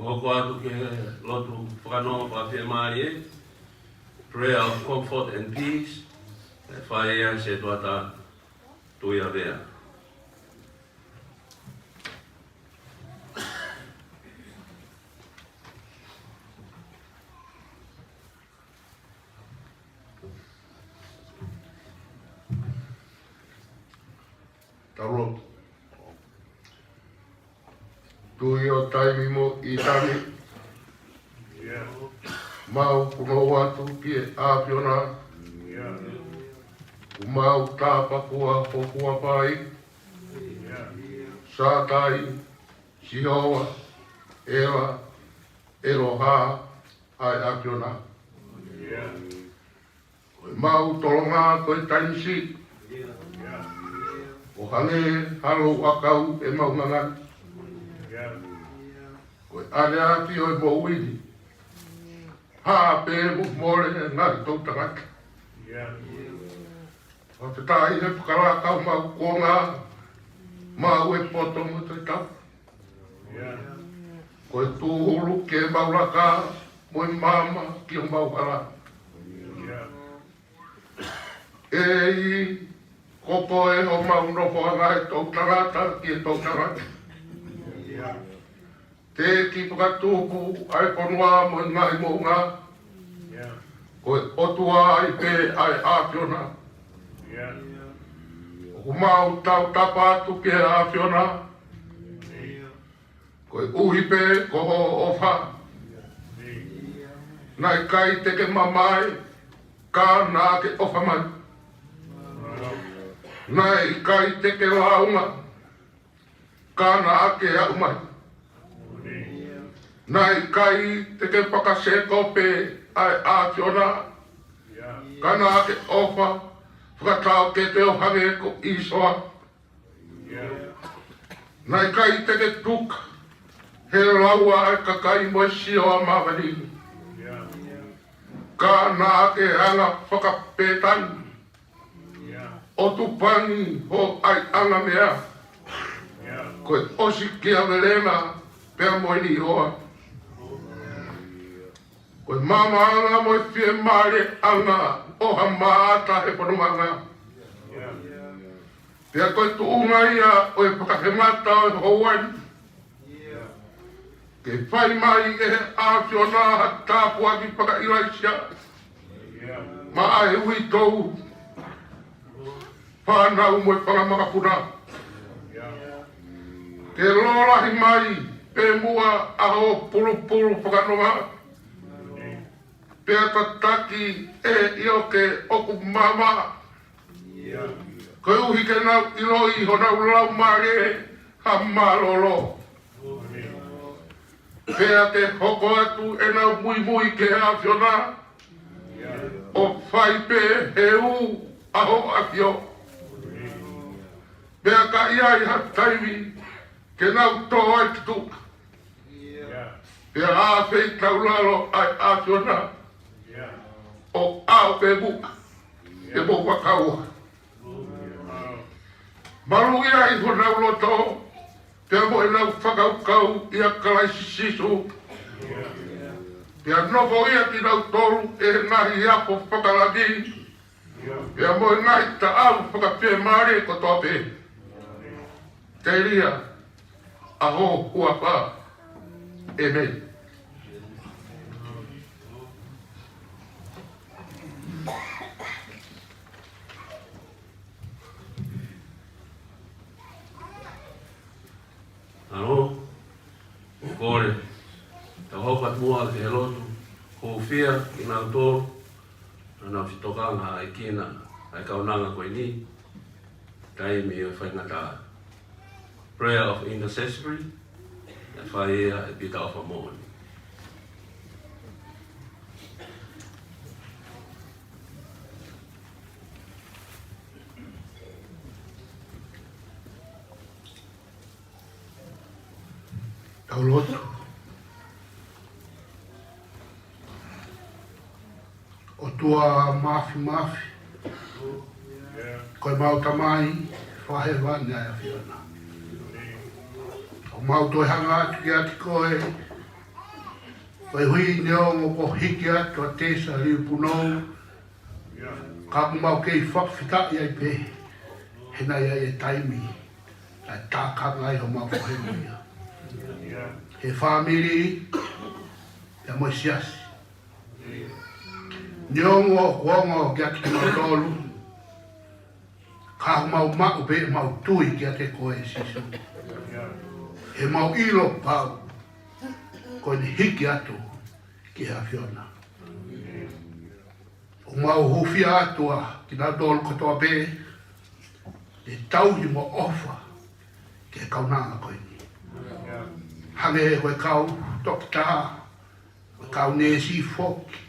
Hoko atu ki he lotu fakanonga fakafiemālie, prayer of comfort and peace, ʻe fai ʻe he setuata Tuiavea. Tau lotu. Tuʻi ʻo taimi mo ʻitāniti. Mau punou atu ki he ʻAfiona, ʻoku mau tāpakua ho huafa ʻi, Sātai, Sihova, ʻEla, ʻEloha, ʻa e ʻAfiona. Ko ʻemau tolonga ko e taimisi, ʻo hangē ha louʻakau ʻemau ngangana. Ko e aleafi ʻo e moʻui ni, hā pē mo mole ngaahi toʻutangata. Fakafetaʻi he fakalaka ʻemau kuonga, maʻu e poto mo e tautau. Ko e tūhulu ki heʻemau laka, mo e maama ki homau hala. ʻEiki, ko koe homau nofoʻanga he toʻutangata ki he toʻutangata. Teʻeki fakatupu ʻa e fonua mo e ngaahi moʻunga. Ko e ʻOtua ai pē ʻa e ʻAfiona. ʻOku mau tautapa atu ki he ʻAfiona. Koeʻuhi pē ko hoʻo ʻofa. Naʻe ʻikai te ke mamae, ka naʻa ke ʻofa mai. Naʻe ʻikai te ke lāunga, ka naʻa ke aʻu mai. Naʻe ʻikai te ke fakaseko pē ʻa e ʻAfiona, ka naʻa ke ʻofa fakataʻokete ʻo hangē ko ʻĪsoa. Naʻe ʻikai te ke tuka he laua ʻa e kakai mo e sio ʻa māmani. Ka naʻa ke anga fakapētani ʻo tupangi ho ʻaiʻanga meʻa. Ko e ʻosikiavelenga pea mo e niʻihi ʻoa. Ko e maamaʻanga mo e fiemālieʻanga ʻo ha maʻata he fonongaʻanga. Pea ko e tuʻunga ia ʻo e fakahemata ʻo e houa ni. Ke fai mai ʻe he ʻAfiona ha tāpuaki fakaʻIlaisiaʻa maʻa e uitou, fānau mo e fanga makapuna. Ke lōlahi mai pē muʻa ʻa hoʻo pulupulu fakanonga. Pea tataki ʻe he ʻioke ʻoku maama, koeʻuhi ke nau ʻiloʻi honau laumālie ha mālōlō. Pea ke hoko atu ʻenau muimui ki he ʻAfiona, ʻo fai pē he ū ʻa hoʻo ʻafio. Pea ka ʻi ai ha taimi ke nau tō ai ki tuʻa, pea ʻāfeitaulalo ʻa e ʻAfiona, ʻo ʻalu pē muʻa ke mou fakaua. Maluʻi ai honau loto, pea mo ʻenau fakakaukau ʻia Kalaisi Sīsū. Pea nofoʻia kinautolu ʻe he ngaahi apo fakalangi, pea mo e ngaahi taʻau fakafiemālie kotoa pē. Telia ʻa ho huafa. ʻĒmeni. ʻAlo, kole, tau hoko atu muʻa ki he lotu, hūfia kinautolu naʻa nau fetokanga ʻa e kina ʻa e kaunanga ko eni, taimi ʻo e faingataʻa. Prayer of intercessory, ʻe fai ia ʻe Pita ʻOfamoʻoni. Tau lotu. ʻOtua Māfimafi, ko ʻemau Tamai Fakahēvani ʻa e ʻAfiona. ʻOku mau toe hanga atu kiate koe, koeʻuhi neongo kuo hiki atu ʻa Tesa Liupunou, ka ʻoku mau kei fakafetaʻi ai pē, he naʻe ʻi ai e taimi naʻe tākanga ai homau fakamoʻui. He fāmili, pea mo e siasi. Neongo ʻoku ongo kiate kimautolu, ka ʻoku mau maʻu pē ʻemau tui kiate koe Sīsū. He mau ʻilo pau, ko ʻene hiki atu ki he ʻAfiona. ʻOku mau hūfia atu ʻa kinautolu kotoa pē, ʻe tauhi mo ʻofa ki he kaunanga ko eni. Hangē ko e kau toketā, ko e kau neesi foki,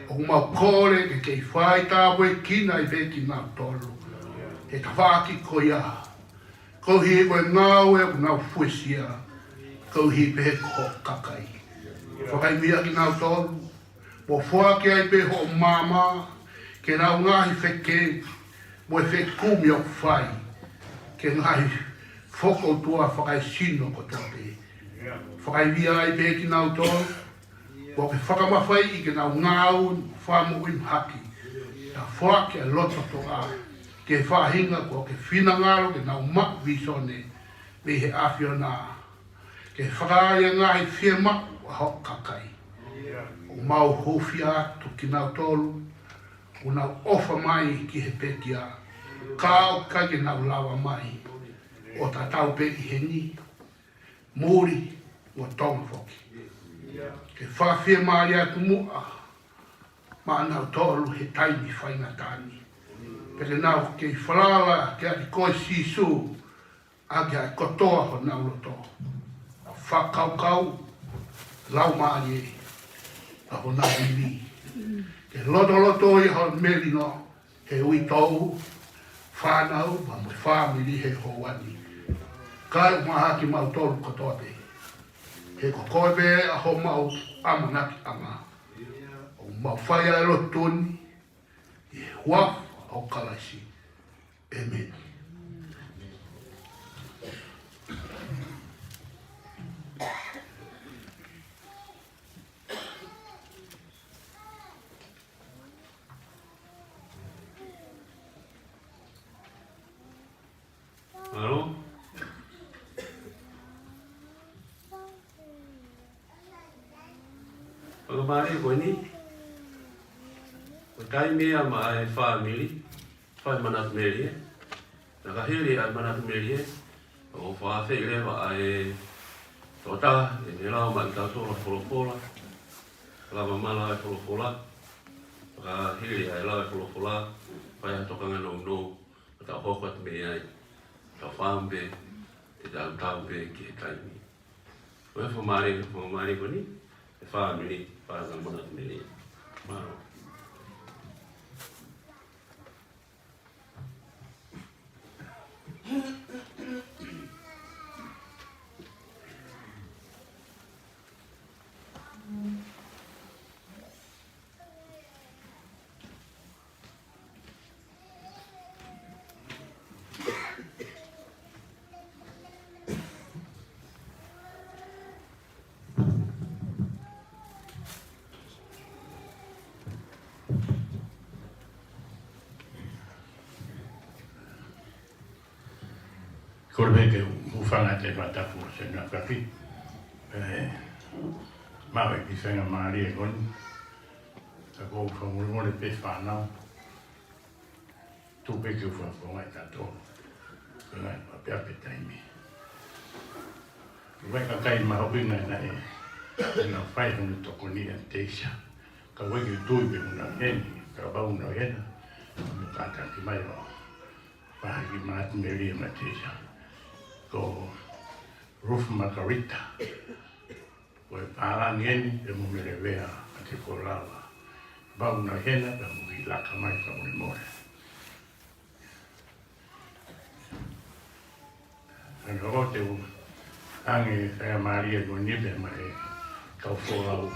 ʻoku mau kole ke kei fai tāpuekina ai pē kinautolu he tafaʻaki ko ia, koeʻuhi ko e ngāue ʻoku nau fuesia, koeʻuhi pē ko e kakai. Fakaivia kinautolu, mo foaki ai pē hoʻo maama ki heʻenau ngaahi fekē, mo e fekumi ʻoku fai ki he ngaahi fokoutua fakaesino kotoa pē. Fakaivia ai pē kinautolu, kuo ke fakamafaiʻi ke nau ngāue fakamoʻui mahaki, ʻo foaki ʻa e loto toʻa ki he faʻahinga kuo ke finangalo ke nau maʻu vīsone mei he ʻAfiona, ke fakaai ʻa e ngaahi fiemaʻu ʻa hoʻo kakai. ʻOku mau hūfia atu kinautolu, ʻoku nau ʻofa mai ki he pekia, ka ʻoku ʻikai ke nau lava mai ʻo tatau pē ʻi heni, muli mo Tonga foki. Ke fakafiemālie atu muʻa maʻanautolu he taimi faingataʻa ni. Pea ke nau kei falala kiate koe Sīsū, ʻaki ʻa e kotoa honau loto, fakakaukau, laumālie, ʻa honau ivi. Ke lotoloto ʻi ho melino, he uitou, fānau, pea mo e fāmili he houa ni. Kae ʻumaʻā kimautolu kotoa pē. He ko koe pē ʻa homau ʻamanakiʻanga. ʻOku mau fai ʻa e lotu ni ʻi he huafa ʻo Kalaisi. ʻĒmeni. Mālō. Fakamālō ko eni. Ko e taimi ia maʻa e fāmili, fai manatu melie. Naʻa ka hili ʻa e manatu melie, ʻo fakaafeʻi leva ʻa e tokotaha ʻe ne lau maʻa kitautolu ʻa e folofola. Lava mai ʻa e folofola. Ka hili ʻa e lau ʻa e folofola, fai ʻa e tokanga nounou, ʻo tau hoko atu mei ai. Tau fāmili, te tau tau pē ki he taimi. Ko e fakamālō, fakamālō ko eni, e fāmili, fai ʻa e manatu melie. Mālō. Kole pē ke u hūfanga he fakatapu ʻo e Senua Kapi. ʻE, maʻu e kiʻi faingamālie ko eni. Ka ʻoku ou fakamolemole pē fānau. Tuku pē ke u fakafofongaʻi kitautolu. Ko e ngaahi pea pē taimi. Ko e kakai mahuʻinga naʻe, naʻa nau fai hono tokoni ʻa Teisa. Ka ʻoku ʻikai ke u tui pe ʻoku nau ʻi heni, kapau ʻoku nau ʻi hena, mo kātaki mai ʻo fai ha kiʻi manatu melie maʻa Teisa. Ko Ruth Margarita. Ko e pālangi eni ʻe mo Melevea ʻa te ko lava. Kapau ʻoku nau ʻi hena pea mo kiʻi laka mai fakamolemole. Ano ko te u ange faingamālie ko eni pea maʻa e kau folau.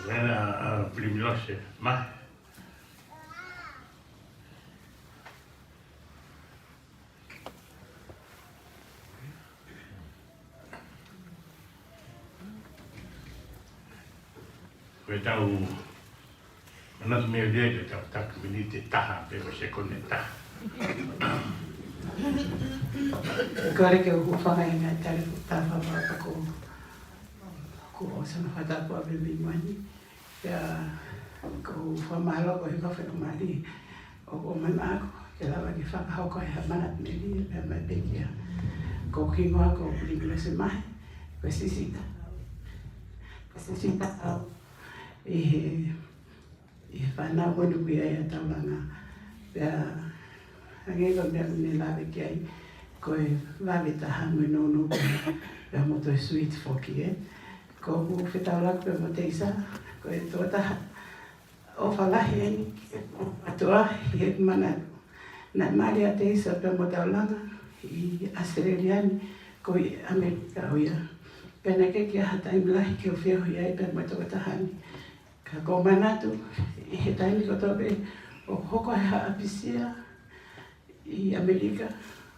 Vena ʻa Pilimilose mai. Ko e tau manatu melie ke tau taki miniti ʻe taha pe ko e sekoni ʻe taha. Kole ke u hūfanga he ngaahi tali futa fafapa ko, ko ʻOsana Fatapu ʻa Vevimani. Pea ko u fakamālō ko e hiko fakamālō ʻo, ʻo mana aku ke lava ke fakahoko e manatu melie pea mai pē kia. Ko e hingoa ko Pilimilose Mahe, ko e sisitā. Ko e sisitā ʻi he ʻi he fānau ko eni ʻoku ʻi ai ʻa Taulanga. Pea hangē ko e meʻa ʻoku ne lave ki ai, ko e vave taha mo e nounou pē, pea mo toe sweet foki, ē. Ko ʻeku fetaulaki pē mo Teisa, ko e tokotaha ʻofa lahi eni, ʻa Toa, ʻi heʻeku manatu. Naʻe mali ʻa Teisa pea mo Taulanga ʻi ʻAositelēlia ni, ko ʻi ʻAmelika ʻo ia. Pea naʻe ʻikai ke ʻi ai ha taimi lahi ke u feohi ai pea mo e tokotaha ni. Ka ʻoku ou manatu, ʻi he taimi kotoa pē ʻoku hoko ai ha ʻapisia ʻi ʻAmelika,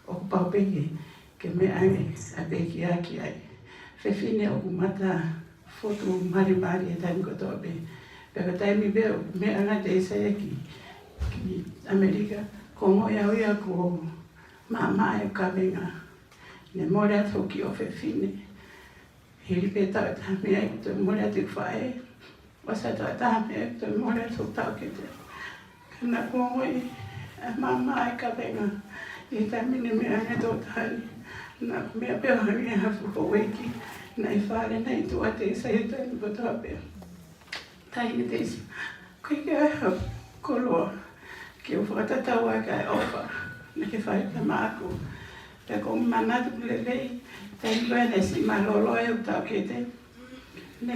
ʻoku pau pē ke, ke meʻa ange ʻa e pekia ki ai. Fefine ʻoku mata fotu malimali he taimi kotoa pē. Pea ko e taimi pē ʻoku meʻa ange ʻa Teisa ia ki, ki ʻAmelika, ʻoku ou ongoʻi au ia kuo maʻamaʻa ʻeku kavenga. Ne mole atu hoku kiʻi ʻofefine. Hili pē taʻu ʻe taha mei ai, toe mole atu ʻeku faʻē. ʻOsi atu taʻu ʻe taha mei ai, toe mole atu hoku taʻokete. Ka naʻá ku ongoʻi ʻa e maʻamaʻa ʻa e kavenga ʻi he taimi ne meʻa ange ʻa e tokotaha ni. Naʻá ku meʻa pē ʻo hangē ha fuʻu houʻeiki naʻe ʻi fale, naʻe ʻi tuʻa ʻa Teisa ʻi he taimi kotoa pē. Taʻahine Teisa, ʻoku ʻikai ke ʻi ai ha koloa ke u fakatatau ai ki he ʻofa naʻá ke fai pea maʻaku. Pea ʻoku ou manatu lelei, taimi ko ē naʻe siʻi mālōlō ai hoku taʻokete, ne,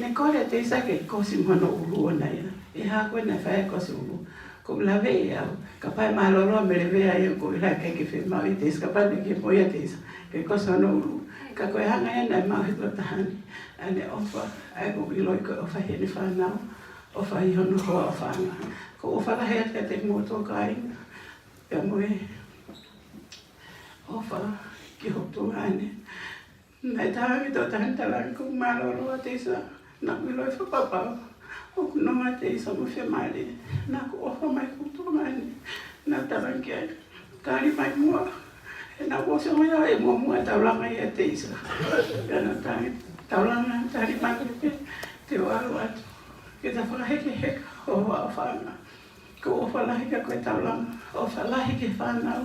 ne kole ʻa Teisa ke kosi mo hono ʻulu ʻoʻona ia. ʻI he ʻaho ko ē naʻe fai ai e kosi ʻulu, ʻoku ou laveʻi au, kapau ʻe mālōlō ʻa Melevea ia, ʻoku ou ʻiloʻi ʻikai ke fiemaʻu ʻe Teisa, kapau naʻe kei moʻui ʻa Teisa, ke kosi hono ʻulu. Ka ko e anga ia naʻe maʻu ʻe he tokotaha ni ʻa ʻene ʻofa, ʻa ia ʻoku ou ʻiloʻi ko e ʻofa heʻene fānau, ʻofa ʻi hono hoa ʻofaʻanga. ʻOku ou ʻofa lahi atu kiate kimoutolu kāinga, pea mo e ʻofa ki hoku tuongaʻane. Naʻe talaange ʻe he tokotaha ni, talaange kuo mālōlō ʻa Teisa, naʻá ku ʻiloʻi fakapapau ʻoku nonga ʻa Teisa mo e fiemālie. Naʻá ku ʻofa mai ki hoku tuongaʻane, naʻá ku talaange ki ai, tali mai muʻa. He naʻá ku ʻosi ongoʻi au ʻe muʻomuʻa ʻa Taulanga ʻia Teisa. Pea naʻá ku talaange, Taulanga, tali mai pē, te u ʻalu atu ke ta fakahekeheka ho hoa ʻofaʻanga. ʻOku ou ʻofa lahi kia koe Taulanga, ʻofa lahi ki he fānau.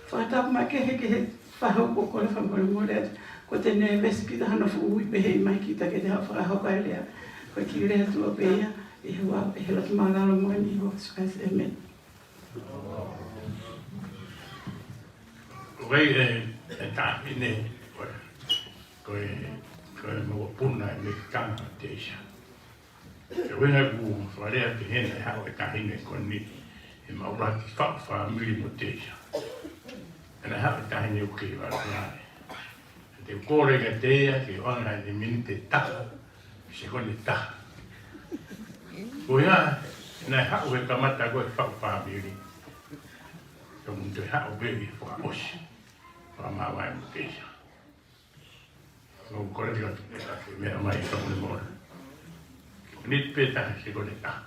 Fakatapu makehe ki he faʻu ko e kole fakamolemole atu. Ko e te nevesi kita hono fuʻu ui pehē mai kita ke te haʻu fakahoko e lea. Ko e kiʻi lea tuʻa pē ia, ʻi he huafa ʻo e loto māʻulalo moʻoni ʻo Sīsū Kalaisi, ʻēmeni. ʻOku ʻi ai e, e taʻahine, ko e, ko e, ko e mokopuna ʻi Mekisitani ʻa Teisa. Ko e ʻuhinga ʻeku fakalea ki hena, ʻe haʻu e taʻahine ko eni, ʻe maʻu lahi e faʻu fāmili mo Teisa. Pea naʻe haʻu e taʻahine ʻoku kei vale ai. Te u kole kiate ia ke ʻoange haʻane miniti ʻe taha, sekoni ʻe taha. Ko ia, naʻe haʻu he kamata ko e faʻu fāmili. Ka mou toe haʻu pē ʻi he fakaʻosi, fakamaʻu ai mo Teisa. Mou kole atu ke, ke meʻa mai ka mou mole. Miniti pē ʻe taha, sekoni ʻe taha.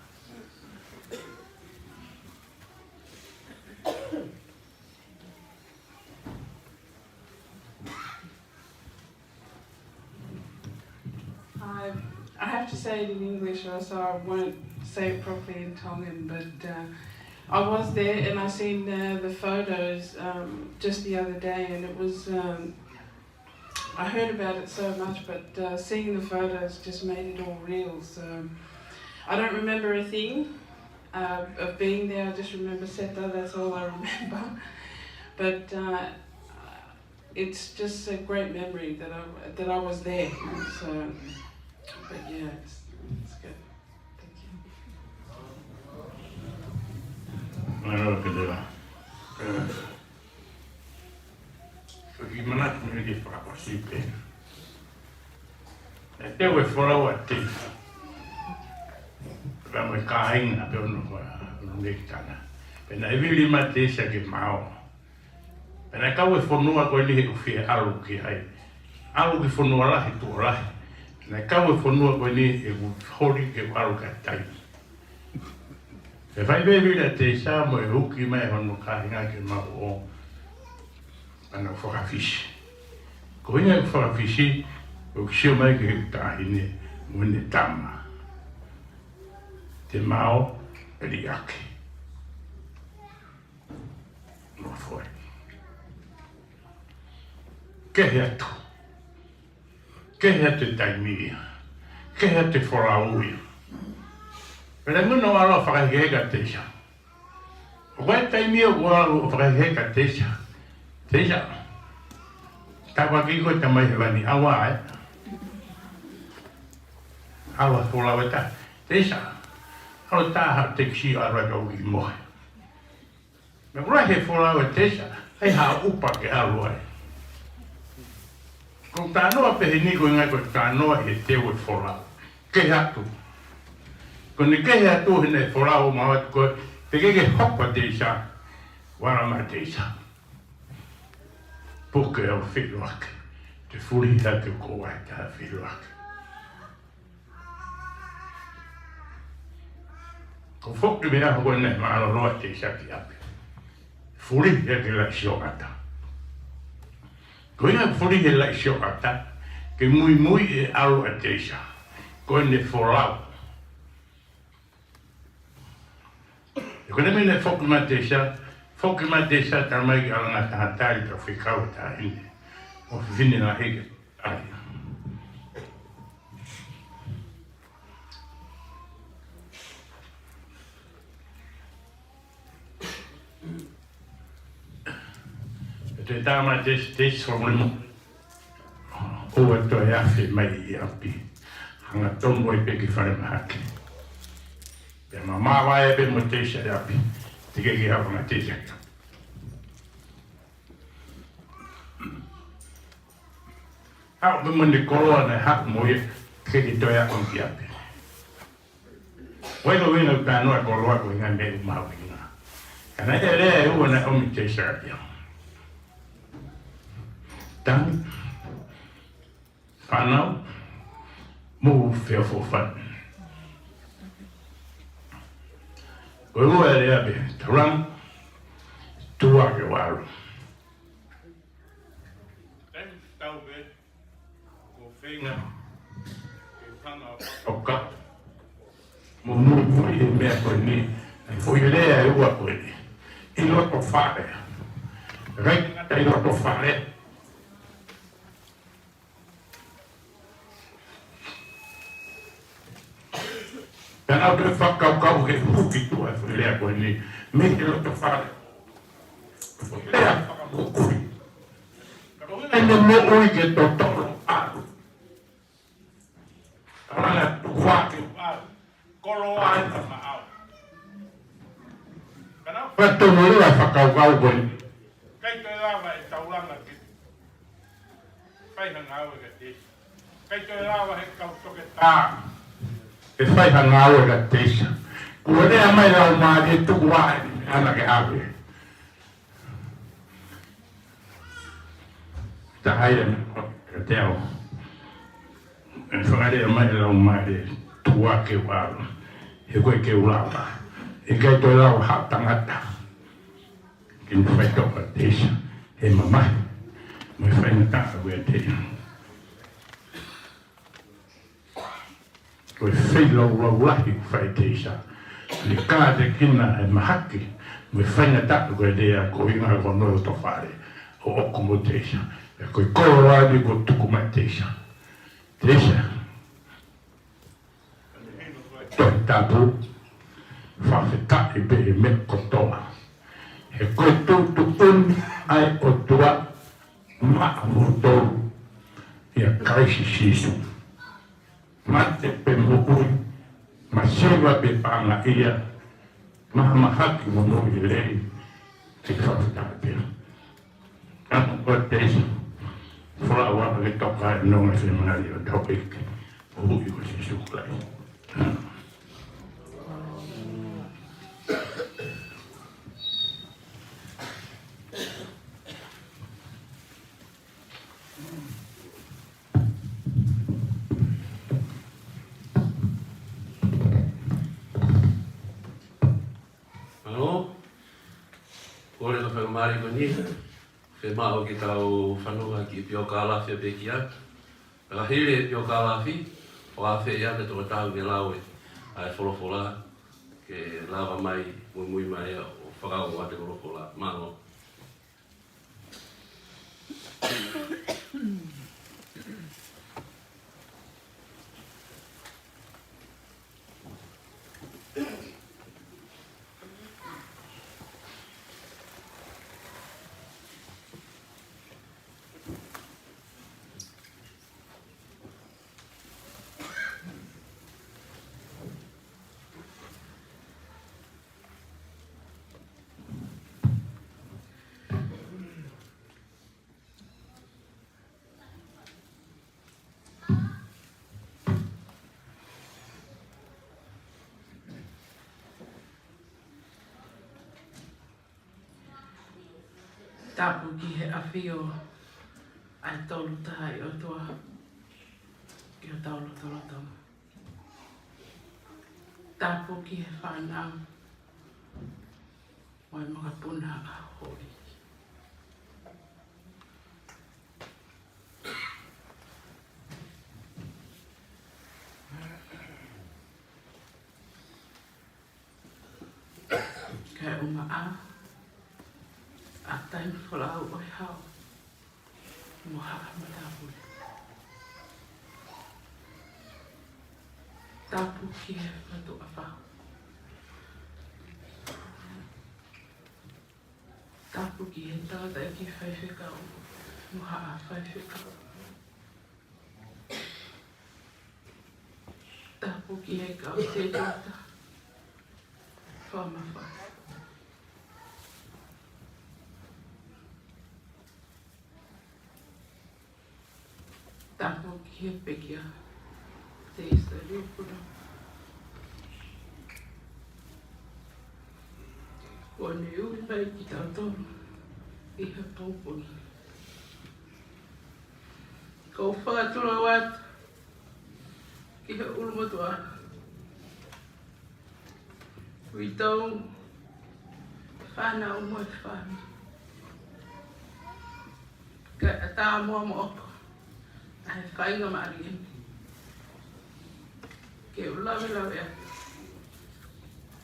I, I have to say it in English, or so I won't say it properly in Tongan. But uh, I was there, and I seen the, the photos um, just the other day, and it was. Um, I heard about it so much, but uh, seeing the photos just made it all real. So I don't remember a thing uh, of being there. I just remember Seta. That's all I remember. But uh, it's just a great memory that I that I was there. So, but yeah, it's, it's good. Thank you. Mālō Keleva. Ko e kiʻi manatu mei he fakaʻosi pē. Naʻe teu e folau ʻa Teisa pea mo e kāinga pē ʻo hono hoa, ʻo hono ngaahi tangata. Pea naʻe vili mai ʻa Teisa ke mao. Pea naʻe kau e fonua ko eni he ʻoku fie ʻalu ki ai. ʻAlu ki fonua lahi, tuʻo lahi. Naʻe kau e fonua ko eni he ʻoku holi ke ʻalu ki ai taimi. Pea fai pē vili ʻa Teisa mo e uki mai hono kāinga ke mao ʻo ʻalu ʻo fakafisi. Ko e ʻuhinga ʻeku fakafisi, ʻoku sio mai ki heʻeku taʻahine mo ʻene tama. Te mao, ʻe liʻaki. Mo foe. Kehe atu. Kehe atu e taimi ia. Kehe atu e folau ia. Pea lele muʻa ʻo ʻalu ʻo fakahekeheka ʻa Teisa. ʻO ko e taimi ʻoku ʻalu ʻo fakahekeheka ʻa Teisa. Teisa. Tāpuaki koe Tamai Hēvani, ʻalu ē. ʻAlu ʻo folau ʻe taha. Teisa. ʻAlu ʻo tā ha tekisi ʻo ʻalu ʻo tau ki mohe. Meʻa ko ē he folau ʻe Teisa, ʻai ha ʻupa ke ʻalu ai. Ko e talanoa pē eni ko e ngaahi ko e talanoa he teu e folau. Kehe atu. Ko ʻene kehe atu heʻene folau ʻo ʻomai atu ko e, teʻeki ke hoko ʻa Teisa, vala mai Teisa. Puke ʻo feʻiloaki. Te u fulihi hake ʻo ʻai ha feʻiloaki. Ko e foʻi meʻa ko ē naʻe mālōlō ai ʻa Teisa ki ʻapi. Fulihi ʻaki e laʻi sioʻata. Ko e ʻuhinga fulihi e laʻi sioʻata, ke muimui e ʻalu ʻa Teisa. Ko ʻene folau. Ko ʻene meʻa naʻe foki mai ʻa Teisa, foki mai ʻa Teisa, talamai ke ʻalu ange ʻa e tangata ʻi he tau fekau ʻa e taʻahine mo e fefine lahi ke ʻalu. Pea toe tā mai ʻa Teisa, Teisa, folau mo ʻoua toe afe mai ʻi ʻapi. Hanga ʻo tonu ai pē ki falemahaki. Pea mamaʻo ai pē mo Teisa ʻi ʻapi. Teʻeki ke ʻalu ange ʻa Teisa ki ʻapi. Haʻu pē mo ʻene koloa naʻe haʻu mo ia, teʻeki ke toe ʻalu ki ʻapi. Ko e ʻuhinga ʻoku talanoa e koloa ko e ngaahi meʻa ʻoku mahuʻinga. Ka naʻe ʻi ai e lea ʻe ua naʻe ʻomi ʻe Teisa ia. Tangi, fānau, mo e feʻofoʻofani. Ko e ua e lea pē, taulanga, tuʻa ke u ʻalu. Taimi tatau pē, ko e feinga ke hanga ʻo ka. Mo muimui he meʻa ko eni, e foʻi lea ʻe ua ko eni. ʻI loto fale. Rai kata ʻi loto fale. Pea naʻa ku fakakaukau he huki tuʻa e foʻi lea ko eni. Mei he loto fale. Foʻi lea fakamoʻui. Ka ko e ʻuhinga ʻene moʻui ke totolo ʻalu. Taulanga tuʻa ke u ʻalu. Koloa ʻi he maʻau. Ka naʻa ku fakatomalua e fakakaukau ko eni. ʻIkai toe lava e taulanga ke fai ha ngāue kia Teisa. ʻIkai toe lava he kau toketā ke fai ha ngāue kia Teisa. Kuo lea mai e Laumālie tuku ā ʻene meʻa ke ʻave. Taha ia naʻe ʻomi kiate au. ʻE fakalea mai e Laumālie tuʻa ke u ʻalu. He ʻoku ʻikai ke u lava. ʻIkai toe lava ha tangata ke ne faitoʻo ʻa Teisa he mamahi mo e faingataʻa ʻoku ʻiate ia. Ko e feilaulau lahi ʻoku fai ʻe Teisa. Ne kātekina e mahaki mo e faingataʻa ʻoku ʻiate ia, ko e ʻuhinga ko hono loto fale ʻo ʻoku mo Teisa. Pea ko e koloa eni kuo tuku mai ʻe Teisa. Teisa. Tohi Tapu, fakafetaʻi pē he meʻa kotoa. He ko e tuʻutuʻuni ʻa e ʻOtua maʻamoutolu ʻia Kalaisi Sīsū. Mate pe moʻui, masiva pe paʻanga ia, mahamahaki mo moʻui lelei, te fakafetaʻi pē. Ka ko Teisa, folau ʻa e toka e nonga se manali ʻo tau peke, ʻo huʻi ko Sīsū Kalaisi. Mālō, kole ka fai mare ko ni, fiemaʻu ke tau fanongo ki he piokalafi ʻa e pekia. Ka hili e piokalafi, ʻo ʻafeʻi ʻa e tokotaha ke lau ʻa e folofola, ke lava mai muimui mai ʻo fakaongo atu e folofola. Mālō. Tapu ki he ʻafio ʻa e Tolu Tahaʻi ʻOtua ki hotau lotolotonga. Tapu ki he fānau mo e makapuna ʻa holi. Kae ʻumaʻā ʻa e taimi folau ʻo e hau mo haʻa matāpule. Tapu ki he fatu ʻafa. Tapu ki he tangataʻeiki faifekau mo haʻa faifekau. Tapu ki he kau sētuata fakamafai. Tapu ki he pekia Teisa Liupuna. Kuo ne ui mai kitautolu ʻi he pongipongi. Kau fakatulou atu ki he ʻulumotuʻa, ʻi hotau fānau mo e fāmili. Kae ʻatā muʻa moʻoku ʻa e faingamālie ni ke u lavelave atu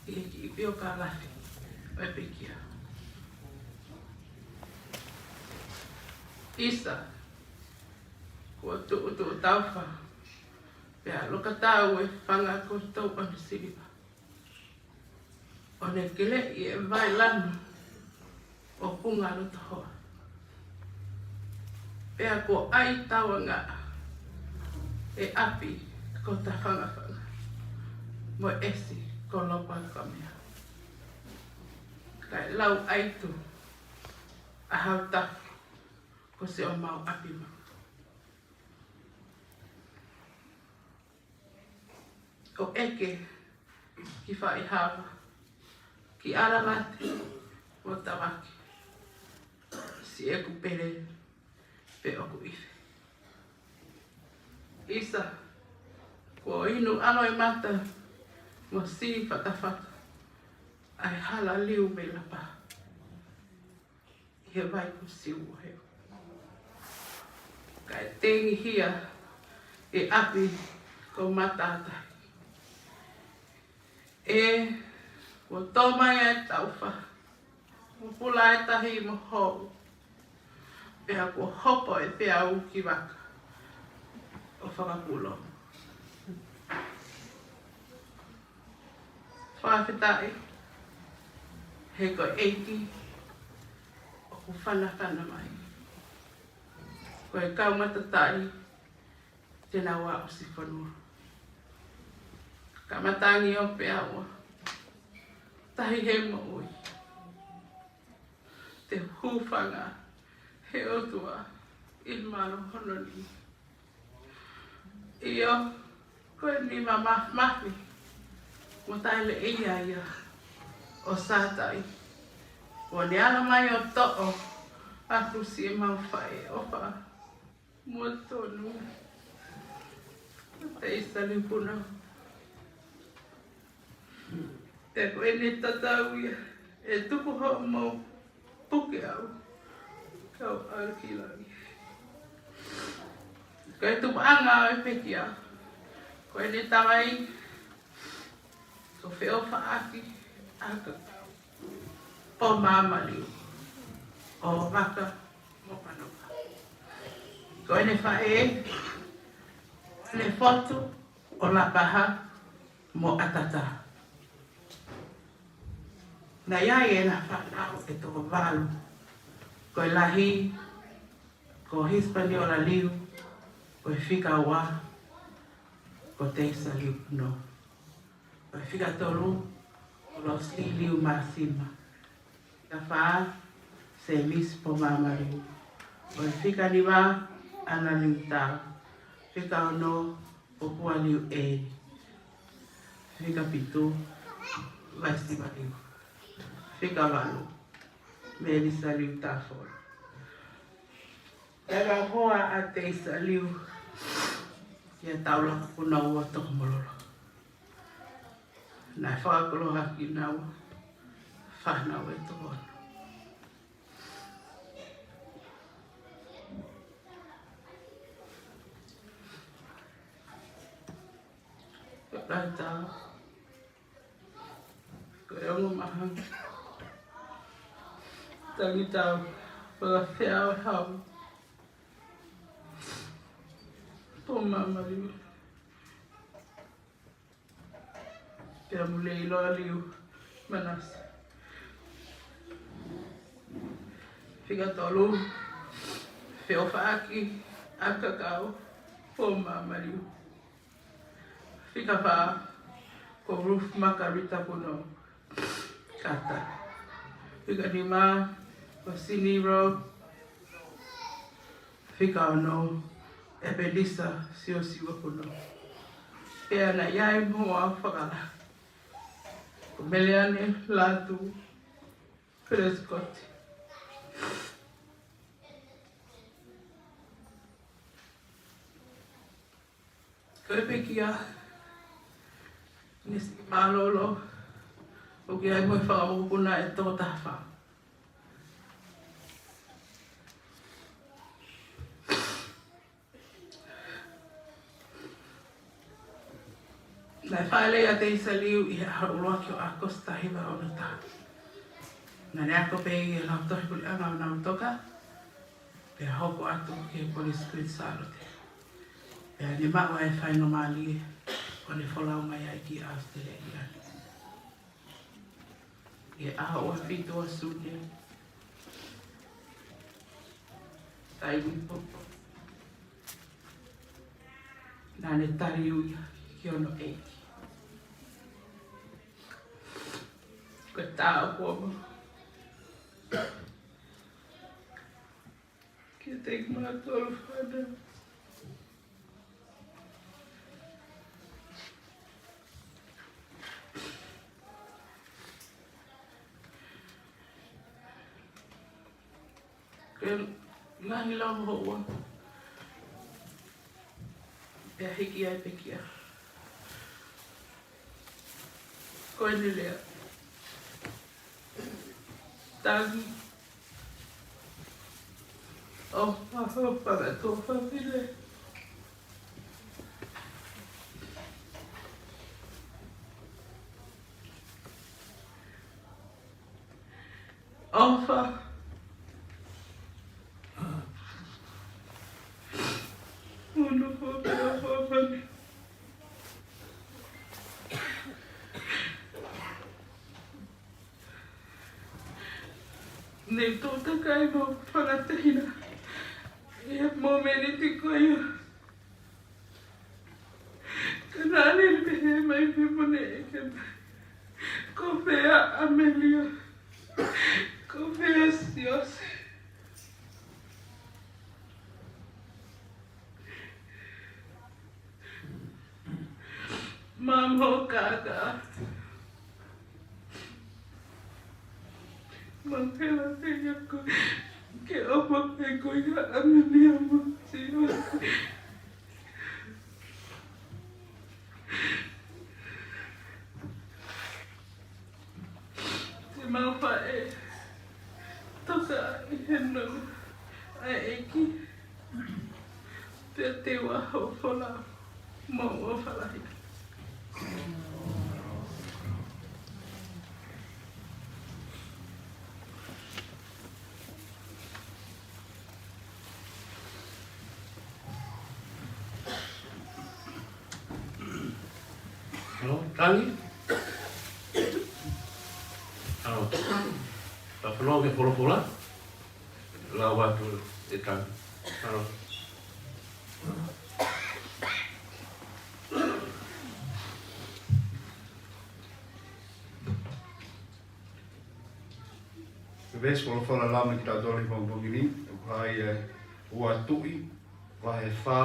ʻi he kiʻi piokalafi ʻo e pekia. ʻIsa, kuo tuʻutuʻu taufa pea lokatau e fanga ko e tau ʻo e siliva, ʻo ne keleʻi e vai lanu ʻo Pungalotohoa. Pea kuo ʻai tauangaʻa e ʻapi ko Tafangafanga mo e ʻesi ko Lopakamea. Kae lau ʻaitu ʻa Hautafu ko Siʻomau ʻApimaʻu. ʻO ʻeke ki Faʻehava, ki ʻAlalate mo Tavake, siʻeku pele pe ʻoku ʻi fē. ʻIsa, kuo inu ʻaloʻemata mo sīfatafata ʻa e hala liu mei Lapaha ʻi he vai ko Siuʻoheu. Kae tengihia e ʻapi ko Matātahi. ʻE, kuo tō mai ʻa e taufa, mo pula e tahi mo hou. Pea kuo hopo e peau ki vaka ʻo fakapulou. Fakafetaʻi he ko e ʻEiki ʻoku fanafana mai. Ko e kau matātahi te nau aʻusifonua. Ka matangi ʻo peau, tahi he moʻui. Te u hūfanga he ʻOtua ʻi he mālohi hono nima. ʻIo, ko e nima māfimafi mo taʻeleʻeia ia ʻo Sātai. Kuo ne ala mai ʻo toʻo ʻa e kusi ʻemau faʻē ʻofa mo tonu. Teisa Liupuna. Pea ko ʻene tatau ia ʻe tuku hoʻomou puke au kau ʻalu ki langi. Ko e tupuʻanga ʻo e pekia, ko ʻene tamai ko Feʻofaʻaki ʻAkakau Pomamaliu ʻo Vaka mo Panoka. Ko ʻene faʻē ko ʻEnefotu ʻo Lapaha mo ʻAtata. Naʻe ʻi ai ʻena fānau ʻe toko valu. Ko e lahi ko Hisipaniola Liu, ko e fika ua ko Teisa Liupuno, ko e fika tolu ko Losili Liu Māsima, fika fā Sēmisi Pomamaliu, ko e fika nima ʻAna Liutau, fika ono ko Pua Liu ʻEli, fika fitu Vaisiva Liu, fika valu Melisa Liutafolo. Naʻe lava ʻa Teisa Liu ki he taula kuo nau ō toko mololo. Naʻe fakakoloa kinaua fānau ʻe toko ono. Ko e taha, ko e ongo maha. Tangi tau, fakafeʻao hau. Pō Māmā Liu. Pea mo Leiloa Liu Manasa. Fika tolu, Feʻofaʻaki ʻAkakau, Pō Māmā Liu. Fika fā, ko Ruth Margarita Puno Kata. Fika nima, ko Siniro. Fika ono, Epenisa Siosiua Puno. Pea naʻe ʻi ai mo au fakala, ko Meleane Latu Prescott. Ko e pekia ne si mālōlō, ʻoku ʻi ai mo e fakamokopuna ʻe toko taha fā. Naʻe fāʻeleʻi ʻa Teisa Liu ʻi he ʻaho ʻuluaki ʻo ʻAokosi taha hiva ono taha. Naʻá ne ako pē ʻi he lautohi puleʻanga ʻo Lautoka, pea hoko atu ki he Police Queen Sālote. Pea ne maʻu ʻa e faingamālie ʻo ne folau mai ai ki ʻAositelēlia. ʻI he ʻaho ua fitu ʻo Sune, taimi popo, naʻá ne tali ui ki hono ʻeiki. Ko e taʻu kuo ua. Kiate kimautolu fānau. Ko e ngaahi lau houa. Pea hiki ai pekia. Ko eni lea. Tangi. ʻOfa, ʻofa, ʻofa, ʻofa, fafile. ʻOfa. Ono fo pe ʻofa fani. Ne u tō takai mo fakatehina ʻi he momeniti ko ia. Ka naʻá ne pehē mai pē mo ne ʻeke mai, ko fē ʻa ʻAmelia? Ko fē ʻa Siose? Mamo kaka. Mangkela te ia ko ke opa pe ko ia ʻAmelia mo Siose. Te mau faʻē toka ʻi he nonga ʻa e ʻEiki. Pea te u ʻaho fola mo ʻofa lahi. Halo, Tangi? Halo. Ka fanongo ki he folofola. Lau atu ʻe Tangi. Halo. Veesi folofola lau mai kiate kitautolu he pongipongi ni, ʻoku hā ia ʻi he ua Tuʻi, vahe fā,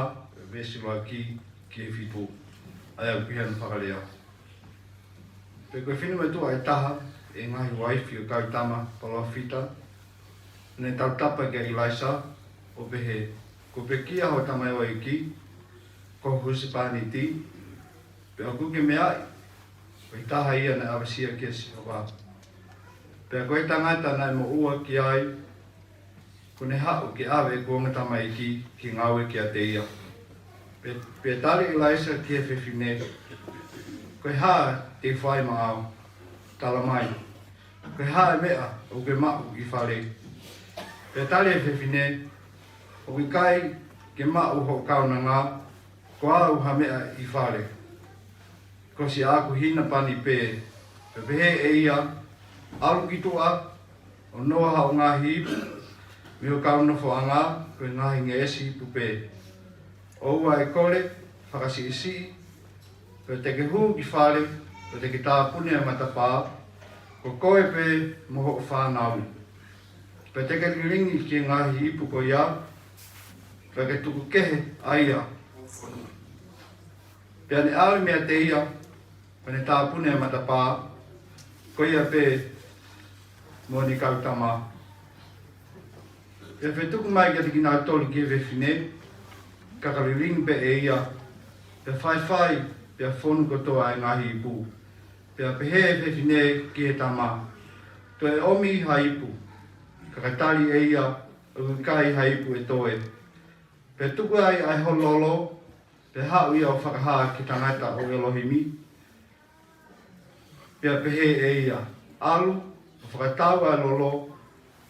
veesi ʻuluaki ki he fitu. ʻA ia ʻoku pehē hono fakalea. Pea ko e finematuʻa ʻe taha ʻi he ngaahi uaifi ʻo e kau tama palōfita, ne tautapa kia ʻIlaisa, ʻo pehē, Kuo pekia hoʻo tamaioʻeiki, ko ho husepāniti, pea ʻoku ke meaʻi, ko e taha ia naʻe ʻavasia kia Sihova. Pea ko e tangata naʻe moʻua ki ai, kuo ne haʻu ke ʻave ʻeku ongo tamaiki ke ngāue kiate ia. Pe, pea tali ʻe ʻIlaisa ki he fefine, Ko e hā te u fai maʻau? Tala mai, ko e hā e meʻa ʻoku ke maʻu ʻi fale? Pea tali ʻe he fefine, ʻOku ʻikai ke maʻu hoʻo kaunanga, ko au ha meʻa ʻi fale, ko siʻaku hina pani pē. Pea pehē ʻe ia, ʻAlu ki tuʻa, ʻo noa haʻo ngaahi ipu mei ho kau nofoʻanga, ko e ngaahi ngeʻesi ipu pē. ʻOua ʻe kole fakasiʻisiʻi, pea te ke hū ki fale, pea te ke tāpuni ʻa e matapā, ko koe pē mo hoʻo fānau. Pea te ke lilingi ki he ngaahi ipu ko ia, pea ke tuku kehe ʻa ia. Pea ne ʻalu meiate ia, pea ne tāpuni ʻa e matapā, ko ia pē mo ʻene kau tama. Pea fetuku mai kiate kinautolu ki he fefine, ka ka lilingi pē ʻe ia, pea faifai, pea fonu kotoa ʻa e ngaahi ipu. Pea pehē ʻe he fefine ki he tama, Toe ʻomi ha ipu. Ka ka tali ʻe ia, ʻOku ʻikai ha ipu ʻe toe. Pea tuku ai ʻa e hololo, pea haʻu ia ʻo fakahā ki he tangata ʻo ʻElohimi. Pea pehē ʻe ia, ʻAlu, ʻo fakatau ʻa e lolo,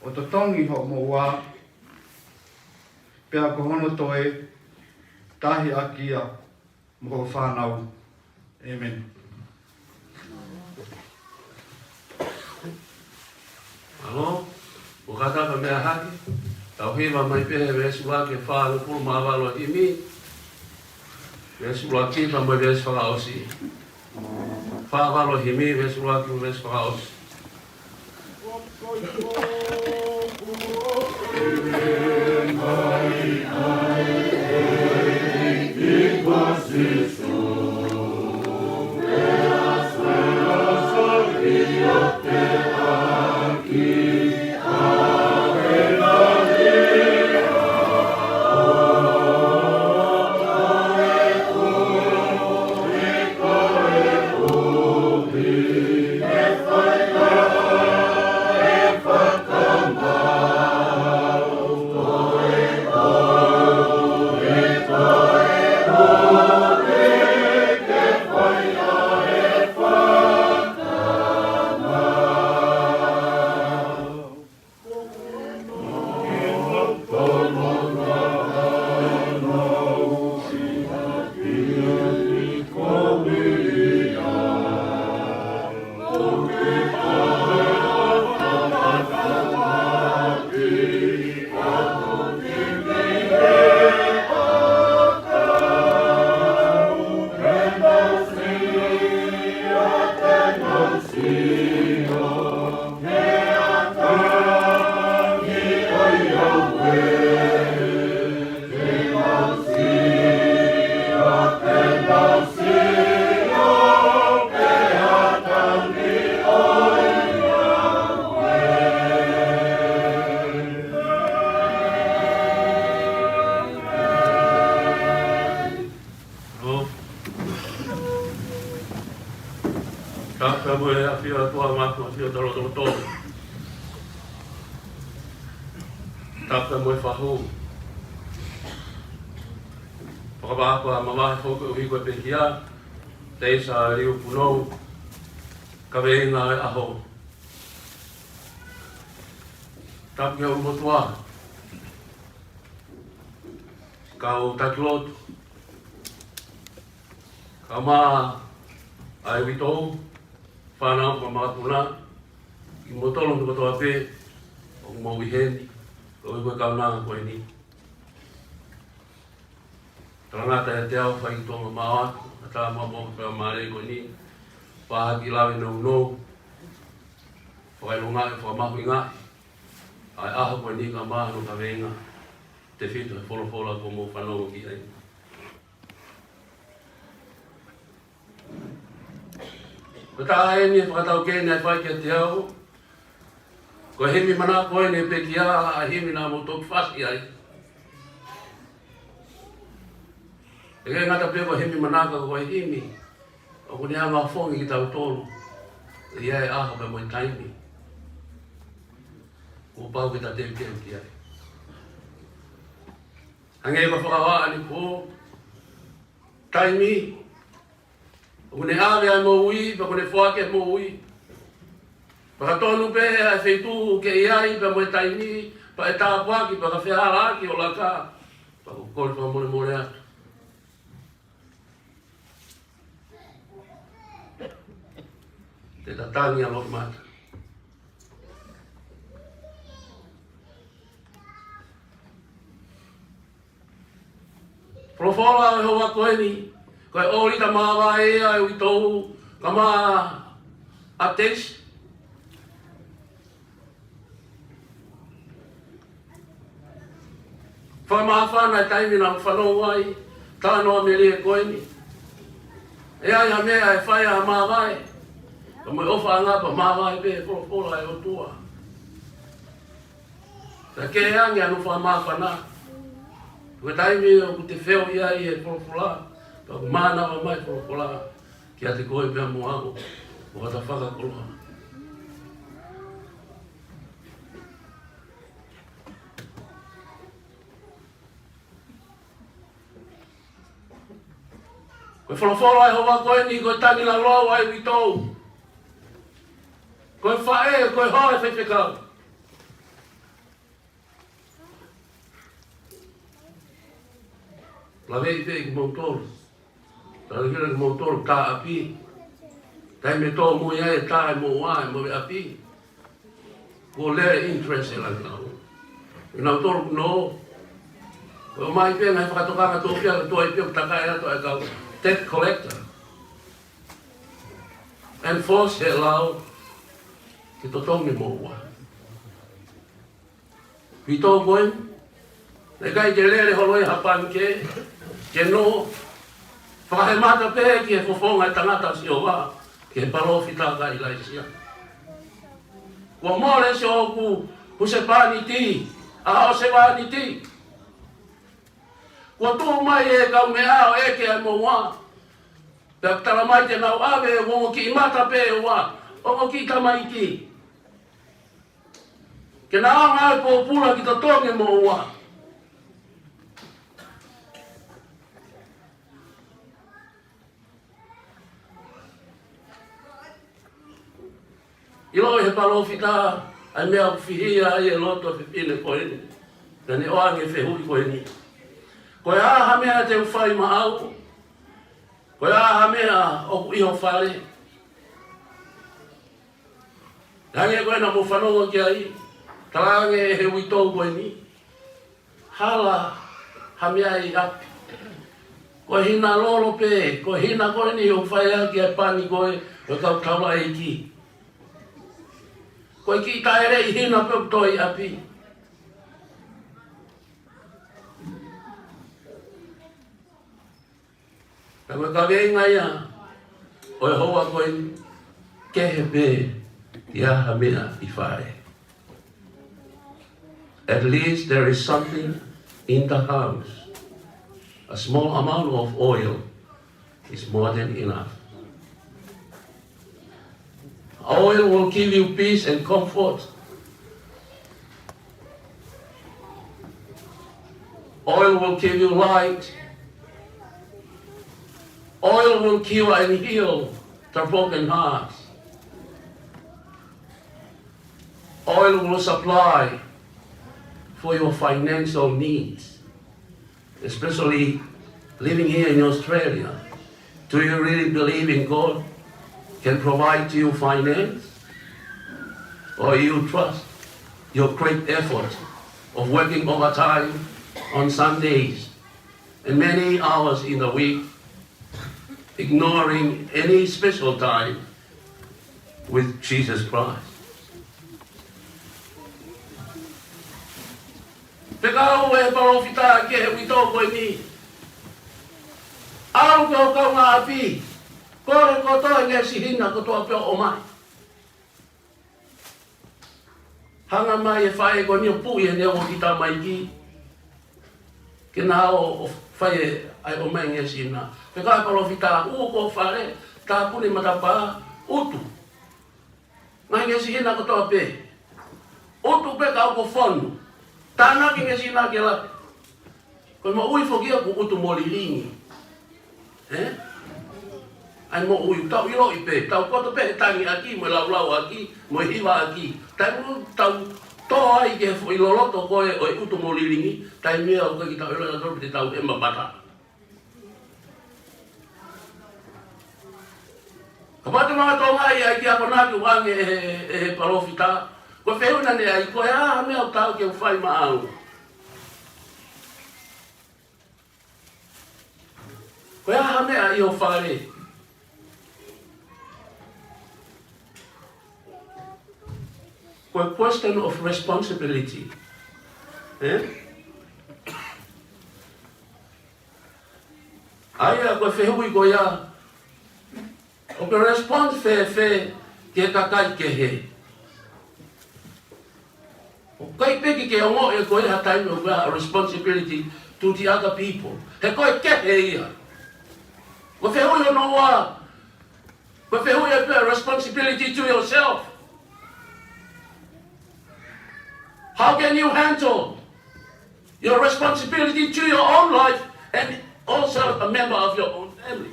ʻo totongi hoʻo moʻua, pea ko hono toe, tahi ʻaki ia mo hoʻo fānau. ʻĒmeni. Alo, ʻo kātaki ʻa e meʻa hake, tau hiva mai pē he veesi ʻuluaki ki he fāngofulu mā valu ʻo e himi, veesi ʻuluaki pea mo e veesi fakaʻosi. Fā valu ʻo e himi, veesi ʻuluaki mo e veesi fakaʻosi. Tapu mo e ʻafio ʻa e ʻOtua, mo e ʻafio ʻa e lotolotonga. Tapu mo e fahu. Fakapapau ʻoku mavahe foki ʻa e ʻuhi ko e pekia, teisa liu punou, kaveinga ʻo e ʻaho. Tapu ki he ʻulumotuʻa, kau taki lotu, kaeʻumaʻā ʻa e uitou, fānau mo e makapuna, kimoutolu kotoa pē ʻoku mou ʻi heni, koeʻuhi ko e kaunanga ko eni. Talangata ʻiate au, fai ki Tonga maʻu atu, ʻa e tama mo e faingamālie ko eni, pea ke lave nounou, fakaʻilongaʻi, fakamahuʻingaʻi ʻa e ʻaho ko eni kaeʻumaʻā hono kaveinga, tefito he folofola kuo mou fanongo ki ai. Ko e taha eni e fakataukei naʻe fai kiate au, ko e himi manako eni e pekia, ʻa e himi naʻa mou toki fasi ai. ʻIkai ngata pē ko e himi manako ko e himi, ʻoku ne hanga ʻo fafangaʻi kitautolu ʻi he ʻaho pea mo e taimi kuo pau ke ta teuteu ki ai. Hangē ko e fakahohaʻa ni, ko e taimi ʻoku ne ʻave ai e moʻui, pea ʻoku ne foaki e moʻui. Pea ka tonu pē ʻa e feituʻu ke ʻi ai pea mo e taimi, pea ʻe tāpuaki, pea ka fehālaaki ʻo laka. Pea ʻoku ou kole fakamolemole atu, te ta tangi ʻa loʻimata. Folofola ʻa e houa ko eni, ko e ʻōlita māvae ia ʻa e uitou, ka mā ʻa teisi. Fakamāfana e taimi naʻa ku fanongo ai, talanoa melie ko eni. ʻE ʻi ai ha meʻa ʻe fai ai ha māvae, ka mo e ʻofaʻanga pea māvae pē e folofola ʻa e ʻOtua. Ka ke ange ʻa hono fakamāfana. Ko e taimi ʻoku te feohi ai he folofola, pea ʻoku mānava mai e folofola kiate koe pea mo au, ʻo ta fakakoloa. Ko e folofola ʻa e houa ko eni, ko e tangi lāulau ʻa e uitou. Ko e faʻē, ko e hoa ʻo e faifekau. Laveʻi pē kimoutolu. Laveʻi pē kimoutolu, tā ʻapi. Taimi ʻe tōmui ai e tā ʻi muʻa ʻi muʻa ʻi ʻapi. Kuo lele e interest ʻa e langi lau. ʻI nautolu kuo nō. Ko e ʻomai pē ngaahi fakatokanga tō pia, ka tuai pē ʻo takai atu ʻa e kau debt collector. Enforce he lao ke totongi moʻua. Uitou ko ē, naʻe ʻikai ke lele holo ia ha pangikē, ke nō, fakahemata pē ki he fofonga ʻo e tangata ʻo Sihova, ki he palōfita ko ʻIlaisiā. Kuo mole siʻoku husepāniti, ʻa hoʻo sevāniti. Kuo tuʻu mai e kaumeʻa ʻo ʻeke ʻa e moʻua. Pea talamai te nau ʻave ʻa e ongo kiʻi mata pē ʻe ua, ongo kiʻi tamaiki. Ke nau ʻaonga ʻo pōpula ki totongi moʻua. ʻIloʻi he palōfita ʻa e meʻa ʻoku fihia ai e loto ʻo e fefine ko eni. Pea ne ʻoange e fehuʻi ko eni. Ko e hā ha meʻa te u fai maʻau? Ko e hā ha meʻa ʻoku ʻi ho fale? Hangē ko ē naʻa mou fanongo ki ai, talaange ʻe he uitou ko eni. Hala ha meʻa ʻi ʻapi. Ko e hina lolo pē, ko e hina ko eni ʻoku fai ʻaki ʻa e pani ko ē ʻo e kau taulaʻeiki. Ko e kiʻi taʻeleʻi hina pē ʻoku toe ʻi ʻapi. Ka ko e kaveinga ia ʻo e houa ko eni, kehe pē ʻi ha meʻa ʻi fale. At least there is something in the house. A small amount of oil is more than enough. Oil will give you peace and comfort. Oil will give you light. Oil will cure and heal the broken hearts. Oil will supply for your financial needs, especially living here in Australia. Do you really believe in God can provide you finance? Or you trust your great effort of working overtime on Sundays and many hours in the week, ignoring any special time with Jesus Christ? Fekau ʻe he palōfita ki he uitou ko eni. ʻAlu ki ho kaungāʻapi, kole kotoa e ngeʻesi hina kotoa pē ʻo ʻomai. Hanga mai e faʻē ko eni ʻo puʻi ʻene ongo kiʻi tamaiki. Ke nau ō ʻo Fai e, ʻai ʻomai ngeʻesi hina. Fekau e palōfita, ʻū ki ho fale, tāpuni matapā, utu. Ngaahi ngeʻesi hina kotoa pē. Utu pē ka ʻoku fonu. Tānaki ngeʻesi hina ke lape. Ko e moʻui foki ia ʻoku utu mo lilingi. Ē? ʻAi moʻui, tau ʻiloʻi pē, tau koto pē he tangi ʻaki, mo e laulau ʻaki, mo e hiva ʻaki. Taimi ʻoku tau tō ai ki he foʻi loloto ko ē ʻo e utu mo lilingi, taimi ia ʻoku ʻikai ke tau ʻilo ʻe tautolu pe te tau ʻema pata. Kapau te manga tō mai ai ki he akonaki ʻoange ʻe he, ʻe he palōfita, ko e fehuʻi naʻa ne ʻai, ko e hā ha meʻa ʻoku taau ke u fai maʻau? Ko e hā ha meʻa ʻi ho fale? Ko e question of responsibility. Ē? ʻA ia ko e fehuʻi ko ia, ʻoku ke respond fēfē ki he kakai kehe? ʻOku ʻikai pē ke ke ongoʻi ʻe koe ha taimi ʻoku ʻi ai ha responsibility to the other people. He ko e kehe ia. Ko e fehuʻi hono ua, ko e fehuʻi ʻe pē, responsibility to yourself. How can you handle your responsibility to your own life and also a member of your own family?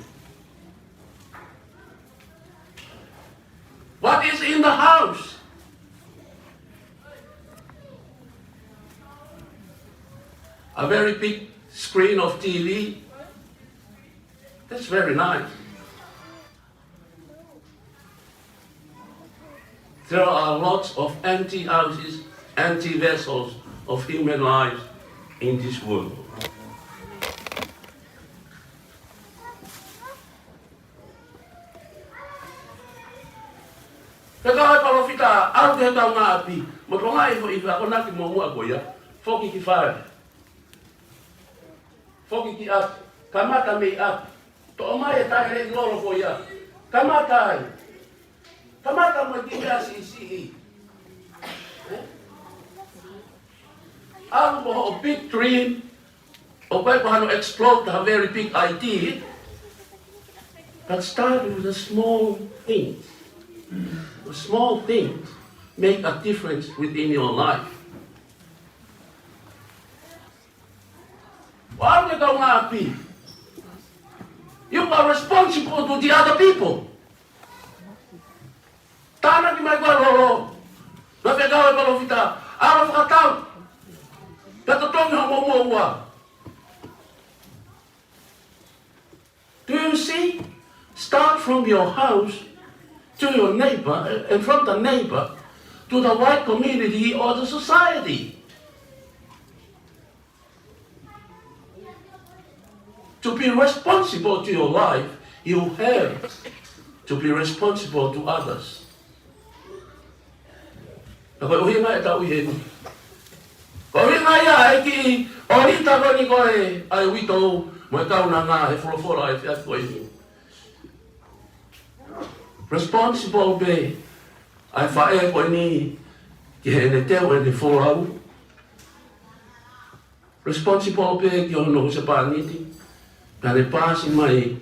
What is in the house? A very big screen of T V. That's very nice. There are lots of empty houses, empty vessels of human lives in this world. Fekau e palōfita, ʻalu ki he kaungāʻapi, mo tonga i fo i fā konaki mo mua ko ia, foki ki fale. Foki ki ʻapi, kamata mei ʻapi. Toʻo mai e taʻeleʻi lolo ko ia. Kamata ai. Kamata mo e kiʻi meʻa siʻisiʻi. Ē? ʻAlu mo hoʻo big dream. ʻOku ʻikai ko hano explode ha very big idea. But start with the small things. The small things make a difference within your life. ʻO ʻalu ki he kaungāʻapi. You are responsible to the other people. Tānaki mai ko e lolo. Naʻe fekau e palōfita, ʻalu ʻo fakatau. Pea totongi hoʻomou moʻua. Do you see? Start from your house to your neighbor, and from the neighbor to the wide community or the society. To be responsible to your life, you have to be responsible to others. Ka ko e ʻuhinga ʻetau ʻi heni. Ko e ʻuhinga ia ʻa e kiʻi ʻolita ko eni ko ē ʻa e uitou mo e kaunanga he folofola ʻa e efiafi ko eni. Responsible pē ʻa e faʻē ko eni ki heʻene teu ʻene folau. Responsible pē ki hono husepāniti, naʻa ne paasi mai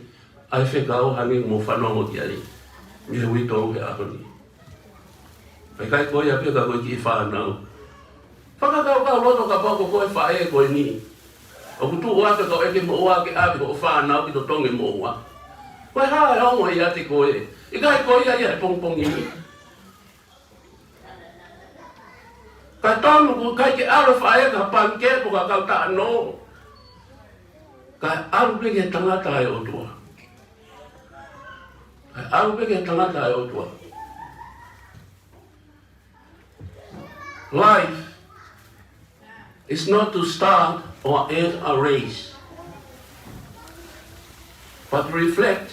ʻa e fekau hangē ko hoʻomou fanongo ki ai, mei he uitou he ʻaho ni. ʻIkai ko ia pē ka ko e kiʻi fānau. Fakakaukau loto kapau ko koe faʻē ko eni. ʻOku tuʻu atu e kau ʻeke moʻua ke ʻave hoʻo fānau ki totongi moʻua. Ko e hā e ongo ʻiate koe? ʻIkai ko ia ia he pongipongi ni. Kae tonu ʻoku ʻikai ke ʻalu e faʻē ki ha pangikē pe ko ha kau taʻanō. Kae ʻalu pē ki he tangata ʻa e ʻOtua. Kae ʻalu pē ki he tangata ʻa e ʻOtua. Life is not to start or end a race, but reflect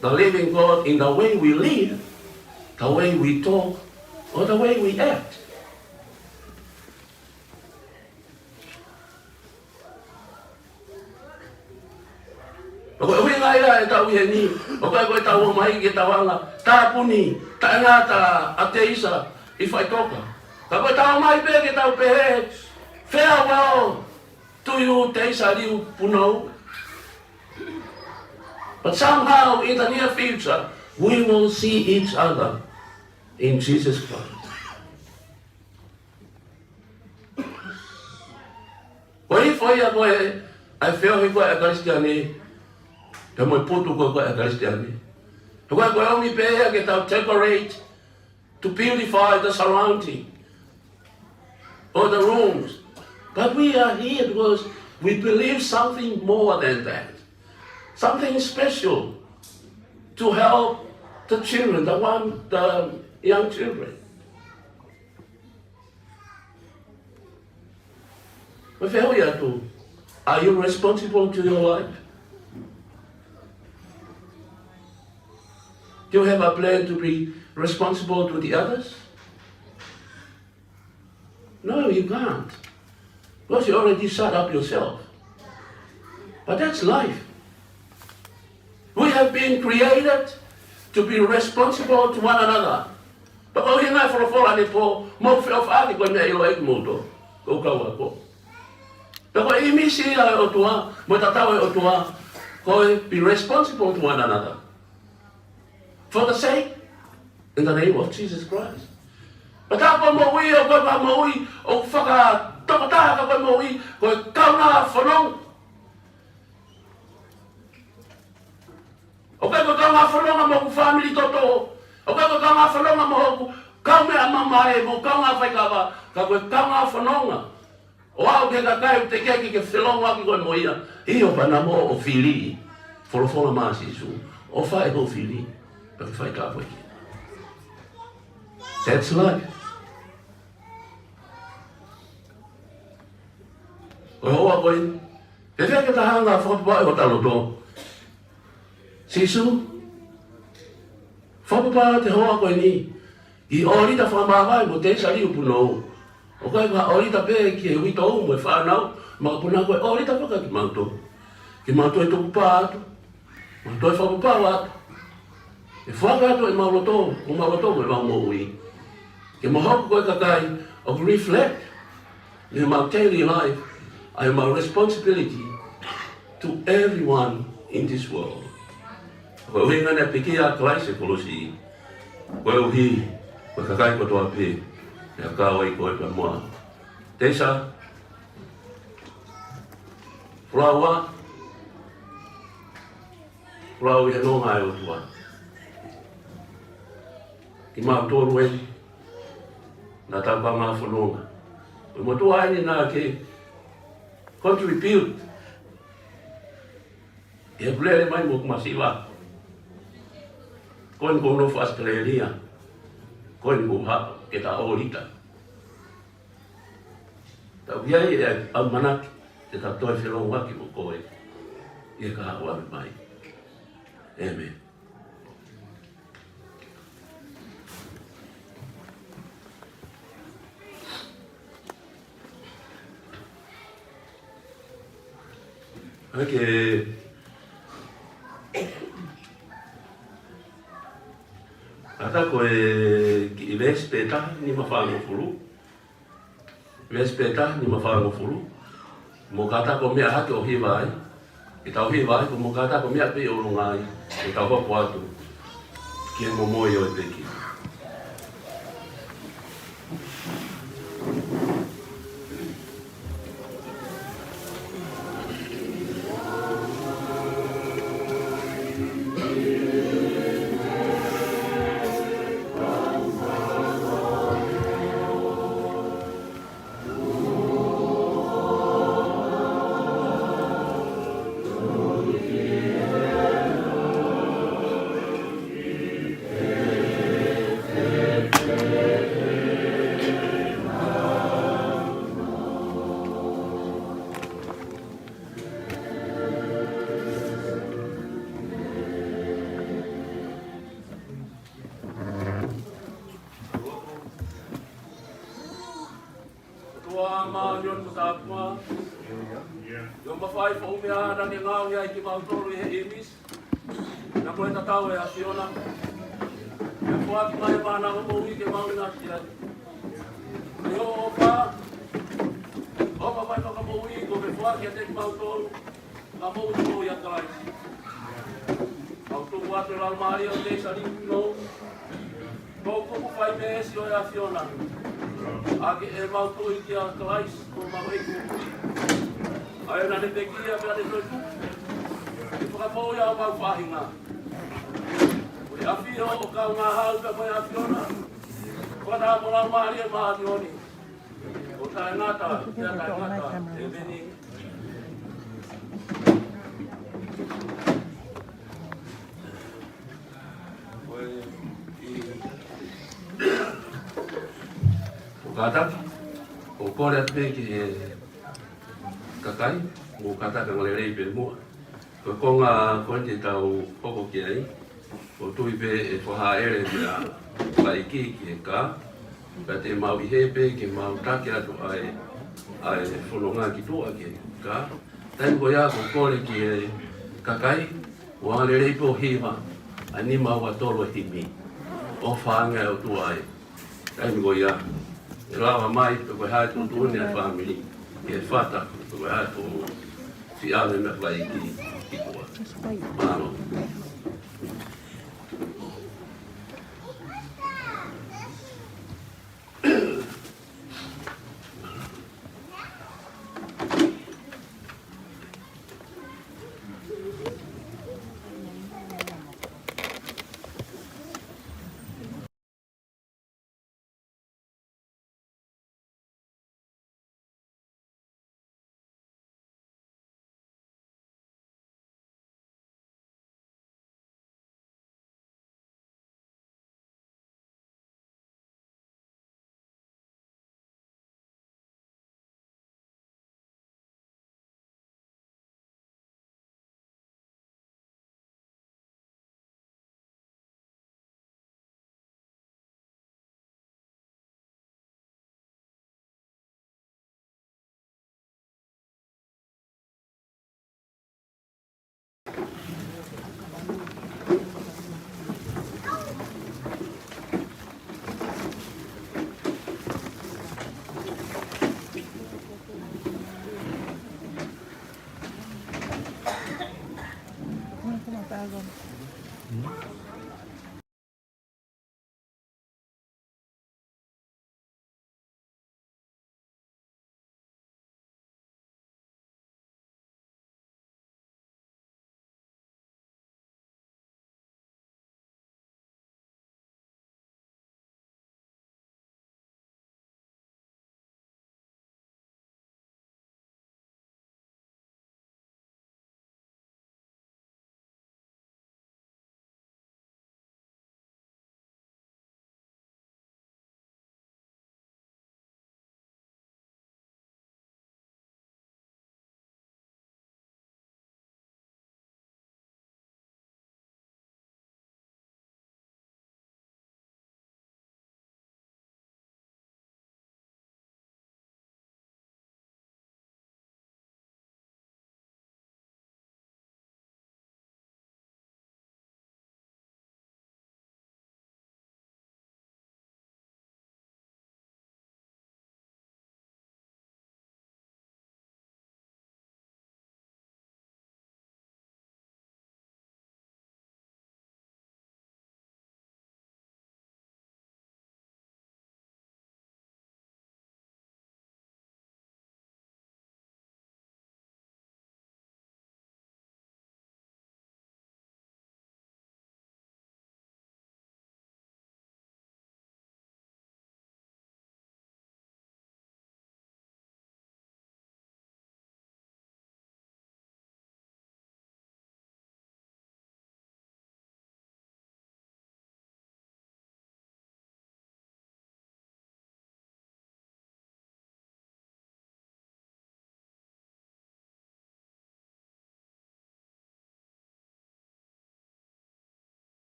the living God in the way we live, the way we talk, or the way we act. Ko e ʻuhinga ia ʻetau ʻi heni, ʻoku ʻikai ko ʻetau ō mai ke tau hanga ʻo tāpuni taʻengata ʻa Teisa ʻi Faʻitoka. Ka ko ʻetau ō mai pē ke tau pehē, farewell. to you, Teisa Liu Punou. But somehow, in the near future, we will see each other in Jesus Christ. Ko e foʻi ʻa ko ē, ʻa e feohi ko ē ʻa e Kalisitiane, pea mo e putu ko ē ko ē ʻa e Kalisitiane. Ko e, ko e ʻomi pē ia ke tau decorate to beautify the surrounding or the rooms. But we are here because we believe something more than that. Something special to help the children, the one, the young children. Mo e fehuʻi atu, are you responsible to your life? Do you have a plan to be responsible to the others? No, you can't. Because you already shut up yourself. But that's life. We have been created to be responsible to one another. Pea ko e ʻuhinga e folofola ʻanepō, mou feʻofaʻaki ko e meʻa ʻe ʻilo ai kimoutolu, ko e kau ako. Pea ko e ʻīmisi ia ʻo e ʻOtua, mo e tatau ʻa e ʻOtua, ko e be responsible to one another. For the sake, in the name of Jesus Christ. Pea tā ko e moʻui, ʻoku ʻikai ko ha moʻui ʻoku fakatokotaha, ka ko e moʻui ko e kaungā fononga. ʻOku ʻikai ko e kaungā fononga mo hoku fāmili toto. ʻOku ʻikai ko e kaungā fononga mo hoku kaumeʻa mamae mo e kaungā faikava. Ka ko e kaungā fononga ʻo aʻu ki he kakai ʻoku teʻeki ke ke felongoaki koe mo ia. ʻIo, pea naʻa mo ʻo fili. Folofola mai ʻa Sīsū, ʻofa ʻi hoʻo fili, pea ke fai tāpuaki. That's life. Ko e houa ko eni, fēfē ke ta hanga ʻo fakapapauʻi hota loto? Sīsū, fakapapauʻi ʻa e houa ko eni, ʻi he ʻōlita fakamāvae mo Teisa Liu Punou. ʻOku ʻikai ko ha ʻōlita pē ki he uitou mo e fānau, ka ko e ʻōlita foki kiate kimautolu. Ke mau toe tukupā atu, mau toe fakapapau atu. ʻE foaki atu ʻemau loto, ʻemau loto mo ʻemau moʻui. Ke mau hoko ko e kakai ʻoku reflect ʻi heʻemau daily life, ʻa ʻemau responsibility to everyone in this world. Ko e ʻuhinga naʻe pekia ai ʻa Kalaisi ʻi he kolosi, koeʻuhi ko e kakai kotoa pē, ʻe kau ai ko e pea mo au. Teisa, folau ā, folau ʻi he nonga ʻa e ʻOtua. Kimautolu eni, naʻa tau kaungā fononga. Ko e motuʻa eni naʻa ke contribute ʻi heʻeku lele mai mo hoku masiva. Ko eni kuo u nofo Australia. Ko eni kuo u haʻu ke ta ʻōlita. Tau ʻi ai e ʻamanaki ke ta toe felongoaki mo koe ʻi he kahaʻu ʻave mai. ʻĒmeni. ʻOku ʻata ko e kiʻi veesi pē taha nimafāngofulu. Veesi pē taha nimafāngofulu. Mou kātaki ʻo meʻa hake ʻo hiva ai. Ke tau hiva ai, ko mou kātaki ʻo meʻa pē ʻi ʻolunga ai. Ke tau hoko atu ki he momoi ʻo e pekia. ʻOtua māʻoniʻoni mo tāpuhā, ʻoku mafai foʻou meʻa naʻa ke ngaohi ai kimautolu ʻi he ʻīmisi, naʻa mo e tatau ʻa e ʻAfiona. Ke foaki mai ʻa e mana ʻo e moʻui ke mau ʻinasi ai. ʻI hoʻo ʻofa, ʻo ʻOfa mai fakamoʻui kuo ke foaki kiate kimautolu, ka mou tō ia Kalaisi. Mau tuku atu e laumālie ʻo Kei Sali Kuno, ko e kupu fai meesi ʻo e ʻAfiona. ʻAke ʻemau tui kia Kalaisi, ko homau ʻEiki. ʻA ia naʻa ne pekia pea ne toetuʻu, ke fakamoʻui ʻa homau faʻahinga. Ko e ʻafio ʻo e kaungā hau pea mo e ʻAfiona, ko e ʻAlo mo e Laumālie Māʻoniʻoni. ʻO taʻengata pea taʻengata. ʻEmeni. Kātaki, ʻo kole atu pē ki he kakai, mou kātaki angalelei pē muʻa. Ko e konga ko eni te tau hoko ki ai, ʻoku ou tui pē ʻe fakahāʻele pē ʻa e ʻEiki ki he kā, pea te mau ʻi hē pē ke mau taki atu ʻa e, ʻa e fononga ki tuʻa ki he kā. Taimi ko ia ʻoku ou kole ki he kakai, mou angalelei pē ʻo hiva ʻa e nima ua tolu e himi. ʻOfa ange ʻa e ʻOtua ē. Taimi ko ia, ʻe lava mai pe ko e hā e tuʻutuʻuni ʻa e fāmili, ke fata pe ko e hā e founga, fie ʻave mei he ʻEiki ki tuʻa. Mālō.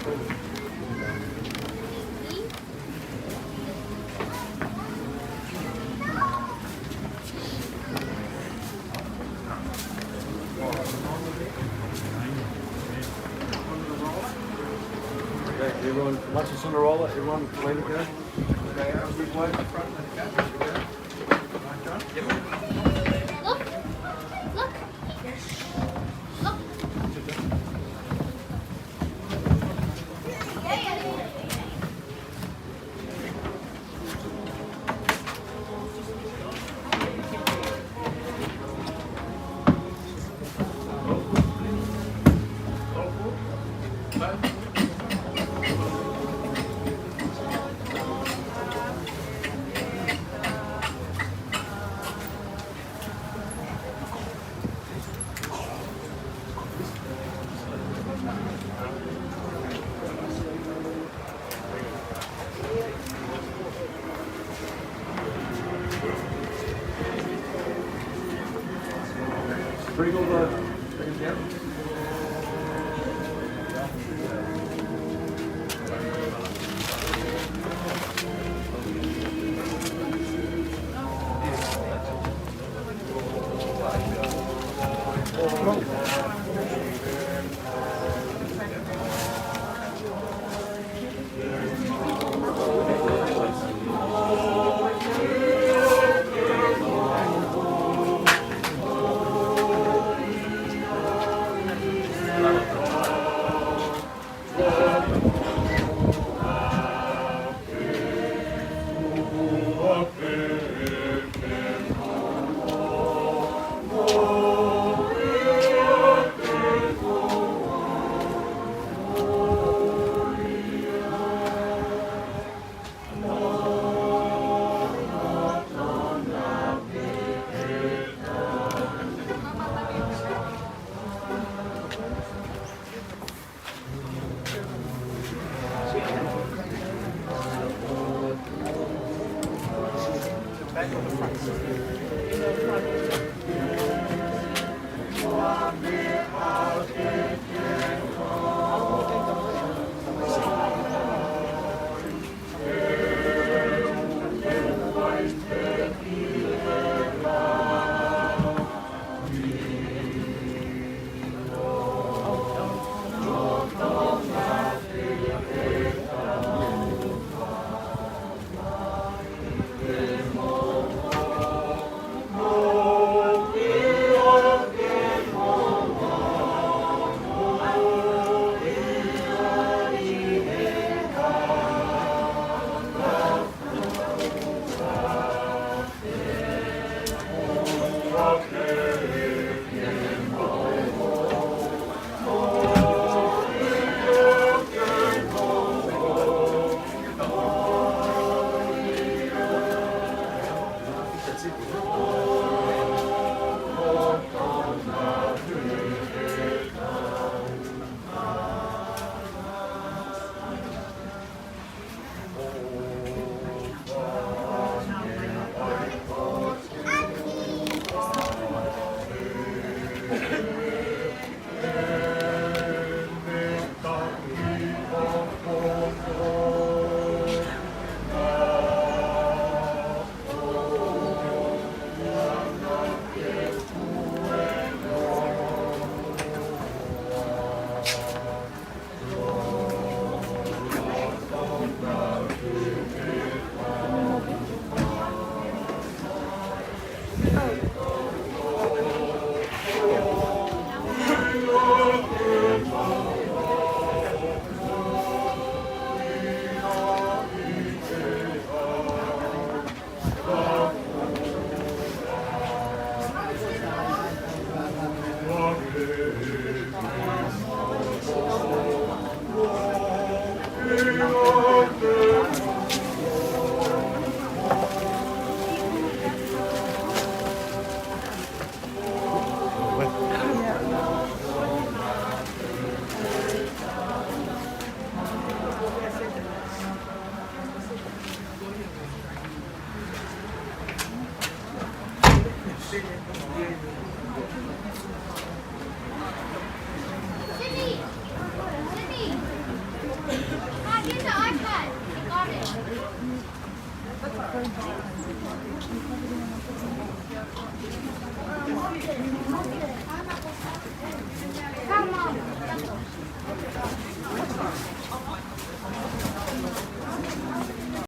Okay, everyone, once it's in the roller, everyone lean it down. Okay, everybody, front and back. Look, look. Sprinkle the thing down.